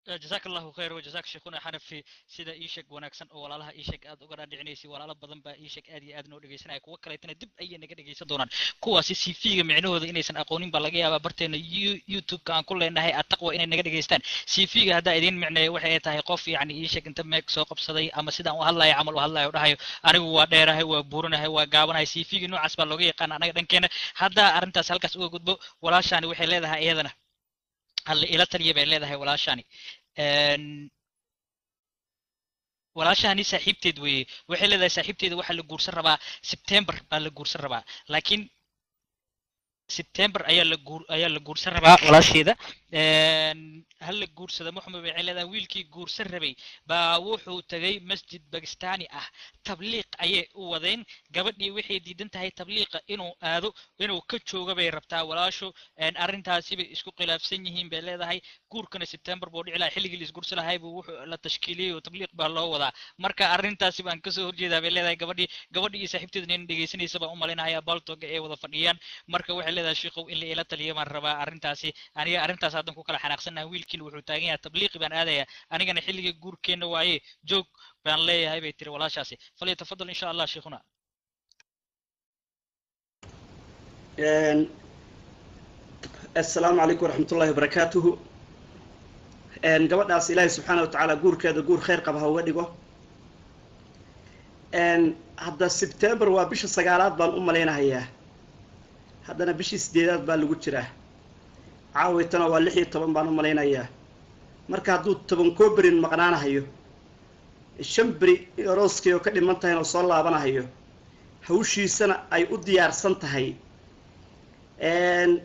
Jazaak Allahu khayr wajazaak sheekhuna Xanafi. Sida ii sheeg wanaagsan oo walaalaha ii sheeg aad uga dhaadhicinaysay. Walaalo badan baa ii sheeg aad iyo aad noo dhegeysanaya, kuwo kaleetana dib ayay naga dhegeysan doonaan. Kuwaasi CV-ga micnahooda inaysan aqoonin baa laga yaabaa. Barteena YouTube-ka aan ku leenahay Attaqwa inay naga dhegeystaan. CV-ga haddaa idiin micneeyo, waxay tahay qof yacni ii sheeg inta meeg soo qabsaday ama sidaan u hadlayo camal u hadlayo, dhahayo anigu waa dheerahay, waa buuranahay, waa gaabanahay. CV-ga noocaas baa looga yaqaana anaga dhankeena. Haddaa arrintaas halkaas uga gudbo, walaashaani waxay leedahay iyadana halle ila taliya bay leedahay. Walaashaani, walaashahani saaxiibteed weeye, waxay leedahay saaxiibteeda waxaa la guursan rabaa September baa la guursan rabaa, laakiin September ayaa la guursan rabaa walaasheeda. Hal la guursada muxmed, waxay leedahay wiilkii guursan rabay baa wuxuu tagay masjid Bakistani ah, tabliiq ayay u wadeen. Gabadhii waxay diidan tahay tabliiqa inuu aado, inuu ka joogo bay rabtaa walaashu. Arrintaasi bay isku khilaafsan yihiin bay leedahay. Guurkana September buu dhici lahaa, xilligii la isguursan lahay buu wuxuu la tashkiiliyey oo tabliiq baa loo wadaa. Marka arrintaasi baan kasoo horjeedaa bay leedahay gabadhii. Gabadhii iyo saaxiibteedna in dhegeysanaysa baan u malaynayaa, Baltoga ay wada fadhiyaan. Marka waxay leedahay sheekhow in la ila taliyo baan rabaa arrintaasi. Aniga arrintaas haddan ku kala xanaaqsanahay. Wiilkiina wuxuu taagan yahay tabliiqi baan aadaya, anigana xilligii guurkeenna waaye joog baan leeyahay bay tiri walaashaasi. Falyatafadal insha Allah sheikhuna. Assalaamu calaykum waraxmatullahi wabarakaatuhu. Gabadhaas Ilaahay subxaana wa tacaala guurkeeda guur khayr qaba ha uga dhigo. Hadda September waa bisha 9aad baan u malaynahayaa, haddana bishii 8aad baa lagu jiraa, caawaytana waa 16 baan u malaynayaa. Marka hadduu 10 berin maqnaanahayo, 5 beri arooskii oo ka dhiman tahayna oo soo laabanahayo, hawshiisana ay u diyaarsan tahay,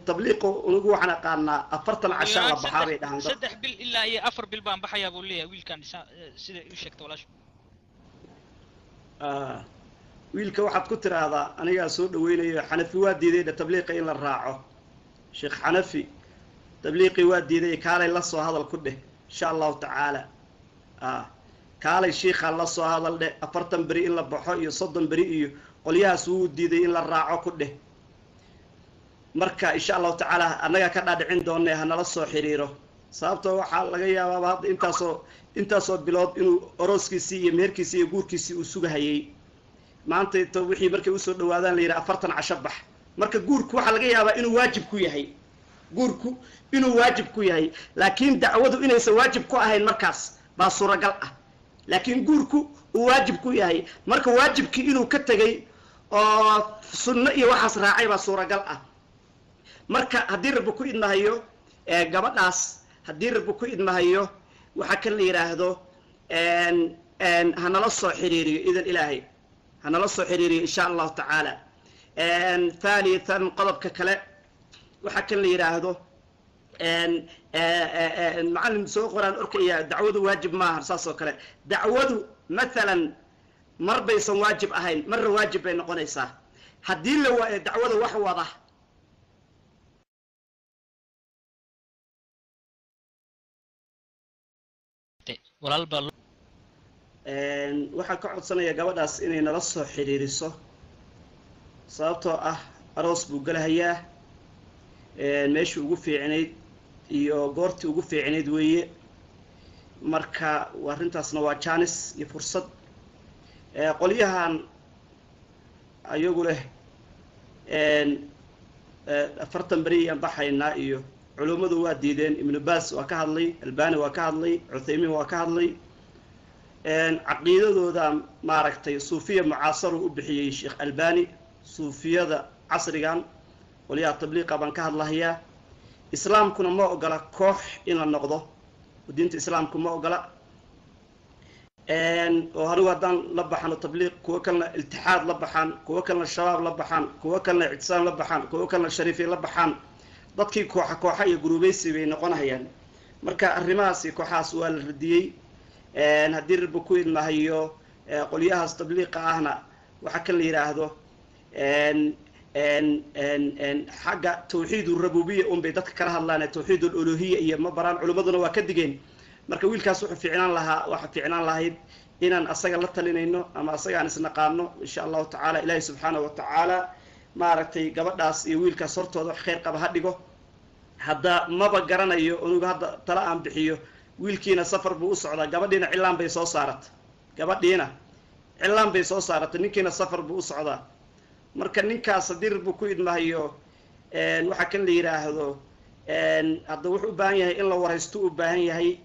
tabliiqo unugu waxaan aqaanaa 40 cashaa la baxaa bay dhahaan. 3 bil ilaa iyo 4 bil baan baxayaa buu leeyahay wiilkan, sida u sheegta walaasha. Wiilka waxaad ku tiraahdaa anigaa soo dhaweynayo. Xanafi waa diiday dha tabliiqa in la raaco. Sheekh Xanafi tabliiqii waa diiday, kaalay la soo hadal ku dheh insha Allahu tacaala. Kaalay shiikhaan la soo hadal dheh. 40 beri in la baxo iyo 30 beri iyo qolyahaas wuu diiday in la raaco ku dheh. Marka insha Allahu tacaala annagaa ka dhaadhicin doonee, hanala soo xiriiro. Sababtoo waxaa laga yaabaaba hadda intaasoo bilood inuu orooskiisii iyo meherkiisii iyo guurkiisii uu sugahayay. Maanta ito wixii markay usoo dhawaadaan la yidhaha 40 casho bax. Marka guurku waxaa laga yaabaa inuu waajib ku yahay, guurku inuu waajib ku yahay, laakiin dacwadu inaysan waajib ku ahayn markaas baa suuragal ah, laakiin guurku uu waajib ku yahay. Marka waajibkii inuu ka tegay oo sunno iyo waxaas raacay baa suuragal ah. Marka haddii Rabbi ku idmahayo gabadhaas, haddii Rabbi ku idmahayo, waxaa kan la yidhaahdo hanala soo xiriiriyo, idan Ilaahay hanala soo xiriiriyo insha Allahu tacaala. Thalithan, qodobka kale waxaa kan la yidhaahdo macalin soo qoraan orkaya dacwadu waajib maaha. Saas oo kale dacwadu mathalan mar baysan waajib ahayn, marna waajib bay noqonaysaa. Haddii la waayo dacwada wax wada walaal baa waxaan ka codsanayaa gabadhaas inay nala soo xiriiriso, sababtoo ah aroos buu galahayaa, meeshii ugu fiicnayd iyo goortii ugu fiicnayd weeye. Marka arrintaasna waa jaanis iyo fursad. Qolyahan ayagu leh 40 beri ayaan baxaynaa iyo culummadu waa diideen. Ibnu Baas waa ka hadlay, Albani waa ka hadlay, Cuthaymiin waa ka hadlay. Caqiidadooda maaragtay suufiya mucaasaru u bixiyey Sheekh Albani, suufiyada casrigan qolyaha tabliiqa baan ka hadlahayaa. Islaamkuna ma ogola koox in la noqdo, diinta islaamku ma ogola. Oo anigu haddaan la baxano tabliiq, kuwo kalena iltixaad la baxaan, kuwo kalena shabaab la baxaan, kuwo kalena ictisaam la baxaan, kuwo kalena shariifiya la baxaan, dadkii kooxa kooxa iyo guruubeysi bay noqonayaan. Marka arrimahaas iyo kooxahaas waa la radiyey. Haddii rabbi ku idmahayo qolyahaas tabliiqa ahna waxaa kan la yidhaahdo xagga tawxiid urabubiya un bay dadka kala hadlaan, tawxiid aluluhiya iyo ma baraan, culimmaduna waa ka digeen. Marka wiilkaas wuxuu fiicnaan lahaa, waxa fiicnaan lahayd inaan asaga la talinayno ama asaga aan isnaqaano insha allahu tacaala. Ilaahi subxaanahu watacaala maaragtay gabadhaas iyo wiilkaas hortooda wax khayr qaba ha dhigo. Hadda maba garanayo unugu hadda tala aan bixiyo, wiilkiina safar buu u socdaa, gabadhiina cilaan bay soo saaratay, gabadhiina cilaan bay soo saaratay, ninkiina safar buu u socdaa. Marka ninkaas haddii buu ku idmahayo waxaa kan la yidhaahdo hadda wuxuu u baahan yahay in la waraysto, u baahan yahay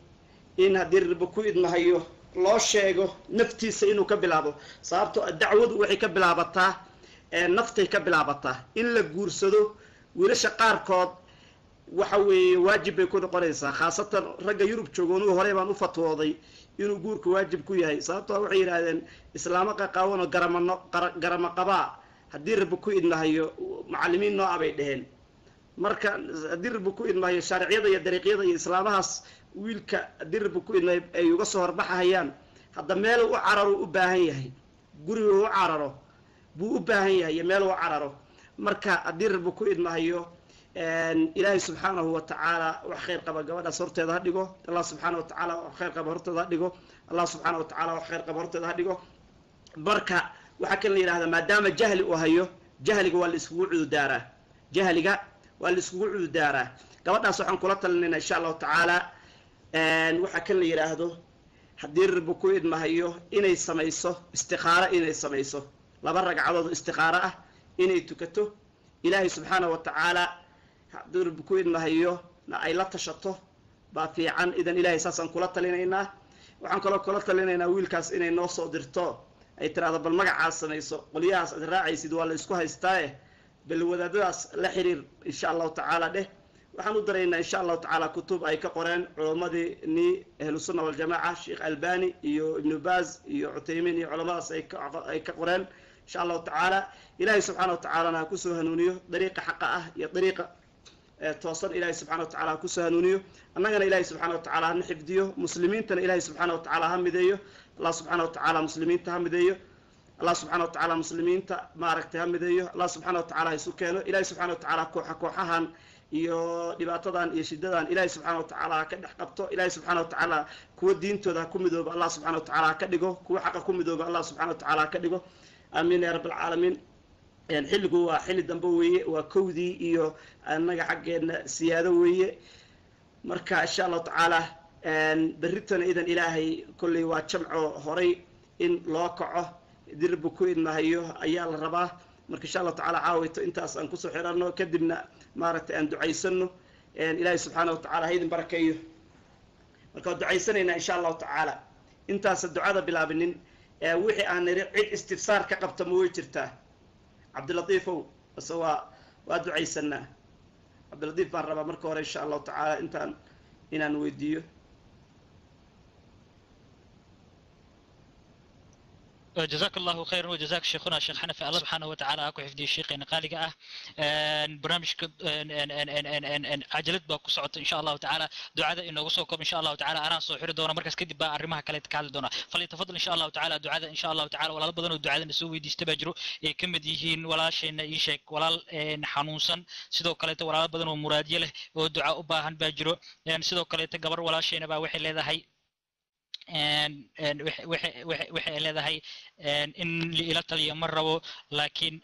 in haddii rabbi ku idmahayo loo sheego naftiisa inuu ka bilaabo. Sababto dacwadu waxay ka bilaabataa naftay ka bilaabataa. In la guursado wiilasha qaarkood waxa weeye waajib bay ku noqonaysaa, khaasatan ragga Yurub joogo. Anugu horey baan u fatwooday inuu guurku waajib ku yahay, sababtoo waxay yidhaahdeen islaamo qaqaawan oo garamano garamo qabaa haddii rabbi ku idmahayo macallimiin nooca bay dheheen. Marka haddii rabbi ku idmahayo shaariciyada iyo dariiqyada iyo islaamahaas wiilka haddii rabbi ku idmahayo ay uga soo horbaxahayaan, hadda meel u cararo u baahan yahay, guriga u cararo buu u baahan yahay iyo meel u cararo. Marka haddii rabbi ku idmahayo ilaahay subxaanahu wa tacaala wax khayr qaba gabadhaas horteeda ha dhigo. Allah subxaanahu wa tacaala wax khayr qaba horteeda ha dhigo. Allah subxaanahu wa tacaala wax khayr qaba horteeda ha dhigo. Marka waxaa kan la yidhahdaa maadaama jahli uu hayo, jahliga waa la iskugu cududaaraa, jahliga waa la iskugu cududaaraa. Gabadhaas waxaan kula talinaynaa insha allahu tacaala waxaa kan la yidhaahdo haddii rabbi ku idmahayo inay samayso istikaaro, inay samayso 2 ragcadood istikaaro ah inay tukato, ilaahay subxaanahu wa tacaala haddii rabbi ku idmahayo na ay la tashato baa fiican. Idan ilaahay saasaan kula talinaynaa. Waxaan kaloo kula talinaynaa wiilkaas inay noo soo dirto, ay tiraahdo bal magacaas samayso, qolyahaas aad raacaysid waa la isku haystaaye, bal wadaadadaas la xiriir insha allahu tacaala dheh. Waxaan u daraynaa insha allahu tacaala kutub ay ka qoreen culimmadii ni ahlusunna waljamaaca, Sheekh Albani iyo Ibnu Baaz iyo Cuthaymiin iyo culamadaas ay ka qoreen insha allahu tacaala. Ilaahay subxaana wa tacaalana ha kusoo hanuuniyo dariiqa xaqa ah iyo dariiqa toosan, ilaahay subxaana wa tacaala ha kusoo hanuuniyo. Annagana ilaahay subxaana wa tacaala hana xifdiyo, muslimiintana ilaahay subxaana wa tacaala ha mideeyo. Allah subxaana wa tacaala muslimiinta ha mideeyo. Allah subxaana wa tacaala muslimiinta maaragtay ha mideeyo. Allah subxaana wa tacaala ha isu keeno. Ilaahay subxaana wa tacaala kooxa kooxahan iyo dhibaatadan iyo shidadan ilaahay subxaana wa tacaala ha ka dhex qabto. Ilaahay subxaana wa tacaala kuwa diintooda ha ku midoobo, Allah subxaana wa tacaala ha ka dhigo kuwa xaqa ku midoobo, Allah subxaana wa tacaala ha ka dhigo. Aamiin ya rabbi alcaalamiin. Xilligu waa xilli dambe weeye, waa kowdii iyo annaga xaggeena siyaado weeye. Marka insha allahu tacaala berritana idan ilaahay kolley waa jamco horay in loo kaco dirbu ku idmahayo ayaa la rabaa. Marka insha allahu tacaala caawito intaas aan kusoo xirano, kadibna maaragtay aan ducaysano. Ilaahay subxaana wa tacaala ha idin barakeeyo. Marka waan ducaysanaynaa insha allahu tacaala. Intaasa ducada bilaabinin wixii aan niri cid istifsaar ka qabta ma way jirtaa? Cabdilatiifow base waa ducaysanaa. Cabdilatiif baan rabaa marka hore insha allahu tacaala intaan inaan weydiiyo. جزاك الله خيرا وجزاك شيخنا الشيخ حنفي، الله سبحانه وتعالى ku xifdiyo sheekheena qaaliga ah. Barnaamijka cajalad baa ku socota insha Allahu tacaala, ducada inoogu soo koob insha Allahu tacaala, anaa soo xiri doona markaas kadib baa arrimaha kale ka hadli doona. Falyatafadal insha Allahu tacaala ducada insha Allahu tacaala. Walaalo badan oo ducadana soo weydiista baa jiro, ay ka mid yihiin walaasheena ii sheeg walaal xanuunsan, sidoo kaleeto walaalo badan oo muraadyo leh oo duca u baahan baa jiro. Sidoo kaleeto gabar walaasheena baa waxay leedahay waxay leedahay in ila taliyo ma rabo, laakiin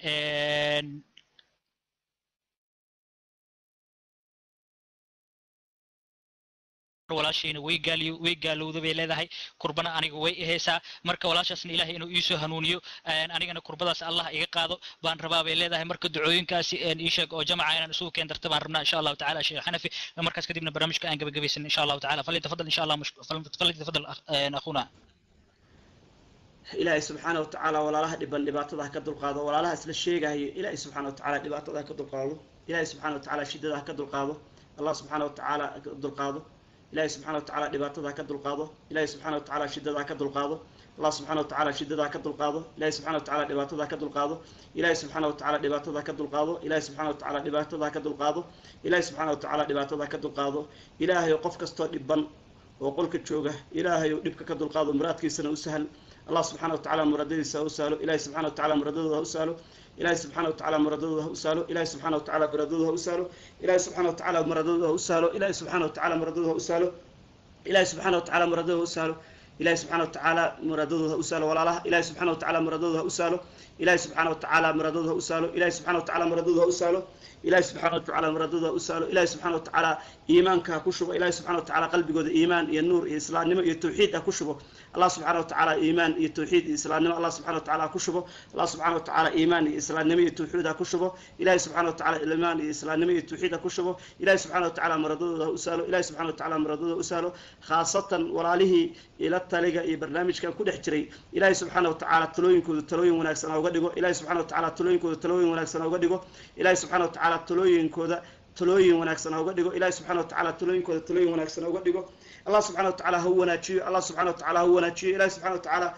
walaashayna way gaaliyo way gaalowda bay leedahay, kurbana aniga way ihaysaa. Marka walaashaasna Ilaahay inuu iisoo hanuuniyo, anigana kurbadaas Allah iga qaado baan rabaa bay leedahay. Marka ducooyinkaasi ii sheeg oo jamaca inaan isugu keen darta baan rabnaa insha Allahu tacaala Sheekh Xanafi, markaas kadibna barnaamijka aan gabagabaysan insha Allahu tacaala. Falyatafadal insha Allah, falyatafadal akhuna. Ilaahay subxaana watacaala walaalaha dhiban dhibaatada ha ka dulqaado, walaalaha isla sheegayo Ilaahay subxaana watacaala dhibaatada ha ka dulqaado, Ilaahay subxaana watacaala shidada ha ka dulqaado, Allah subxaana watacaala ha ka dulqaado, Ilaahay subxaana watacaala dhibaatada ha ka dulqaado, Ilaahay subxaana watacaala shidada ha ka dulqaado, Allah subxaana watacaala shidada ha ka dulqaado, Ilaahay subxaana watacaala dhibaatada ha ka dulqaado, Ilaahay subxaana watacaala dhibaatada ha ka dulqaado, Ilaahay subxaana watacaala dhibaatada ha ka dulqaado, Ilaahay subxaana watacaala dhibaatada ha ka dulqaado. Ilaahay qof kastoo dhiban oo qolka jooga Ilaahay uu dhibka ka dulqaado, muraadkiisana u sahal. Allah subxaana watacaala muraadadiisa ha u sahlo, Ilaahay subxaana watacaala muradadooda ha u sahlo, Ilaahay subxaana watacaala muradadooda ha u sahlo, Ilaahay subxaana watacaala muradadooda ha u sahlo, Ilaahay subxaana watacaala muradadooda ha u sahlo, Ilaahay subxaana watacaala muradadooda ha u sahlo, Ilaahay subxaana watacaala muradadooda ha u sahlo, Ilaahay subxaana watacaala muradadooda ha u sahlo walaalaha, Ilaahay subxaana watacaala muradadooda ha u sahlo, Ilaahay subxaana watacaala muradadooda ha u sahlo, Ilaahay subxaana watacaala muradadooda ha u sahlo, Ilaahay subxaana watacaala muradadooda ha u sahlo, Ilaahay subxaana watacaala iimaanka ha ku shubo, Ilaahay subxaana watacaala qalbigooda iimaan iyo nuur iyo islaamnimo iyo tawxiid ha ku shubo. Allah subxaana watacaala iimaan iyo tawxiid iyo islaamnimo Allah subxaana watacaala ha ku shubo, Allah subxaana watacaala iimaan iyo islaamnimo iyo tawxiid ha ku shubo, Ilaahay subxaana watacaala iimaan iyo islaamnimo iyo tawxiid ha ku shubo, Ilaahay subxaana watacaala muradadooda ha u sahlo, Ilaahay subxaana watacaala muradadooda ha u sahlo. Khaasatan walaalihii ila taliga iyo barnaamijkan ku dhex jiray, Ilaahay subxaana watacaala talooyinkooda talooyin wanaagsan ha uga dhigo, Ilaahay subxaana watacaala talooyinkooda talooyin wanaagsan ha uga dhigo, Ilaahay subxaana watacaala talooyinkooda talooyin wanaagsan ha uga dhigo, Ilaahay subxaana watacaala talooyinkooda talooyin wanaagsan ha uga dhigo. Allah subxaana watacaala ha wanaajiyo, Allah subxaana watacaala ha wanaajiyo, Ilaahay subxaana watacaala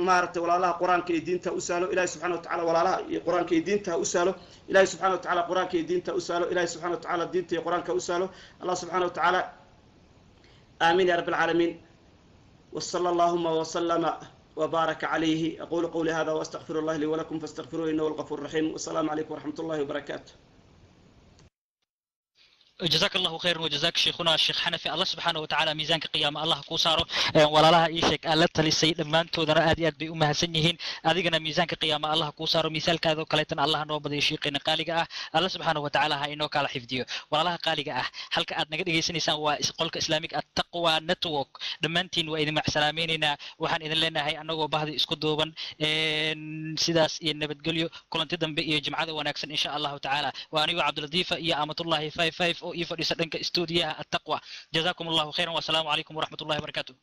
maaragtay walaalaha qur-aanka iyo diinta u sahlo, Ilaahay subxaana watacaala walaalaha iyo qur-aanka iyo diinta u sahlo, Ilaahay subxaana watacaala qur-aanka iyo diinta u sahlo, Ilaahay subxaana watacaala diinta iyo qur-aanka u sahlo. Allah subxaana watacaala aamiin ya rabbi alcaalamiin. وصلى اللهم وسلم وبارك عليه. أقول قولي هذا وأستغفر الله لي ولكم فاستغفروه إنه الغفور الرحيم. والسلام عليكم ورحمة الله وبركاته. جزاك الله خيرا وجزاك شيخنا الشيخ حنفي، الله سبحانه وتعالى ميزانك قيامة الله ku saaro. Walaalaha ii sheeg aad la talisay dhammaantoodana aad iyo aad bay u mahadsan yihiin, adigana miisaanka qiyaama Allah kuu saaro, miisaalkaadoo kaleetana Allah noo badiyo sheekhayna qaaliga ah, Allah subxaanahu watacaala ha inoo kala xifdiyo. Walaalaha qaaliga ah, halka aad naga dhegaysanaysaan waa qolka Islamic Attaqwa Network. Dhammaantiin waa idin macsalaamaynaynaa, waxaan idin leenahay annagoo bahdi isku duuban sidaas iyo nabadgelyo, kulanti dambe iyo jimcada wanaagsan insha Allahu tacaala. Waa anigoo Cabdilatiifa iyo Amatullahi 55 oo ii fadhiisa dhanka istuudiyaha Attaqwa. Jazakum Allahu khayran wasalaamu calaykum waraxmatullahi wabarakaatu.